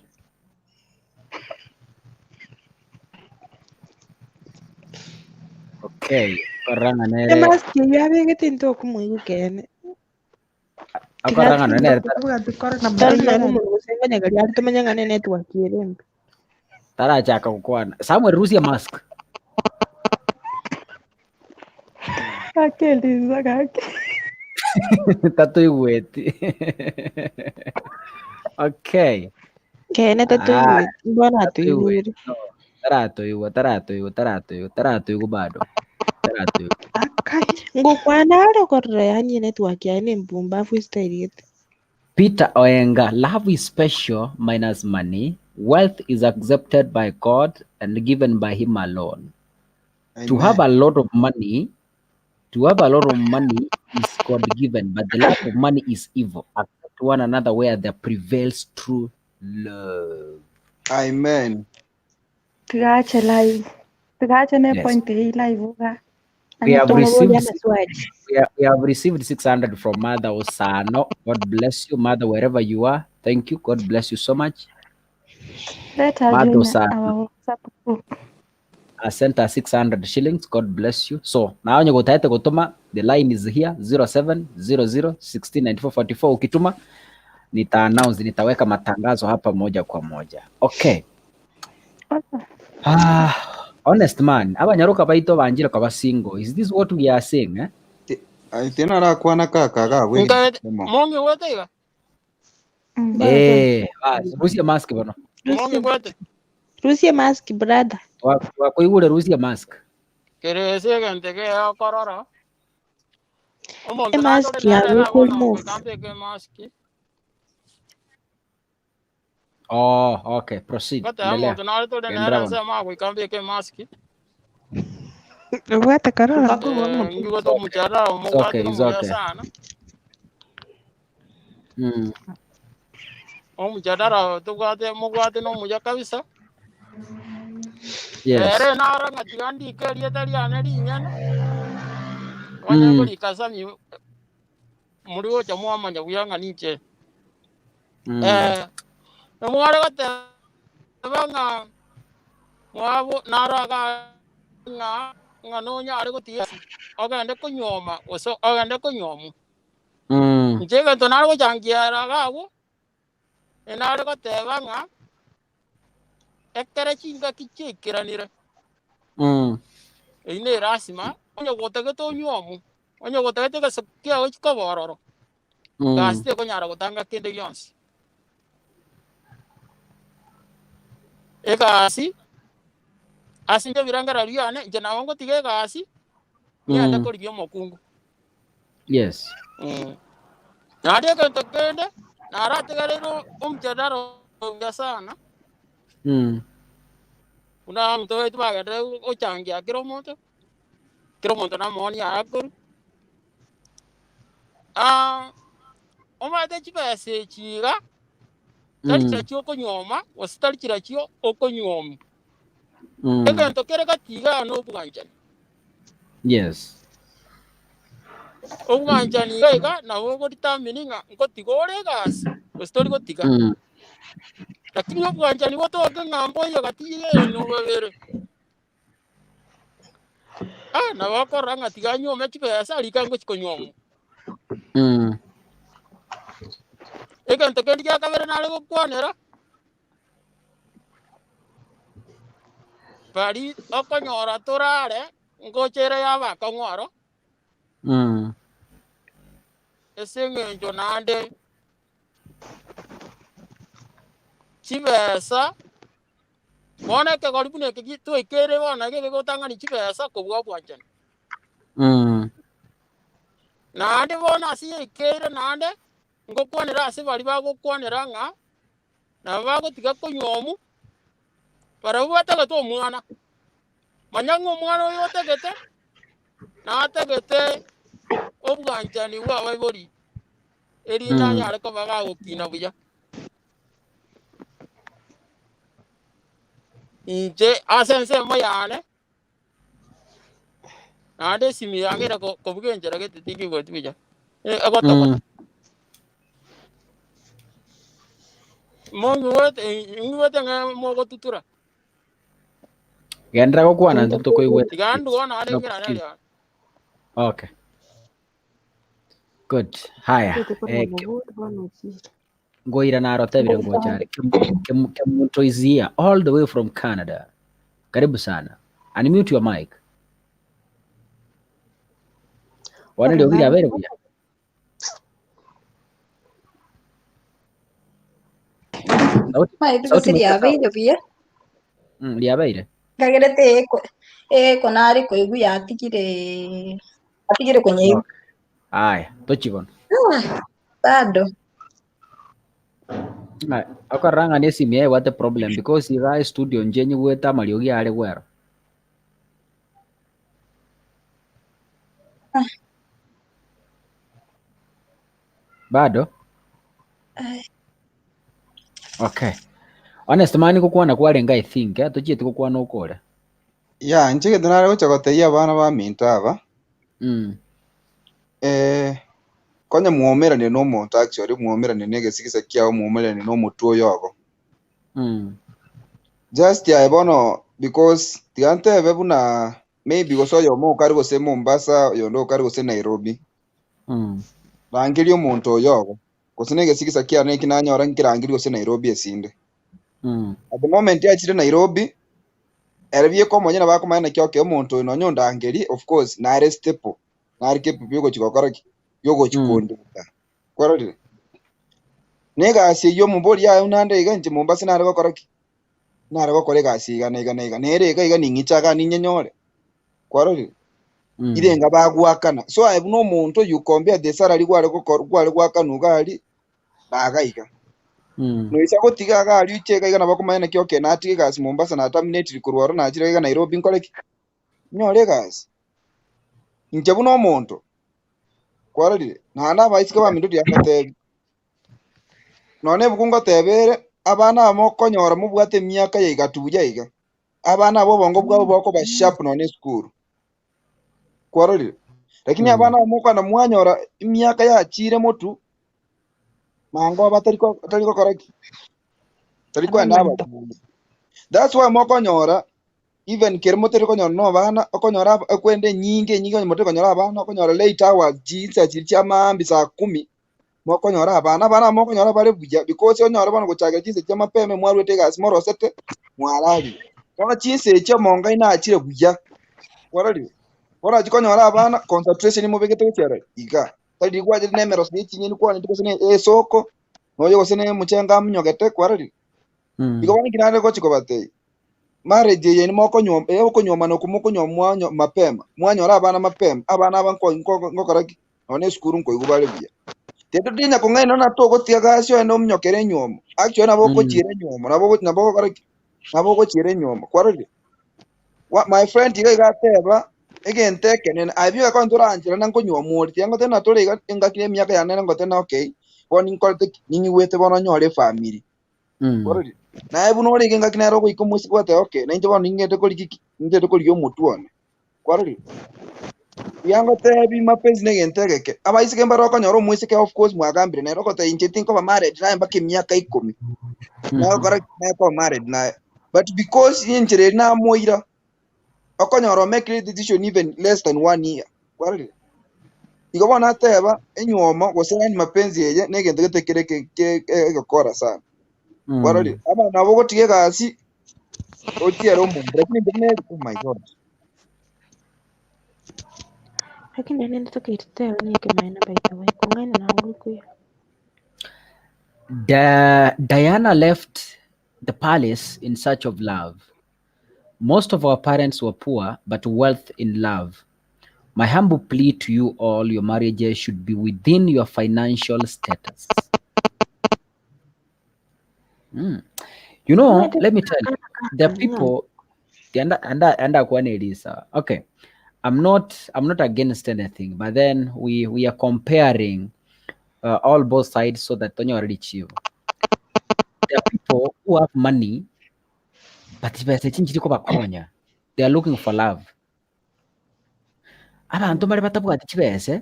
S1: Okay, korang'a nere
S3: Emask eyio abegete ntokomoigwa kene.
S1: akorang'a nere nere
S8: Tobwati korona
S3: Tari
S8: mbuya
S3: nonye
S8: yarari.
S3: omonto gose ngonyegeri are tomanye ng'a ne network ere embe.
S1: tarachaka gokwana. Samuel rusia mask.
S6: Akeliza gaki.
S1: Tatoigweti. Okay.
S3: Kene
S1: Ah,
S3: tatoigweti, mbona
S1: tatoigweti.
S3: atoigwire.
S1: No, taratoigwa, taratoigwa, taratoigwa, taratoigwa bado. Taratoigwa.
S3: Akai, ngokwana are okorora yaani enetwork yaye ne empumbafu estyle gete.
S1: Peter Oenga, love is special minus money. Wealth is accepted by God and given by Him alone. To have
S9: Amen.
S1: a lot of money, to have a lot of money is God given, but the lack of money is evil. Accept one another where there prevails true love.
S9: Amen.
S6: Tigache live. Tigache ne
S1: Yes.
S6: point hii live uga.
S1: We have
S6: Anatoa
S1: received
S3: Tomoboria maswali.
S1: we have received 600 from Mother Osano. God bless you, Mother, wherever you are. Thank you. God bless you so much.
S6: Let her
S1: Mother
S6: join
S1: Osano.
S6: our WhatsApp group.
S1: I sent her 600 shillings. God bless you. So now onye gotaete gutuma, the line is here 0700 169444. Ukituma nita announce, nitaweka matangazo hapa moja kwa moja. Okay. Ah, honest man, abanyaruka baito banjira kwa single. Is this what we are saying eh?
S9: Tena arakwana kaka gabwe
S15: Nkaete
S9: gemo.
S15: mongi gwete iga
S1: Eh, bas, rusia mask bono.
S15: mongi
S3: Rusia,
S15: gwete
S3: Rusia mask brother.
S1: Wakoigure rusia mask.
S15: kerese egente geokorora omonto
S3: Emask
S15: natore
S3: yawe
S15: nere nabono
S3: ekoremove.
S15: goika mbeke emaski
S1: Oh, okay, proceed.
S15: ngoteba
S1: Endelea.
S15: omonto nare tore nere
S1: Gendera bono.
S15: ensemo agoika mbeke emaski
S3: Obwate korona.
S15: ngigwete omuchara
S1: It's
S15: omobwate
S1: okay, it's
S15: nomuya
S1: okay.
S15: sana Omuchadara tobwate mobwate nomuya kabisa
S1: Yes.
S15: ere naro ng'a tiga ndike erieta riane rinyene onye ngorika sami muri gocha mwamanya buya ng'a ninche nomware goteba ng'a mwabo naro iga ng'a ng'a nonyare gotiga ogende konyuoma gose ogende konyuomwa inche egento nare gochangiera iga abwo, enare goteba ng'a ekere chingaki chiaikeranire eywo na erasima onye gotagete onyuomwe, onye gotagete egesaku kiago chikoba ororo, gasi tekonyara gotanga kende gionsi. Egasi, ase inche ebirengererio biane, inche nabo ngotiga egasi, ng'ende korigia omokungu.
S1: Yes.
S15: Naende egento kende, naratigareire omchadara obuya sana, buna abanto baito bagenderere gochangia kera omonto, kera omonto namoonie aye akorwa. Omanyete chibesa echi iga, tari chirachio okonyuoma, gose tari chirachio okonyuomwa. Egento kere gati igaa na obwanchani.
S1: Yes.
S15: Obwanchani iga iga nabo ogodetermine ng'a ngotiga ore egasi gose tori gotiga. Lakini obwanchani botoke ng'a mboiyo gati yenu babere, ah, nabo okorora ng'a tiga anyuome chibesa rika ngochi konyuomwa. Egento kende gia kabere nare gokwanera, bari okonyora torare ngocha ere yabakong'u aro, ase eng'encho naende chibesa Bono ekegori buna eke gi- twaikeire bono naki egegotang'ani chibesa kobua obwanchani. Naende bono ase yaikeire naende, ngokwanera ase baria bagokwanera ng'a nabo bagotiga konywa omu, barabwo batagete omwana. Manya ng'a omwana oyo otagete, natagete obwanchani bw'abaibori, erinde anyare koba gagokina buya. Inche ase ensemo yane, naende esimi yang'eire ko- kobuga enchera gete tingigweti buya, egotogota. Mongigwete ingigwete ng'a mogotutura.
S1: Genderera gokwana intwe tokoigwete.
S15: Tiga ndue naende ng'irane
S1: Tokoigwete.
S15: aria.
S1: Okay. Good. Haya.
S3: Rituko
S1: Eh,
S3: ria mobori bono ochire.
S1: Ngoira narotebire ngochare. Kemunto is here all the way from Canada. Karibu sana. Unmute your mic. Bono
S3: Ore
S1: riogi
S3: nare
S1: riabeire buya. Sauti
S14: Maeti
S1: sauti
S14: gose
S1: moika sawa.
S14: riabeire buya,
S1: Riabeire.
S14: nkagerete eko eko nare koigwa yatigire yatigire konyeigwa.
S1: Okay. Aya, tochi bono.
S14: Ah, bado.
S1: Ng'a okorora ng'a ne esimu yaye ebwate problem because iga estudio inche nyigwete amariogi are gwero.
S14: Ah.
S1: Bado?
S14: Ai.
S1: Okay. Honest man gokwana kwarenge I think eh, tochieti gokwana okore.
S9: Ya, inche egento nare gocha gotebia abana baminto aba, eh, konya mwomeranire na omonto actually mwomeranire na egesigisa kiao mwomeranire na omotwe oyo ogo. Just aye bono because tiga ntebe buna maybe gose oyomo okare gose Mombasa oyonde okare gose Nairobi. Rangeria omonto oyo ogo, gose na egesigisa kiane eki nanyora nkerangerie gose Nairobi esinde. At the moment achire Nairobi, ere bieka omonyene bakomanya naki okay omonto oyo nonye ondangerie of course nare stable, nare capable yogochi gokora ki? Yogochi kondeta. Kwarorire? Na egasi eyio omoboria aye naende iga inche Mombasa nare gokora ki? Nare gokora egasi iga na iga na iga. Nere iga iga ning'iche iga ninyenyore. Kwarorire? Irenga bagoakana. So aye buna omonto you compare the salary gware gokor gware goakanwa iga aria na iga iga. Noisa gotiga iga aria oche iga iga nabo okomanya naki okay natiga egasi Mombasa na terminatiri korwa ororo nachire iga Nairobi nkore ki? Nyore egasi. Inche buna omonto, kwarorire, naende abaiseke baminto tiagotebi. Nonya ebuku ngoteba ere, abana aba mokonyora mobwate emiaka ya igatu buya iga, abana aba obongo bwabo bokoba sharp nonya esukuru. Kwarorire? Lakini abana aba mokogenda mwanyora emiaka yachire motu, mango batari ko- batari gokora ki? Tari kwenda
S3: Abamanto.
S9: abakungu. That's why mokonyora even kere motari konyora na abana, okonyora aba- ekwenda enyinge enyinge onye motari konyora abana, okonyora late hours chinsa chiria chia maambia saa kumi, mokonyora abana. Abana aba mokonyora bare buya because onyore bono gochakera chinsa chia mapema mwarwete egasi morosete, mwararire. Bono chinsa echio omonga inachire buya, kwarorire? Bono achia konyora abana concentration mobegete gochia aroro iga. Tari riria gwachete na emeroso ya chinyeni kwaneti gose na esoko, noyo gose na omochengo amunyogete, kwarorire? Igo bono inki nare gochia kobatebia, marriage eye mokonywa okonyuomana oko mokonywa mwanyo mapema, mwanyora abana mapema, abana aba nko nko ngokora ki? Nonya na esukuru nkoigwa bare buya. Tindi tinya kong'aina ng'a togotiga gasi oende omunyokere enywomo, actually nabo ogochiera enywomo, nabo ogo nabo ogokora ki? Nabo ogochiera enywomo, kwarorire? Wa my friend iga iga ateba, egento ekenene, aye biga ekero torancherana nkonyuomwa ore, tiga ngotebe natore iga engaki ya emiaka yane nere ngotebe ng'a okay, bono ninkorete ki? Ning'igwete bono nyore efamiri. Kwarorire? Naye buna ore iga engaki nere ogoika omosike gwateba okay, nainche bono ning'ende korigia ki? Ning'ende korigia omotwe one. Kwarorire? Tiga ngotebi mapenzi negento egeke. Abaiseke mbare okonyora omoiseke of course mwagambire nere ogoteba inche tinkoba married naye mpaka emiaka ikomi. Naye okora ki? Naye koba married naye. But because enchera eria namoira, okonyora omekire decision even less than one year. Kwarorire? Igo bono nateba enywomo gose yaani mapenzi eye negento gete kere ke- ke- egekora sana. Kwarorire? Abanto nabo ogotiga egasi ochiere omonto lakini inche buna eri oh my God.
S3: Lakini nende tokeriteba nekemaene by the way, kong'aina nabo goikuya.
S1: Diana left. the palace in search of love. Most of our parents were poor, but wealth in love. My humble plea to you all, your marriages should be within your financial status. You know, let me tell you, there are people anda anda anda kuwa Elisa. Okay. I'm not against anything, but then we are comparing all both sides so that tonyore richibo. There are people who have money but chibesa echi nchiri kobakonya. They are looking for love. Abanto mbare batabwati chibese,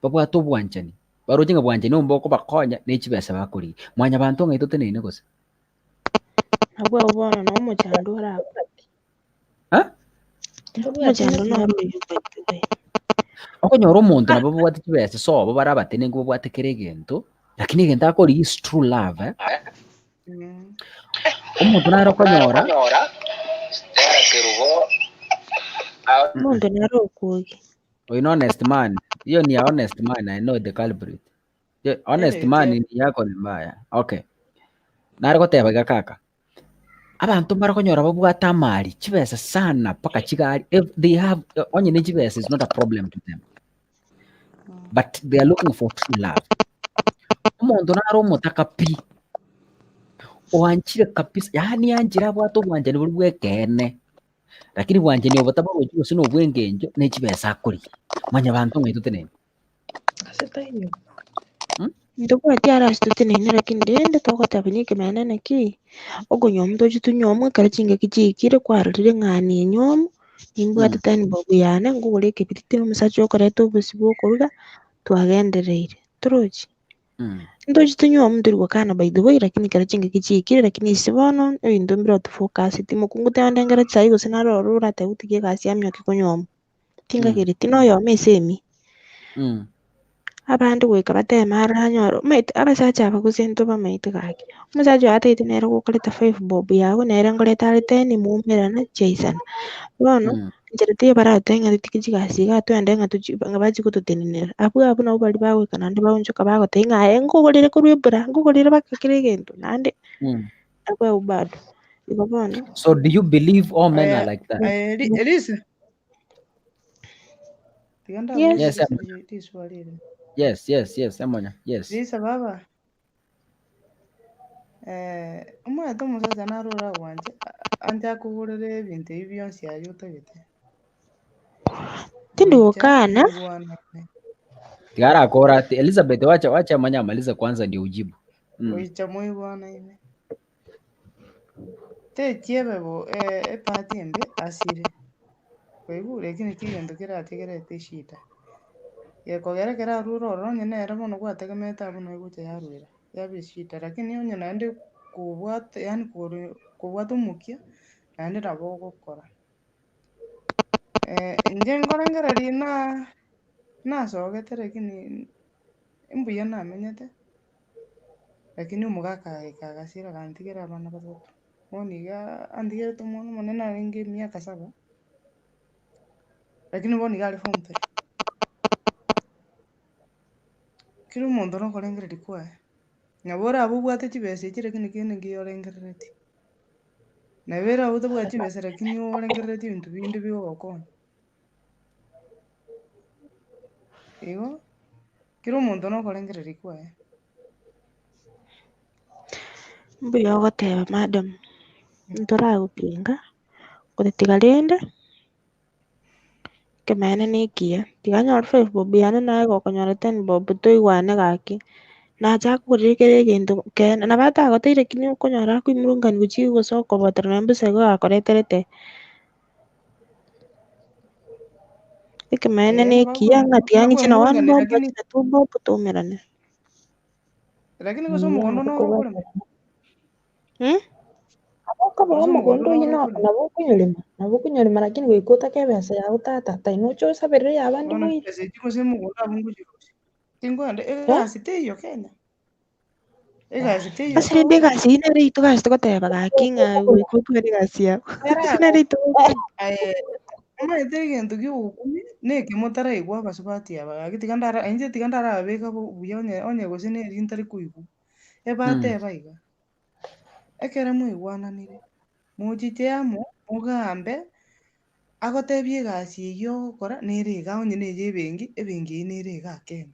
S1: babwate obwanchani. Baroche ng'a bwanchani obo bokobakonya ne chibesa bakorigia. Mwanyabanto ng'ai toteneine gose?
S3: Nabwo abwo bono na omochando orakwe.
S1: Eh?
S3: Omochando noro oyio by the way.
S1: Okonyora omonto nabo babwate chibesa sobo bare abatenenku babwate kera egento, lakini egento akorigia is true love eh. Omonto nare okonyora
S3: Omonto nare okwogia.
S1: Oyo no honest man. Hiyo ni ya honest man, I know the culprit. Ye- Honest man ni yako ni mbaya. Okay. Nare goteba iga kaka. Abanto mbare konyora babwate amari, chibesa sana mpaka chigari. If they have onye ne chibesa is not a problem to them. But they are looking for true love. Omonto nare omotaka pi. Oanchire kabisa, yaani anchire abwate obwanchani boria bw'ekeene. Lakini bwanchani obo tabarochi gose na obw'engencho ne chibesa akorigia. Mwanyabanto ng'ai toteneine?
S3: Ase taiyo. Ntobwati are ase toteneine lakini rende togoteba ekemene naki, okonywa toche tonywe omwe ekero chingaki chiikire kwarorire ng'a ninywa omo, nimbwate ten bob yane nkogora ekebiriti na omosacha okoreta obosie bwa okoruga, twagendereire. Torochi? Ntoche tonywe omo tori gokana by the way lakini ekero chingaki chiikire lakini ase bono ebinto mbire otofocuseti mokungu tebande chisai gose naro ororo oratebe otige egasi amioke konywa omo. Tingagereti noyomo ase emi. Abande goika bateme aranyore omanyete abasacha aba gose ntobamaete gaki. Omosacha oyo atagete nere gokoreta five bob yago nere nkoreta are ten moumerana chiaisana. Bono, enchera teiyo baratotebie ng'a totige chigasi igaa toende ng'a tochi ng'a bachi gototenenera. Abwo abwo nabo baria bagoika naende baonchoka bagotebia ng'a aye nkogorere korwa ebura, nkogorere mpaka kera egento naende abwo abwo bado. Igo bono.
S1: So do you believe all men are like that?
S8: Elisa. Tiga
S3: Yes.
S1: Yes,
S8: ndaboria
S1: Emonya.
S8: riswali eri.
S1: Yes, yes, yes, Emonya. Yes.
S8: Lisa baba. Eh, omanyete omosacha naro oragwanche anche akogorere ebinto ebi bionsi aye otagete.
S3: Tindi
S8: Goicha
S3: gokana.
S8: moigwanane.
S1: Tigara akora ati Elizabeth wacha wacha Emonya amalize kwanza ndio ujibu.
S8: Goicha moigwanaine. Techiebe bo epati embe asire. Kwaigure eki nakio egento kerategerete eshida. Gekogera ekero arure ororo onye nere bono gwategemeete abwo naye gocha yarwera, yaba eshida. Lakini onye naende kobwate yaani kore kobwate omokia, naende nabo ogokora. Inche nkorengereria na nasogete lakini mbuya namenyete, lakini omogaka agaika agasira agantigera abana batato. Bono iga antigerete omwana omonene arenge emiaka saba, lakini bono iga are form three. Kera omonto nokorengereria kwaye, nabo orabe obwate chibesa echi lakini kende nkiyo orengerereti. Nabo erabe otabwati chibesa lakini orengerereti ebinto binde bigogokonya. Igo, kera omonto nokorengereria kwaye.
S3: Mbuya ogoteba madam, ntoragopinga, gotetiga rende, ekeene na ekiya, tiga nyore five bob yane naye gokonyora ten bob toigwane gaki, nacha akogorere kera egento kende, nabo atagoteire lakini okonyora akoimurungani gochia gose okobotera nonye bosa igo gakoreterete. Ekeene na
S8: Eh,
S3: ekiya ng'a tiga ng'iche na one
S8: bakoimurungani
S3: bob
S8: lakini
S3: na two bob toumerane.
S8: lakini gose omogondo noro okorema.
S5: Okoba
S8: Gose omogondo
S5: omogondo oyio
S8: noro okorema.
S5: nabo okonyorema, nabo okonyorema lakini goika otake ebesa yago tata, tai noche osaberere ya abande
S8: Bono
S5: boire.
S8: chibesa echi gose omogondo abwo ngochirusia. Tinkoenda
S5: Eh?
S8: egasi teiyo Kenya. Egasi teiyo
S3: Ase rende egasi eyio nere intwe gasi togoteba gaki ng'a goika otware egasi yago. Ase nere intwe togokwana.
S8: Aye, omanyete egento kia ogokumia, na motaraigwa abasubati aba gaki tiga ndara inche tiga ndarababeka buya onye onye gose na eri ntari koigwa. Ebateba iga. Ekero mwaigwananire, mochiche amo, mogambe, agotebie egasi eywo ogokora nere iga onye na eye ebenki, ebenki eywo nere iga Kenya.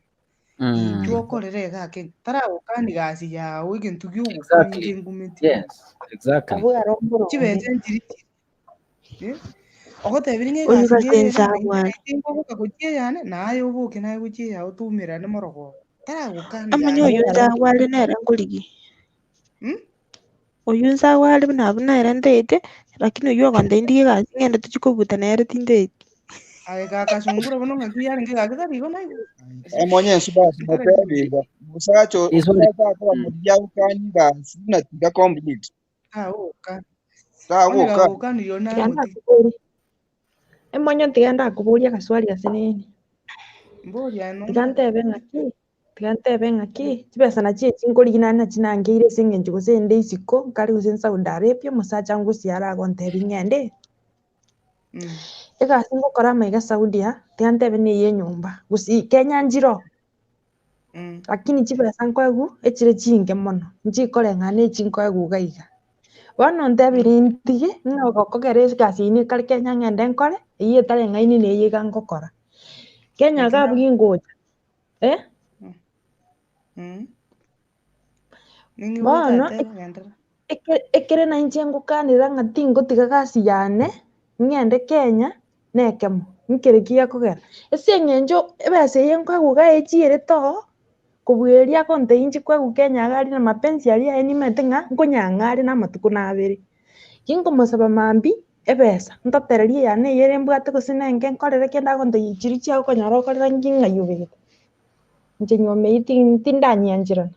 S8: Intwe okorere iga Kenya, taragokani gasi yago egento gia ogokora
S1: Exactly.
S8: inche ngumeti.
S1: Yes, exactly.
S3: Abwo aro mboronge.
S8: Chibesa nchiri chiri. Eh, ogotebirie ng'a
S3: Oyu
S8: egasi nere
S3: gose
S8: iga na inche
S3: nchagware.
S8: naende nkoboka gochia eyane, naye oboke naye gochia eyao toumerane morogoro. Taragokani
S3: Amanye
S8: gasi
S3: oyu
S8: yago.
S3: nchagware nere nkorigi.
S8: Mm?
S3: Oyio nchagware buna abwo nere ntaete, lakini oyio ogontebia ndige egasi ng'ende tochie kobuta nere tintaeti.
S8: Aye kaka sungura bono ng'aki yarenge gaki tari igo naigwe.
S9: Omonye ensubati
S8: Tari
S9: motebi iga, omosacha
S1: This one.
S9: omosacha akoba morigia agokania egasi buna tiga complete.
S8: Tagoka. Onye
S9: Tagoka.
S8: gagokanirie onde
S5: Tiga
S8: namotige.
S5: ndakoborie. Emonyo tiga ndakoborie agaswali ase nene.
S8: Mboria aye
S5: Tiga
S8: nonde.
S5: ntebe ng'aki, tiga ntebe ng'aki, chibesa nachio echi nkorigia naende nachi nangeire ase eng'encho gose inde isiko, nkare gose Saudi Arabia, omosacha ngosiara aragontebia ng'ende. Egasi ngokora amaiga Saudi aa, tiga ntebe na eye enyomba, gose Kenya nchire oo, lakini chibesa nkoegwa echire chinke mono, nchikoreng'ana na echi nkoegwa iga iga. Bono ntebirie ntige, ng'a gokogera egasi eyio nekare Kenya ng'ende nkore, eyio etareng'aini na eyio iga ngokora. Kenya iga abwo gingocha, eh. Bono ekere nainche ngokanera ng'a tingotiga gasi yane, ng'ende Kenya, nekemo, nkere ki gekogera, ase eng'encho ebesa eye nkoegwa iga echierete oo, kobua eria agontebia inche koegwa Kenya iga aria na mapenzi aria aye nimanyete ng'a nkonyang'a are na amatuko na abere. Ginkomosaba mambia, ebesa, ntotererie eyane eye ere mbwate gose nenge nkorere kende agontebia chiria chiago okonyora okorera nki ng'ai obegete. Inche nyuoma eyio tindanyiancherana,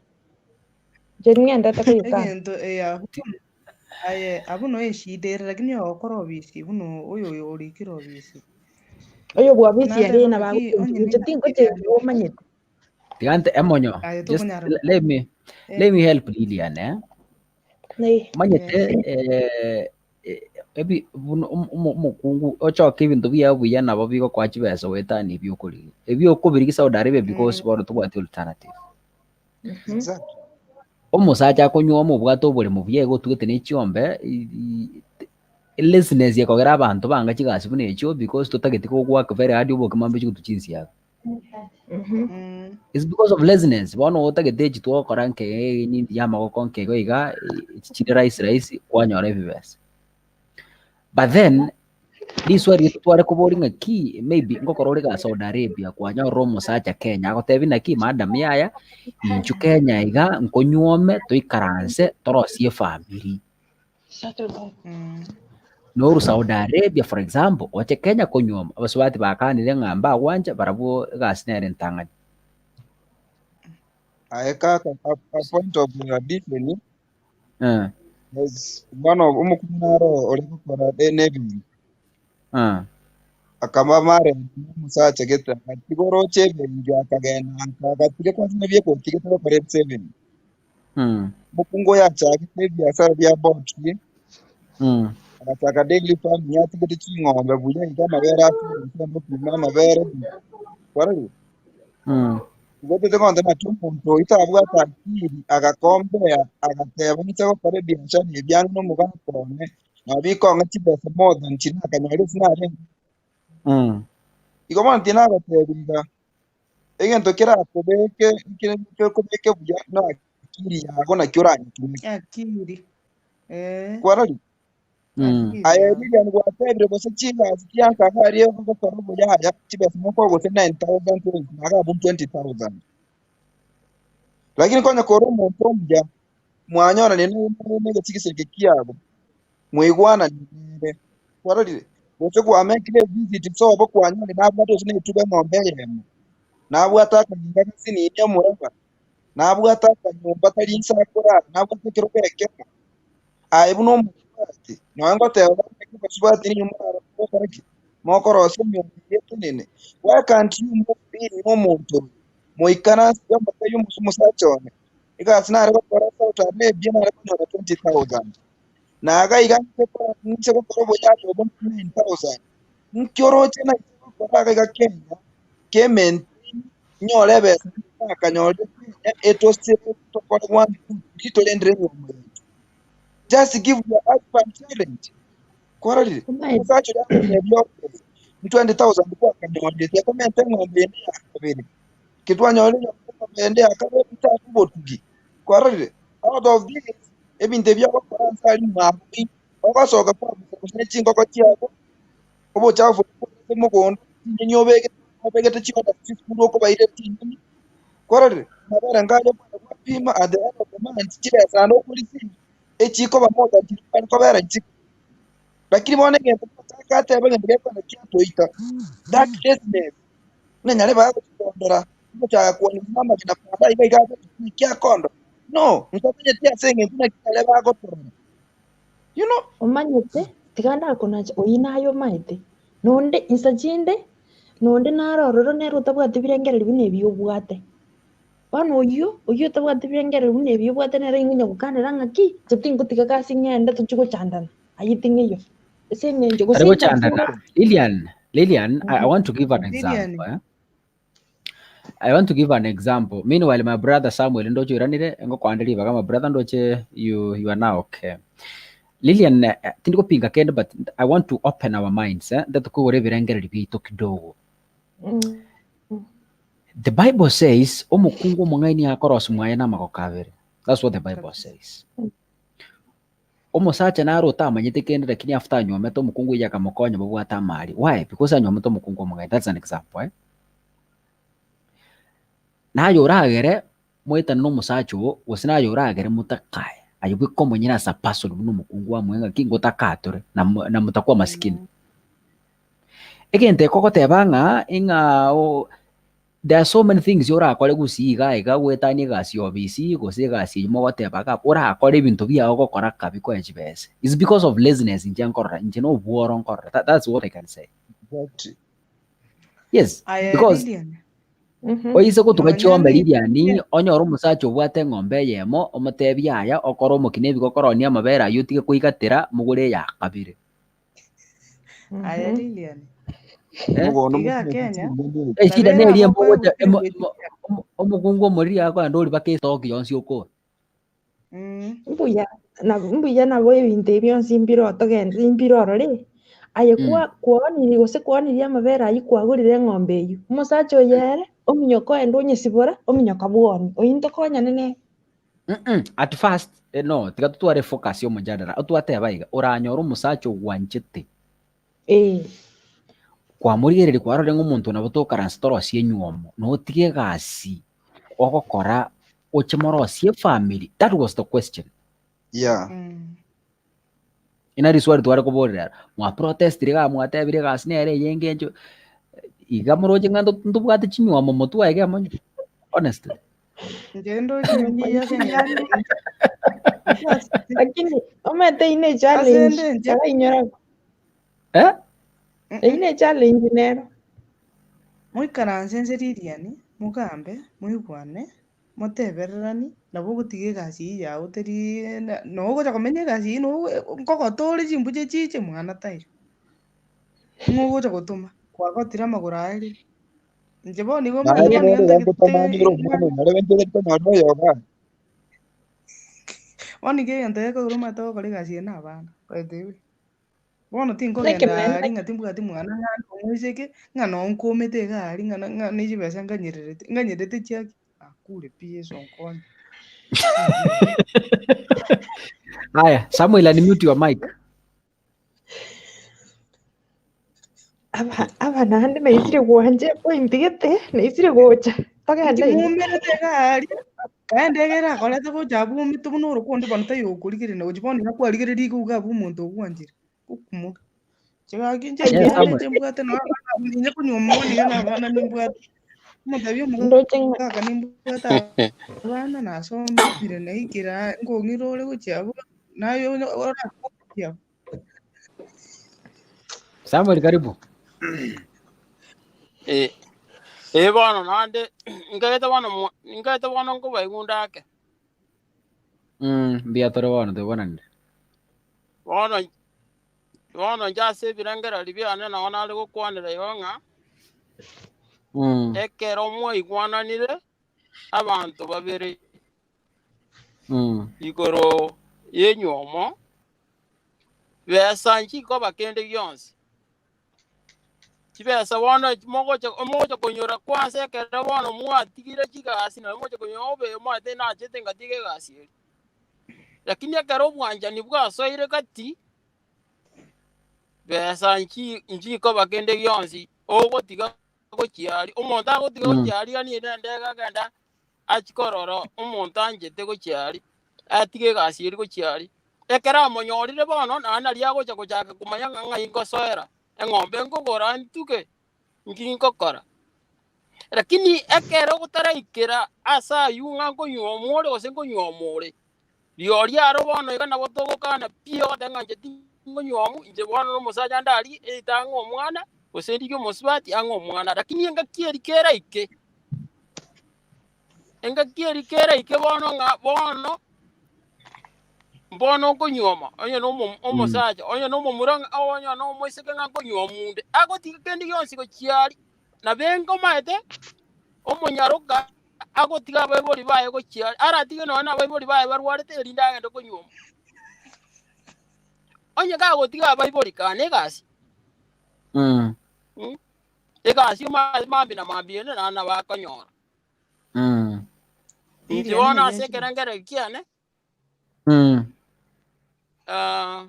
S5: inche ning'endete koyekana.
S8: Egento eye abwo aye abwo noe eshida ere lakini ogokora obisi buna oyo oyo orikire obisi.
S5: Oyo bwa obisi
S8: Nateba
S5: ere nabo
S8: ng'aki onye
S5: agochenchigwa, inche
S8: neng'aki
S5: tingochenchigwa omanyete.
S1: Tiga nte emonyo.
S8: aye
S1: Just
S8: tokonyara
S1: let me
S8: eh,
S1: let me help Lilian eh.
S5: Eh.
S1: Omanyete eh, eh, ebi buna omokungu ochoke ebinto biaye buya nabo bigokoa chibesa goetania ebi okorigia. Ebi okobirigia Saudi Arabia because bono tobwati alternative.
S9: Exactly.
S1: Omosacha akonywa omobwate oboremo buya iga otugete ne chiombe, laziness ekogera abanto banga chigasi buna echio because totageti go work very hard oboke mambia chigotwa chinsiaga. It's because of laziness. Bono otagete echi twagokora nke nindi ya amagoko nke igo iga, echi chire rahisi rahisi kwanyora ebibesa. But then riswali riaito tware koboria ng'a ki maybe ngokora ore iga Saudi Arabia kwanyorire omosacha Kenya agotebi naki madam yaya inchu Kenya iga nkonyuome toikaranse torosie efamiri. Noru Saudi Arabia for example, oche Kenya konyuoma, abasubati bakanire ng'a mbagwancha barabwo egasi nere entang'ani.
S9: Aye kaka, a point of addition
S1: Eh,
S9: is one of omokungu naro ore gokora n'ebinto
S1: eh,
S9: akaba married n'omosacha gete agatiga oroche ebenki akagenda nka agatiga kwanza nabio ekotigete gokora ebise ebenki Omokungu oyo achagete ebiasara bia poultry, agachaka dairy farming atigete ching'ombe buya iga amabere ase opima amabere kwarorire? Igo tete gonte naki omonto oyio tabwate akili agakombea agateba ng'iche gokora ebiashara ebi ang'e na omogaka one nabo bikong'a chibesa more than chiria nakanyora ase narenge. Igo bono tinagotebia iga. Egento kerakobeke gekobeke buya na akili yago naki oranyetumeke.
S8: Akili. Eh.
S9: Kwarorire?
S8: Akili
S9: Aye
S8: yago.
S9: Lilian gwatebire gose chigasi chianka iga aria ogokora oboyaya chibesa mokoa gose 9000 20 naga abwo 20000. Lakini konya kore omonto omuya mwanyorane negesigisi eke kiago mwaigwananire nere. Kwarorire? Gose gwamekire evisit sobo kwanyorire nabwate gose netugo eng'ombe eyemo, nabwate akanyomba gasinini omoraba, nabwate akanyomba tari inse akorara, nabwate ekerogo ekemo. Aye buna omosubati, nonya ngoteba bono naki abasubati nigo morare mogokora ki? Mokorosia emioyo eye etenene. Why can't you move in nomonto oyo? Moikaranse iga motebie omosacha one, egasi nare gokora Saudi Arabia nare konyora 20,000. Na iga iga ninche gokora oboyani obo 9000. Nki oroche nainche gokora iga iga Kenya, ke maintain nyore ebesa nakanyorire Kenya etosire tokore one two three torendere enyomba yaito. Just give your husband challenge. Kwarorire?
S3: Omaete.
S9: Omosacha oria agotebia okay, 20,000 kwakanyorire, tiakomenta eng'ombe ende ya kabere. Kitwanyorire eng'ombe ende ya kabere tochake obotugi. Kwarorire? Out of this, ebinto ebi ogokora nse aria mwabo pi, ogosoka kwabusa gose ne chingoko chiago, obochafu obo bore ase mogondo, chinyeni obegete, obegete chiorder chisukuru okobairera chinyeni, kwarorire? Amabere nkaria kwenda gwapima at the end of the month chibesa naende okoreceive, echikoba more than chiria kware kobera isiko. Lakini bono egento gochaka atebe egento gekogenda kiatoita, that laziness, buna nyarebe agochikondora, ogochaka kwania amagena kanda iga iga abe naki akondora. No, ntomanyeti ase eng'encho naki nyarebe agotorora. You know?
S5: Omanyete, tiga ndakonacha, oyio naye omaete. Nonde insa chinde, nonde naro ororo nere otabwati birengererio buna ebi obwate. Bono oyio, oyio otabwati birengererio buna ebi obwate nere ingonya gokanera ng'aki, inche tingotiga gasi ng'ende tochie gochandana, ayio ting'eiyo. Ase eng'encho gose
S1: Tari
S5: inche ase
S1: gochandana. Lilian, Lilian, I want to give an
S8: Lilian.
S1: example. Eh? I want to give an example. Meanwhile, my brother Samuel ndoche oiranire, ngokwande ribaga my brother ndoche you, you are now okay. Lilian, eh, tindi gopinga kende but I want to open our minds eh? Nde tokoigora ebirengererio biaito kidogo. The Bible says omokungu omong'aini akorosia mwaye namagoko abere. That's what the Bible says. Omosacha naro otamanyete kende lakini after anywomete omokungu oyio akamokonya babwate amari. Why? Because anywomete omokungu omong'aini. That's an example eh. Naye oragere moetane na omosacha oo gose naye oragere motakae aye bweka omonyene as a person buna omokungu amoe ng'aki ngotakatore na mo na motakwa masikini. Egento eke ogoteba ng'a ing'a oo there are so many things orakore gusii iga iga goetania egasi ya obisi gose egasi eywo mogoteba iga orakore ebinto biago gokora kabi koe chibesa. It's because of laziness inche nkorora inche na obworo nkorora tha that's what I can say.
S9: Exactly.
S1: Yes,
S8: Aye
S1: because
S8: Lilian,
S1: oise gotuga
S8: nonya
S1: chiombe
S8: ni
S1: Lilian, onyore omosacha obwate eng'ombe eyemo, omotebie yaya okore omokina ebigokoronia amabere ayio otige koigatera mogore eya kabere.
S8: aye Lilian,
S1: Eh?
S10: Omogondo
S8: iga
S10: mosimeke
S8: Kenya
S10: ching'ende.
S1: Eshida
S8: nabere
S1: neria
S8: abakoe
S1: mogocha
S8: gokira
S1: emo-
S8: gwetiga.
S1: emo- omo- omokungu omoriri akoenda ori baka estoki yonsi okora.
S5: Mbuya na mbuya nabo ebinto ebi bionsi mbire otogende mbire orore, aye kwa kwaonirie gose kwaonirie amabere aywo kwagorire eng'ombe eywo, omosacha oyo ere, ominyoka oende onyesibora, ominyoka bwoni, oyio ntokonyane nere.
S1: Mm-mm. At first, eh, no, tiga totware focus ya omojadala. Otwateba iga, oranyore omosacha ogwanchete.
S5: Eh.
S1: Kwamorigereria kwarorire ng'a omonto nabo tokaransa torosie enywomo, notige egasi ogokora oche morosie efamiri. That was the question.
S9: Yeah.
S1: Ina riswali tware koborera aro, mwaprotestire igaa mwatebire egasi nere eye engencho, iga moroche ng'a nto- ntobwate chinywomo motwe iga emo honestly.
S8: Inche ndoche ngiya ase eng'encho
S5: Lakini omanyete eyio ne
S8: ase
S5: challenge,
S8: ende inche
S5: tarainyora
S1: Eh?
S5: eyio ne challenge nero.
S8: Moikaranse inse ririani, mogambe, moigwane, motebererani, nabo ogotiga egasi eyio yago teri na ogocha komenya egasi eyio nogo nkogota ore chimbuche chiche mwana taiyo. Ng'o ogocha gotoma? Kwagotire amagoro aye rire. Inche bono igo
S9: Naye
S8: omanyete bono iga
S9: rero
S8: ntagete
S9: ngotomanyire omwana oyo, nare nchire konyora oyoga.
S8: Bono iga egento gekogera omanyete gokora egasi eye na abana, by the way. Bono tinkogenda
S5: Nekemanera
S8: aria ng'a timbwati mwana ng'a ande omoiseke, ng'a noo nkomete iga aria ng'a ng'a ne chibesa nganyererete, nganyererete chiaki? Nakure pi Yeso nkonye.
S1: Haya, Samuel unmute your mic.
S5: Aba aba naende naisire gwancha epoint gete, naisire gocha, togende
S8: Inki
S5: inse.
S8: mwaumerete iga aria, kaende iga erakorete gocha abwo omete buna oroka onde bono taiyo okorigereria na gochia bono iga kwarigereria iga iga abwo omonto ogwanchire, okumore. Inche gaki inche
S1: Yes,
S8: inche
S1: Samuel.
S8: inche mbwate nonye abana abwo ninye konywa omwana iga na abana nimbwate. Omotebi
S5: Ndoche ng'a
S8: omogaka nimbwate abana nasomire naikire aa nkong'ira ore gochia abwo, naye onye orakore abwo.
S1: Samuel karibu.
S15: Eh, eh bono naende nkaete bono mwa- nkaete bono nkobaigunda ake.
S1: Mbuya tore bono tobonanire.
S15: Bono bono inche ase ebirengererio biane nao nare gokwanera igo ng'a ekero mwaigwananire abanto babere igoro y'enywomo. Besa nchikoba kende gionsi. Chibesa bono mogocha mogocha konyora kwansa ekero bono mwatigire chigasi naende mogocha konyora obe omanyete nachete ngatiga egasi eria. Lakini ekero obwanchani bwasoire gati, besa nchi nchikoba kende gionsi, ogotiga gochia aria, omonto agotiga gochia aria nigo rende agenda achie korora omonto anchete gochia aria, atige egasi eria gochia aria. Ekero amonyorire bono, naende naria agocha gochaka komanya ng'a ng'ai ngosoera, eng'ombe nkogora ntuge, nki ngokora. Lakini ekero gotaraikera ase aywo ng'a nkonyuomwa ore gose nkonyuomwa ore, rirorio aro bono iga nabo togokana pi ogoteba ng'a inche tingonyuomwa, inche bono na omosacha ndarie, either ang'e omwana, gose ndigie omosubati ang'e omwana. Lakini engaki eria keraike, engaki eria keraike bono ng'a bono, mbono okonyuoma, onye na omo omosacha, onye na omomura ng'a onye na omoiseke ng'a nkonyuoma onde, agotiga kende gionsi gochia aria, nabo enga omanyete, omonyaroka agotiga abaibori baye gochia aria, aratige nonye na abaibori baye barwarete erinde agende konyuoma. Onye kagotiga abaibori kane egasi, Egasi omanyete mambia na mambia ende naende nabo akonyora. Inche
S8: Lilian
S15: bono
S8: ng'ai
S15: ase
S8: achire?
S15: ekerengererio kiane, ah,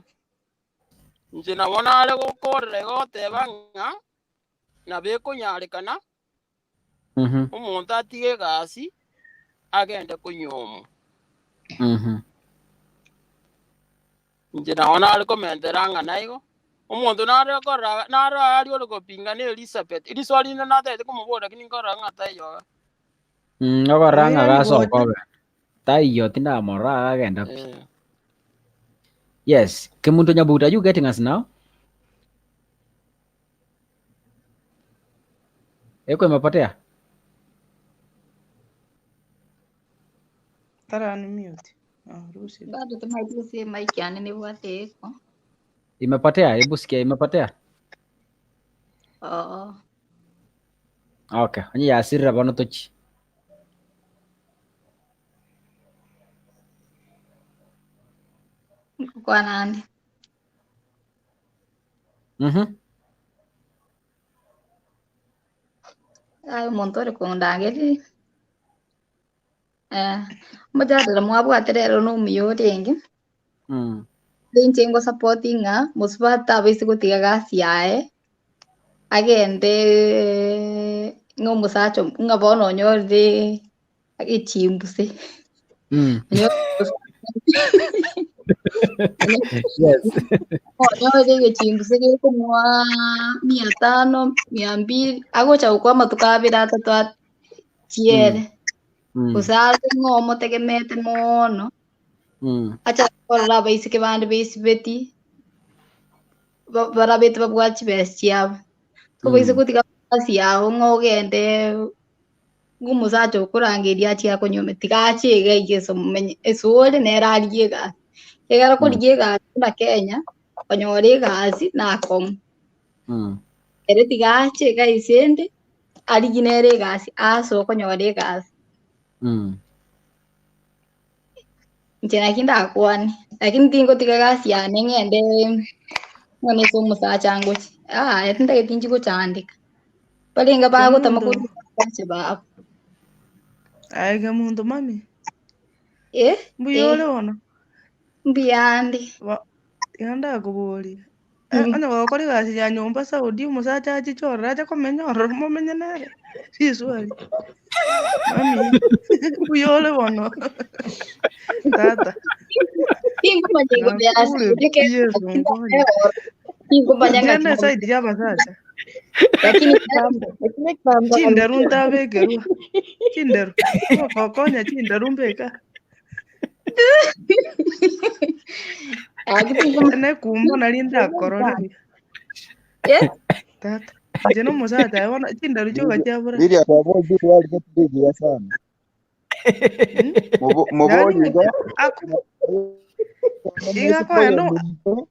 S15: inche nabo nare gokorera igo goteba ng'a nabo ekonyarekana omonto atige egasi agende konyuomwa. Inche nabo nare komentera ng'a naigo, omonto nare korora naro aria ore gopinga na Elisabeth, riswali rinde natagete komobora lakini nkorora ng'a taiyo iga.
S1: Okorora ng'a
S8: Oirani
S1: gasoka
S8: gocha.
S1: obe. Taiyo tindamorora iga agenda pi.
S15: Eh.
S1: Yes, Kemunto Nyabuta, are you getting us now? Eko imepotea?
S8: Tara unmute. Ah, ruhusi.
S14: Bado tomaeti gose mic yane nebwate echo.
S1: Imepotea? Hebu sikia imepotea?
S14: Oo.
S1: Okay, onye yasirire bono tochi.
S14: Ngokwana ande. Aye omonto ore kondangeria. Eh, omochandera mwabwate rero nomuya orenge. Inche ngosapoti ng'a mosubati tabaisa gotiga gasi yaye, agende ng'a omosacha ng'a bono onyorire echimbuse.
S1: Yes.
S14: Onyorire egechimbuse gekomoa mia tano, mia mbili, agocha gokwa amatuko abere atato chiere. Gose ase ng'a omotegemeete mono, achake korora abaiseke bande besibeti, barabete babwate chibesa chiabo. Tobaisa gotiga egasi yago ng'a ogende ng'a omosacha okorangeria achie akonyuome, tiga ache iga iga ase omenye ase ore nere arigie egasi. Ekero korigia egasi buna Kenya, konyora egasi nakong'u. Ere tiga ache iga ase ende, arigie nere egasi, ase okonyora egasi. Inche naki ndakwane, lakini tingotiga egasi yane ng'ende ng'one ase omosacha ngochia, yaya tintageti inche gochandeka. Barenge bagotama
S8: Kemunto.
S14: korwa abasacha babo.
S8: Aye Kemunto mami.
S14: Eh,
S8: Mbuya
S14: eh.
S8: ore bono?
S14: Mbuyande.
S8: Iga ndakoborie, onye gokora egasi ya nyomba Saudi omosacha achiche ororo ache komenya ororo momenye nere? Riswali. Mami, mbuya ore bono? Tata.
S14: Tinkomanya igoro ya
S8: Nakure
S14: Saudi
S8: pi Yesu nkonye.
S14: tinkomanya
S8: Inche
S14: ng'aki
S8: ne side ya abasacha.
S14: lakini
S8: Chinderu ntabekerwa. Chinderu. Ogokonya chinderu mbeka. Nekumbo nari ndakorore. Tata. Inche na omosacha aye bono chinderu chioka chiabora.
S9: Lilia twabori swali gete rigiya sana. Mobori
S8: Yaani
S9: iga
S8: iga akoenda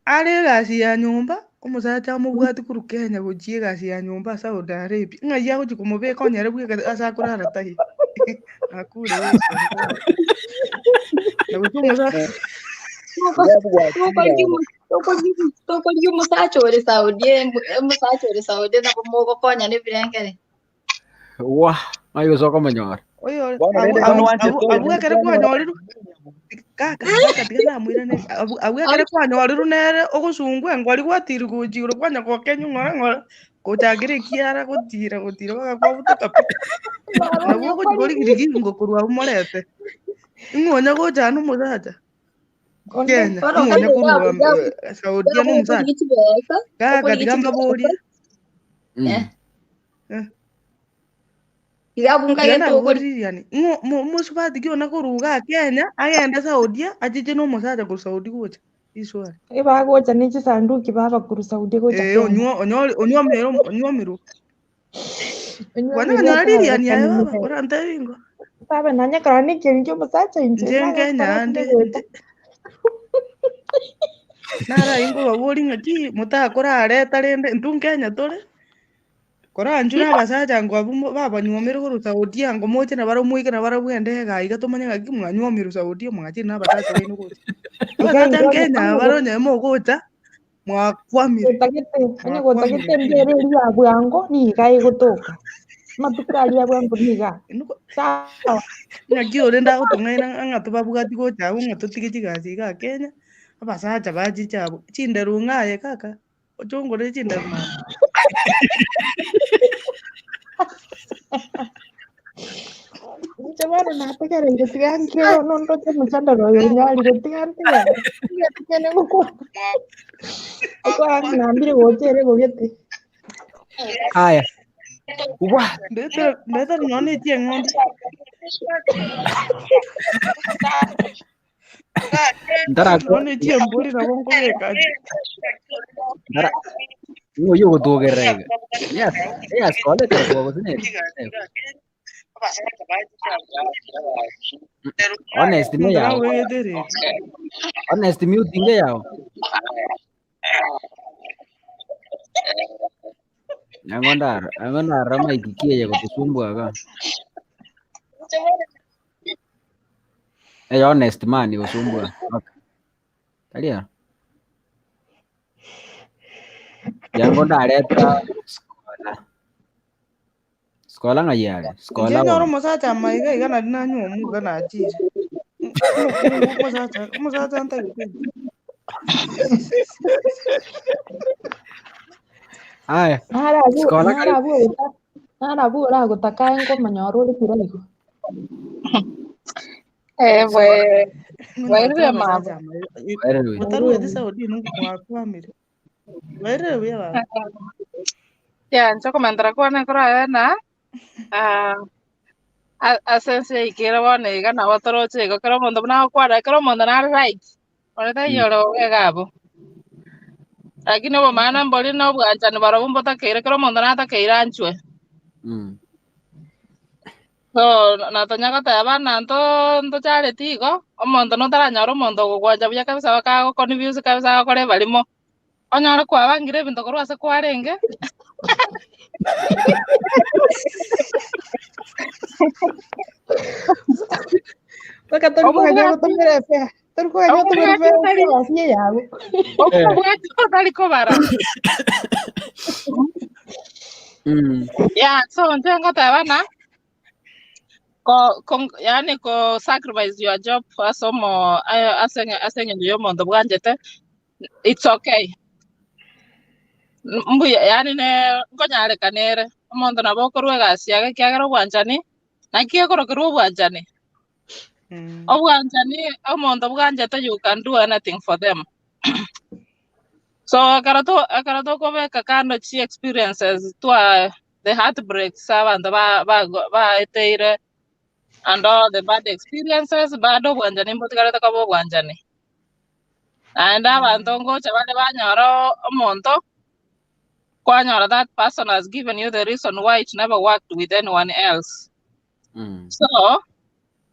S8: are egasi ya nyomba omosacha amobwati korwa Kenya gochia egasi ya nyomba Saudi Arabia. Ng'ai agochia komobeka onye ere bweka ase akorara taiyo. Nakure Yesu nkonye. Na gochia omosacha.
S14: Tokorigia omosacha ore Saudi, omosacha ore Saudi nabo mogokonyana ebirengere.
S1: Wa, ng'ai gose okomonyora.
S8: Oyo
S9: Bono
S8: abwo
S9: rende igo
S8: abwo
S9: nwanchete
S8: abwo
S9: oyo
S8: abwo ekere kwanyorirwe kaka kaka tiga namoiranerie abwo abwo ekere kwanyorirwe nere ogosungwa engori gwatirwa gochia igoro kwanya gokenywa ng'ora ng'ora gochakera ekiara gotira gotira mpaka kwabutoka pi.
S3: Baba
S8: Nabo ogochi
S3: nyokorire.
S8: korigiri gingo korwa abwo morete. Ing'o onya gocha aa nomosacha?
S3: Onde.
S8: Kenya,
S14: Bono
S8: ing'o onya
S14: kare
S8: korwa
S14: igabu igabu
S8: Saudia
S14: igabu
S8: nomosacha?
S14: okorigia chibesa,
S8: Kaka
S14: okorigia
S8: tiga
S14: chibesa,
S8: mbaborie.
S14: eh,
S8: Eh.
S14: igabu
S8: Tiga
S14: nkagete okori
S8: naborie Lilian, ng'o mosubati ki ona korwa igaa Kenya agende Saudia achiche nomosacha korwa Saudi gocha? Riswali.
S3: Ebagocha ne chisanduki baba korwa Saudi gocha
S8: Eh,
S3: Kenya.
S8: onywo onyori onywomerwe onywomerwe. Kwana
S3: Onywomirwe
S8: konyora Lilian aye
S3: atarorekani
S8: baba,
S3: nere.
S8: orantebi ingo.
S3: Baba nanye korora nekeri kia omosacha inche
S8: Inche Nkenya
S3: nagokora
S8: ande,
S3: tinde goeta.
S8: inche narai nkobaboria ng'aki motakorareta rende intwe Nkenya tore, koranchure abasacha ango abwo mo babanywomerwe korwa Saudia ango moche nabarabwo moike nabarabwo endege iga tomanye ng'aki mwanywomirwe Saudia mwachire na abasacha baino gocha.
S3: Iga
S8: Abasacha
S3: inche onye
S8: Nkenya
S3: onye
S8: aba bare onye mogocha, mwakwamire,
S3: gotagete onye gotagete
S8: mwakwamire.
S3: embera eria ya bwango niga egotoka. Amatuko aria ya bwango niga.
S8: Inwe
S3: Sawa.
S8: Ng'aki ore ndagotong'aina ng'a tobabwati gocha abwo ng'a totige chigasi igaa Kenya, abasacha bachiche abwo, chinderu ng'a aye kaka, oche ongorere chinderu mambia.
S3: Inche bono nategereire tiga nkire bono ndoche omochandaro oyo onyorire tiga ntegerere. Tiga tigene gokwana. Okwana nambire gocha ere bogete.
S1: Aya. Wa.
S8: Ndetera ndetera nonya na echieng'ondi.
S1: Ntarakwa
S8: Nonya na echiembori nabo nkobeka inche.
S1: ntara ng'o oyio ogotwogerera iga. Yes, yes, koletera kwa gose nere. Honest ne
S8: Omonto
S1: yao.
S8: nagobegete eredi.
S1: Honest mute inge yao. Ang'o ndaro, ang'o ndaro maiki kieye gotusumbua iga. Ey honest man gosumbua. Okay. Taria. Yango ndareta skola. Skola ng'ai are?
S8: Inche
S1: Skola
S8: nyore
S1: bono.
S8: omosacha amaiga iga nari nanywa omuga nachire. Omokungu omosacha omosacha ntagete inche.
S1: Aya,
S3: Narabu
S1: Skola karibu.
S3: narabu ogota narabu oragotaka aye nkomonyora ore kiraigo.
S16: Eh,
S1: Skola.
S16: bwe
S8: Nonye
S16: bwairire
S8: omosacha
S16: mabo.
S8: amaiga.
S1: Wairire buya.
S8: Motarweti
S3: Bwairire.
S8: Saudi inwe mwakwamire. Bwairire buya baba.
S16: Ya, inche okomentera kwane korare na ah, ase ense yaikire bono iga nabo toroche igo kera omonto buna agokwana kera omonto nare right, onde taiyo ore bobe iga abwo. Lakini obomaene mbori na obwanchani barobwo mbotakeire kera omonto natakeire anchwe. So na tonya goteba ng'a nto ntochareti igo, omonto notaranyora omonto ogogwancha buya kabisa bakagoconfuse kabisa agokora ebarimo, onyore kwabangire ebinto korwa ase kwarenge.
S3: Mpaka tori kogania
S16: Omobwati
S3: gotomera efea. Tori kogania gotomera
S16: omobwati
S3: efea
S16: otari
S3: egasi eyabo.
S16: omobwati otari kobara. Yeah, so inche ngoteba ng'a ko, ko, yani ko sacrifice your job ase omo ase ase eng'encho ya omonto bwanchete, it's okay. Mbuya yani ne nkonyarekana ere, omonto nabo okorwa egasi yake ekiagera obwanchani, naki ekorokerwa obwanchani. Obwanchani, omonto bwanchete you can do anything for them. So ekero to ekero tokobeka kando chi experiences twa the heartbreaks abanto ba ba baeteire and all the bad experiences, bado obwanchani mbotigarete koba obwanchani. Naende abanto ngocha bare banyora omonto, kwanyora that person has given you the reason why it never worked with anyone else. So,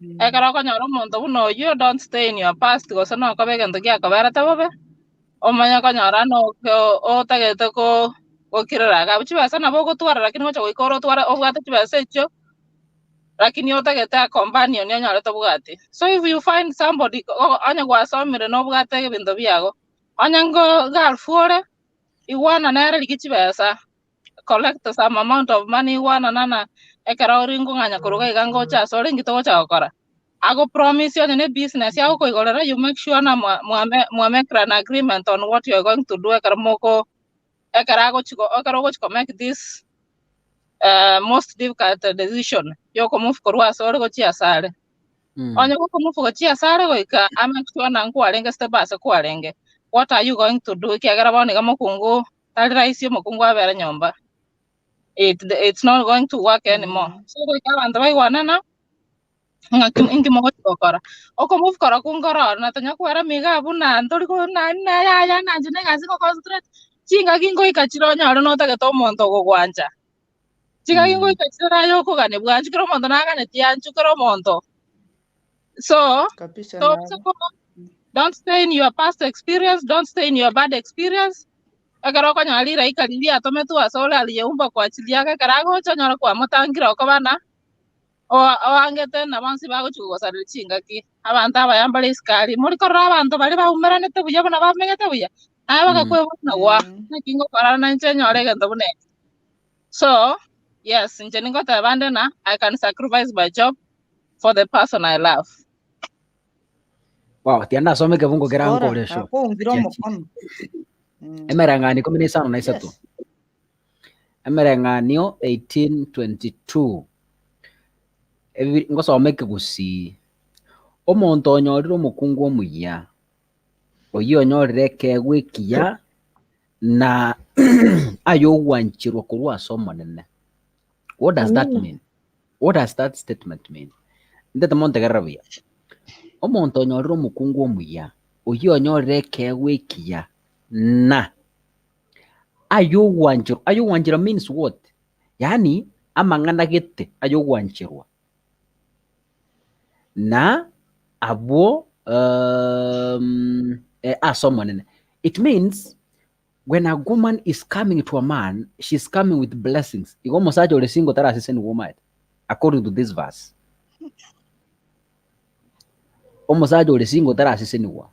S16: ekero okonyora omonto buna oyio, don't stay in your past gose nokoba egento giakoberete bobe, omanye konyora noke otagete ko gokirera iga abwo. Chibesa nabo ogotwara lakini gocha goika ore otware obwate chibesa echio, lakini otagete a companion onyore tobwati. So if you find somebody onye gwasomire nobwate ebinto biago, Onye ngo Gulf ore, igwana nere rigia chibesa, collect some amount of money igwanana na ekero ore nkong'anya korwa iga iga ngocha ase ore inki togocha gokora. Ago promise onye ne business agokoigorera you make sure na mwa mwame mwamake an agreement on what you are going to do ekero moko ekero agochi go ekero ogochi ko make this most difficult decision ya okomove korwa ase ore gochia ase are. Onye gokomove gochia ase are goika a make sure ng'a nkwarenge stable ase kwarenge. What are you going to do ekiagera bono iga mokungu tari rahisi omokungu abere nyomba. It it's not going to work anymore. So goika abanto baigwanana ng'aki inki mogochi gokora. Okomove korokwo nkororo na tonya kwerama iga buna ntori ko nani na yaya nanche na egasi ngo concentrate, chingaki ngoika chire onyore notagete omonto ogogwancha. Chingaki ngoika chire aye okogania bwanchu kera omonto naganetie anchu kera omonto. So,
S8: Kabisa
S16: so,
S8: nabo.
S16: so don't stay in your past experience, don't stay in your bad experience. Ekero okonyora riraika riria riatometwe asore aliyeumba kwa ajili yako, ekero agocha onyore kwamotangire okoba na oangete na bonsi bagochia kogosareria chingaki. Abanto abaya mbare isiko aria, mori korora abanto baria baumeranete buya buna bamenyete buya, naye bagakwebora buna gwa, naki ngokora nainche nyore egento buna eke. So, yes, inche ningoteba nde ng'a I can sacrifice my job for the person I love.
S1: Wow, tiga ndasome ekebungo kera
S8: Skora,
S1: nkore esho.
S8: nakoungire omokono.
S1: Emereng'anio ikomi na isano na isato.
S8: Yes.
S1: Emereng'anio 18:22. Ebi- Ngosoma ekegusii. Omonto onyorire omokungu omuya, oyio onyorire ekeegwa ekiya na ayogwancherwa korwa ase Omonene. What does that
S3: Amina.
S1: mean? What does that statement mean? Ntete montegerere buya. Omonto onyorire omokungu omuya, oyio onyorire ekeegwa ekiya na ayogwancherwa. Ayogwancherwa means what? Yaani amang'ana gete ayogwancherwa na abwo ase Omonene. It means when a woman is coming to a man, she's coming with blessings. Igo omosacha ore single taraseseniwa omaete, according to this verse. Omosacha ore single taraseseniwa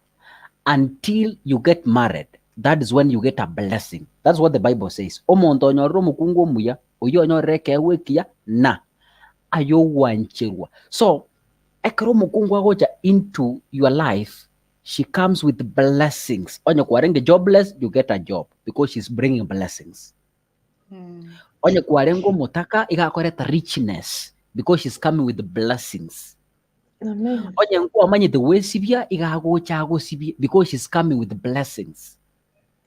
S1: until you get married. That is when you get a blessing. That's what the Bible says. Omonto onyorire omokungu omuya, oyio onyorire ekeegwa ekiya na ayogwancherwa. So, ekero omokungu agocha into your life, she comes with blessings. Onye kwarenge jobless, you get a job because she's bringing blessings. Onye kwarenge omotaka, iga akoreta richness because she's coming with blessings.
S3: Amen.
S1: Onye nkwamanyete gwesibia, iga agocha agosibie because she's coming with blessings.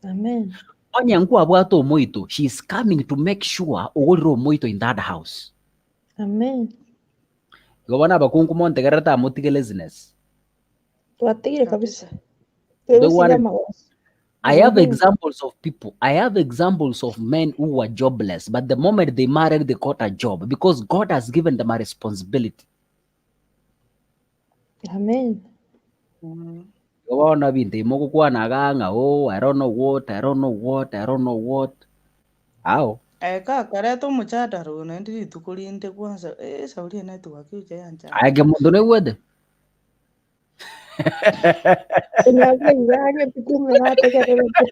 S3: Amen.
S1: Onye nkwabwate omoito, she is coming to make sure ogorire omoito in that house.
S3: Amen.
S1: Igo bono abakungu montegererete amo motige laziness.
S3: Twatigire kabisa.
S1: Ntoigwane?
S3: Twegosiria amagoso.
S1: I have
S3: Mhm.
S1: examples of people. I have examples of men who were jobless, but the moment they married, they got a job because God has given them a responsibility.
S3: Amen.
S1: Igo bono ebinto ebi mogokwana iga ng'a oh, I don't know what, I don't know what, I don't know what. Ao.
S8: Aye kakareta omochadara oyo naende rituko rinde kwanza, eh, esauri eye network egocha yanchanda.
S1: Aye kemonto noigwete?
S3: Enyaga iga tikumera ategererete.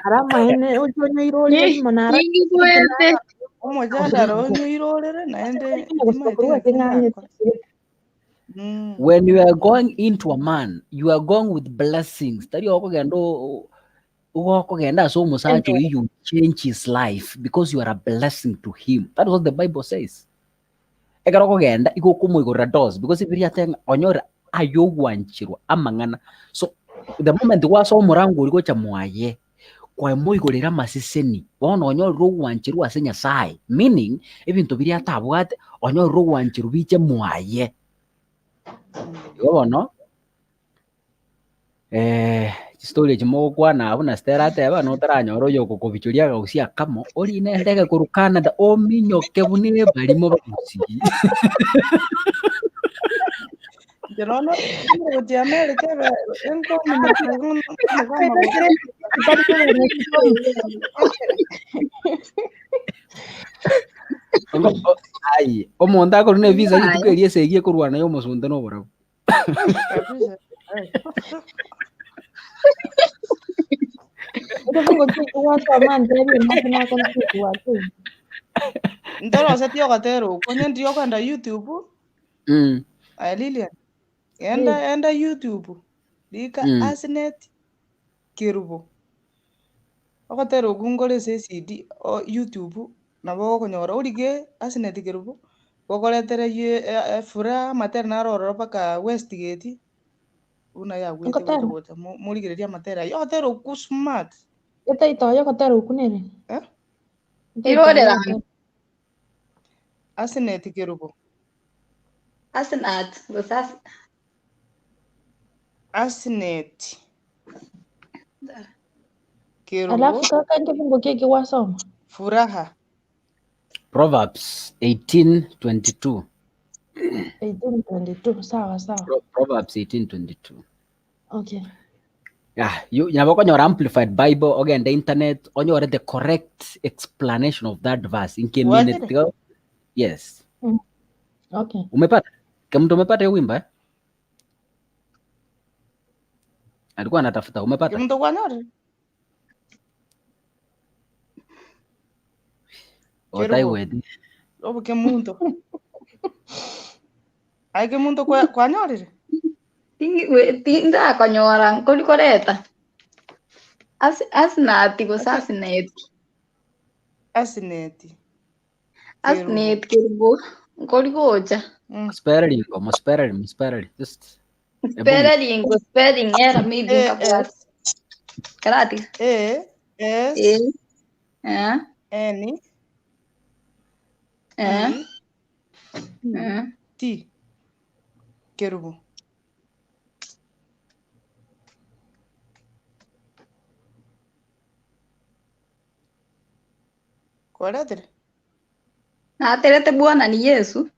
S3: Ara amaene oche onyoire orie rimo nara
S14: Ningigwete.
S8: Omochadara oyo onyoire naende
S3: gosoka korwa ase ng'anyete.
S1: When you are going into a man, you are going with blessings. Tari okogenda o- ogokogenda ase omosacha oyo you change his life because you are a blessing to him. That is what the Bible says. Ekero okogenda igo okomoigorera doors because ebiria ate ng'a onyore ayogwancherwa amang'ana. So the moment gwasoa omorango oria gocha mwaye, kwamoigorera amaseseni, bono onyorire ogwancherwa ase Nyasaye, meaning ebinto biria atabwate onyorire ogwancherwa biche mwaye. Igo bono Chistori echi mogokwana abwo na Stella ateba notaranyora oyogokobichoria agausia akamo, orine endege korwa Canada ominyoke buna ebarimo bagusii.
S8: Inche nono gochia America ebe enkominyoka igo omogama
S1: Aye, omonto akorwa na evisa rituko erio esegi ekorwana ya omosunte na oborabu.
S8: Kabisa. Ai.
S3: Ekebungo ki gwasoma ntebie naki nakonfuse gwasoma.
S8: Ntoroseti ogotera okwo onye ndiri okogenda YouTube aye Lilian enda enda YouTube rika Asnet Kerubo ogotera okwo nkore ase ecd o YouTube nabo okonyora orige Asnet Kerubo gokoretera ye efuraha amatera naro ororo mpaka Westgate buna yagwete gocha
S3: Ngotera.
S8: gocha mo morigererie amatera aywo ogotera okwo smart.
S3: Etaito oye ogotera okwo nere?
S8: Eh?
S3: Etaito oye
S14: Irorera
S3: ogotera.
S8: Asnet Kerubo.
S14: Asnat gose as
S8: Asnet Kerubo
S3: Alafu kaka nkebungo ki eki gwasoma?
S8: Furaha.
S1: Proverbs 18:22.
S3: 18:22 sawa sawa.
S1: Proverbs 18:22.
S3: Okay.
S1: Yeah, you nabo okonyora amplified bible ogende internet onyore the correct explanation of that verse inkemineti
S8: Gwachire?
S1: tiga yes
S3: Okay.
S1: umepata kemtu umepata hiyo wimbo eh? alikuwa anatafuta umepata
S8: Kemunto kwanyorire? Kerubo.
S1: otaiweti
S8: Obo kemunto. Aye kemunto kwa kwanyorire?
S14: Tindakonyora nkori koreta. As Asnat gose
S8: Ase
S14: Asnet.
S8: Asnet. Kerubo.
S14: Asnet Kerubo nkori gocha.
S1: Spelling mo spelling mo spelling just ebu
S14: Spelling spelling era maybe
S8: A
S14: nkabwata.
S8: S
S14: Karati.
S8: A S
S14: Eh. Eh.
S8: N
S14: Eh.
S8: E
S14: Eh.
S8: T Kerubo. Kwaretire?
S14: Naterete Bwana ni Yesu.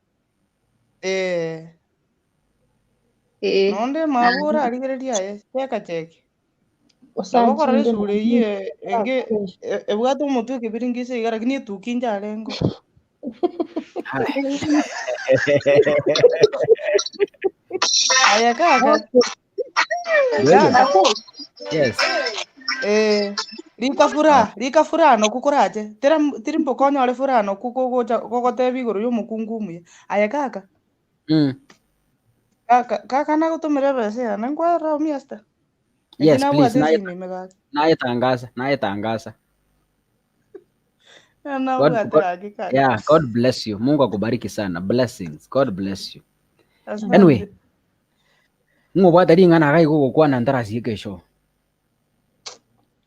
S8: Eh.
S14: Eh.
S8: Nonde mabura arigereria aye cheka cheke. Nabo okorora
S3: Osachinde
S8: esura eywo enge ebwate omotwe ekebiringisa iga lakini etuki inche arengo. Aye kaka.
S1: Ndio
S8: Kaka.
S1: yes
S8: Eh, rika furaha, rika furaha noku korache. Tira tiri mboka onyore furaha noku kogocha gogotebia igoro ya omokungu omuya. Aye kaka. Kaka kaka nagotomera ebesa yane nkwarora omiasta. Inche
S1: yes please
S8: nabwate
S1: naye
S8: esimi ime gaki.
S1: nayetangaza nayetangaza God,
S8: Nabwate
S1: God,
S8: gaki kaka.
S1: yeah, God bless you. Mungu akubariki sana. Blessings. God bless you. Anyway,
S8: Asante.
S1: ng'obwate ring'ana iga igo ogokwana ntarasieke kesho.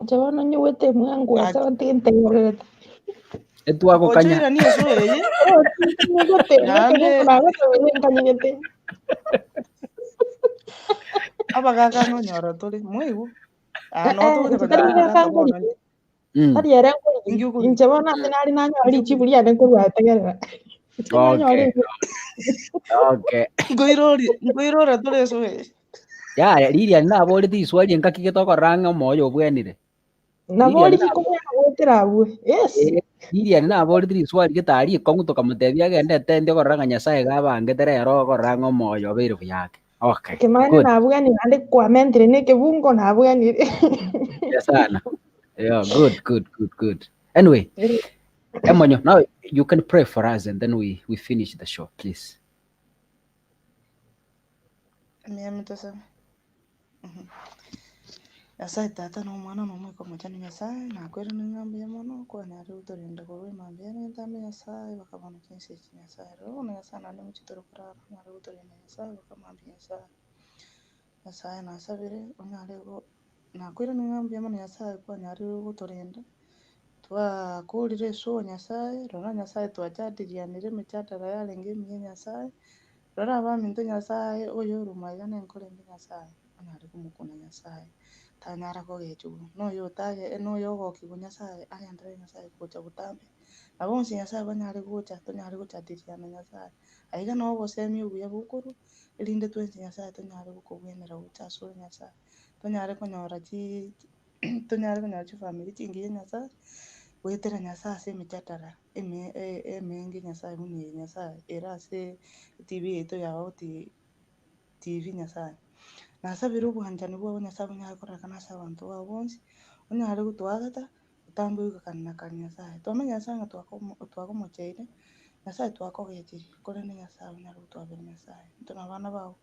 S3: Inche bono nyigwete mwangu ase
S8: Gaki.
S3: ntintegererete.
S1: Etwagokanya
S8: Ochoira ni eso eye.
S3: Oh, tinyigwete
S8: Naende
S3: nagotebirie nkanyigete.
S8: abagaka ng'onyora tore mwaigwa. Ah, no
S3: Eh,
S8: togoteba
S3: inche tari
S8: tari
S3: gaka
S8: abagaka bono
S3: nkorigi.
S1: Mm.
S3: Tari ere nkorigi.
S8: inki okorigi?
S3: Inche bono ase nari nanyora
S8: Inki
S3: richibu
S8: okorigi?
S3: riane nkorwategerera. Inche nanyora
S1: Okay.
S3: ebi.
S1: Okay.
S8: Nkoirori nkoirora tore eso eye.
S1: Ya, Lilian naborete iswali engaki getokorora ng'a omoyo obwenire.
S3: Nabo
S1: Lilian
S3: origi kobwena gwetera abwo. Yes.
S1: Eh, Lilian naborete riswali getari ikong'u tokamotebia agende etente okorora ng'a Nyasaye gabangete rero okorora ng'a omoyo obeire buyake. Okay,
S3: Ekemaene
S1: good.
S3: nabwenire naende kwamentire na ekebungo nabwenire.
S1: Yeah, sana. Yeah, good, good, good, good. Anyway, Emonyo, now you can pray for us and then we finish the show, please.
S8: Mimi tuseme. Nyasaye tata na omwana na omoika omochenu Nyasaye nakwere neng'ambo ya mono kwanyare gotorinda korwa emambia ere entambe Nyasaye bakabana chinse echi Nyasaye rero bono Nyasaye naende ngochia tore korara onyare gotorinda Nyasaye bakamambia Nyasaye Nyasaye nasabire onyare go nakwere neng'ambo ya mono Nyasaye kwanyare gotorinda twakorire esoo Nyasaye rora Nyasaye twachadilianire emechadara yarenge emiya Nyasaye rora abaminto Nyasaye oyo oroma iga nenkore embe Nyasaye onyare komokuna Nyasaye tanyara kogechigwa noyo otage noyo ogokigwa Nyasaye agenderere Nyasaye gocha botambe na bonsi Nyasaye banyare gocha tonyare gochadiliana Nyasaye aiga nabo obosemia obuya bokorwa erinde twensi Nyasaye tonyare gokobwenera gocha ase ore Nyasaye tonyare konyora chi tonyare konyora chifamiri chingiya Nyasaye goetera Nyasaye ase emechadara eme emenge Nyasaye buna eye Nyasaye ere ase etibi yaito ya oti TV Nyasaye. Nasabire obwanchani bwabo Nyasaye bonyare kororekana ase abanto bao bonsi, onyare gotoagata, otambe goikana na kare Nyasaye. Twamanya Nyasaye ng'a twakomo twakomocheire, Nyasaye twakogechirie, korende Nyasaye onyare gotwabera Nyasaye. Intwe na abana bao,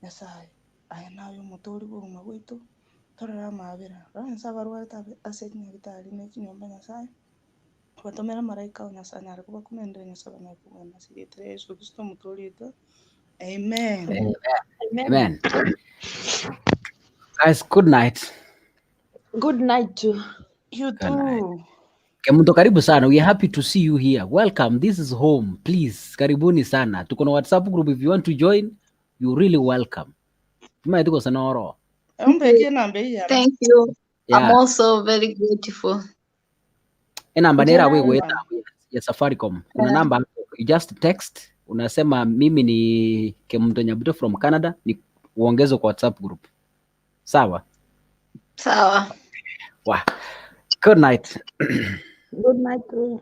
S8: Nyasaye, aye naye omotoori bw'obogima bwaito, torore amaabera, rora inse abarwarete abe ase chinyagitari na echinyomba Nyasaye, obatomere amaraika ao Nyasaye anyare kobakumendera Nyasaye banyare kogenda ase erieta ria Yeso Kristo omotoori oito, amen.
S1: Amen. Amen. Guys, good night.
S5: Good night too.
S8: You
S1: Good night.
S8: too.
S1: Kemunto, karibu sana. We are happy to see you here. Welcome. This is home. Please, karibuni sana. Tuko na WhatsApp group. If you want to join, you're really welcome. Tumaye tuko sana oro.
S8: Ombeke enamba eyio yane.
S14: Thank you. I'm
S1: Yeah.
S14: also very grateful.
S1: Enamba
S8: Inche
S1: nera we
S8: namba.
S1: gweta ya Safaricom. Kuna
S14: Yeah.
S1: namba hapo. You just text unasema mimi ni Kemunto Nyabuto from Canada, ni uongeze kwa WhatsApp group. Sawa?
S14: Sawa.
S1: Wa. Good night.
S5: Good night too.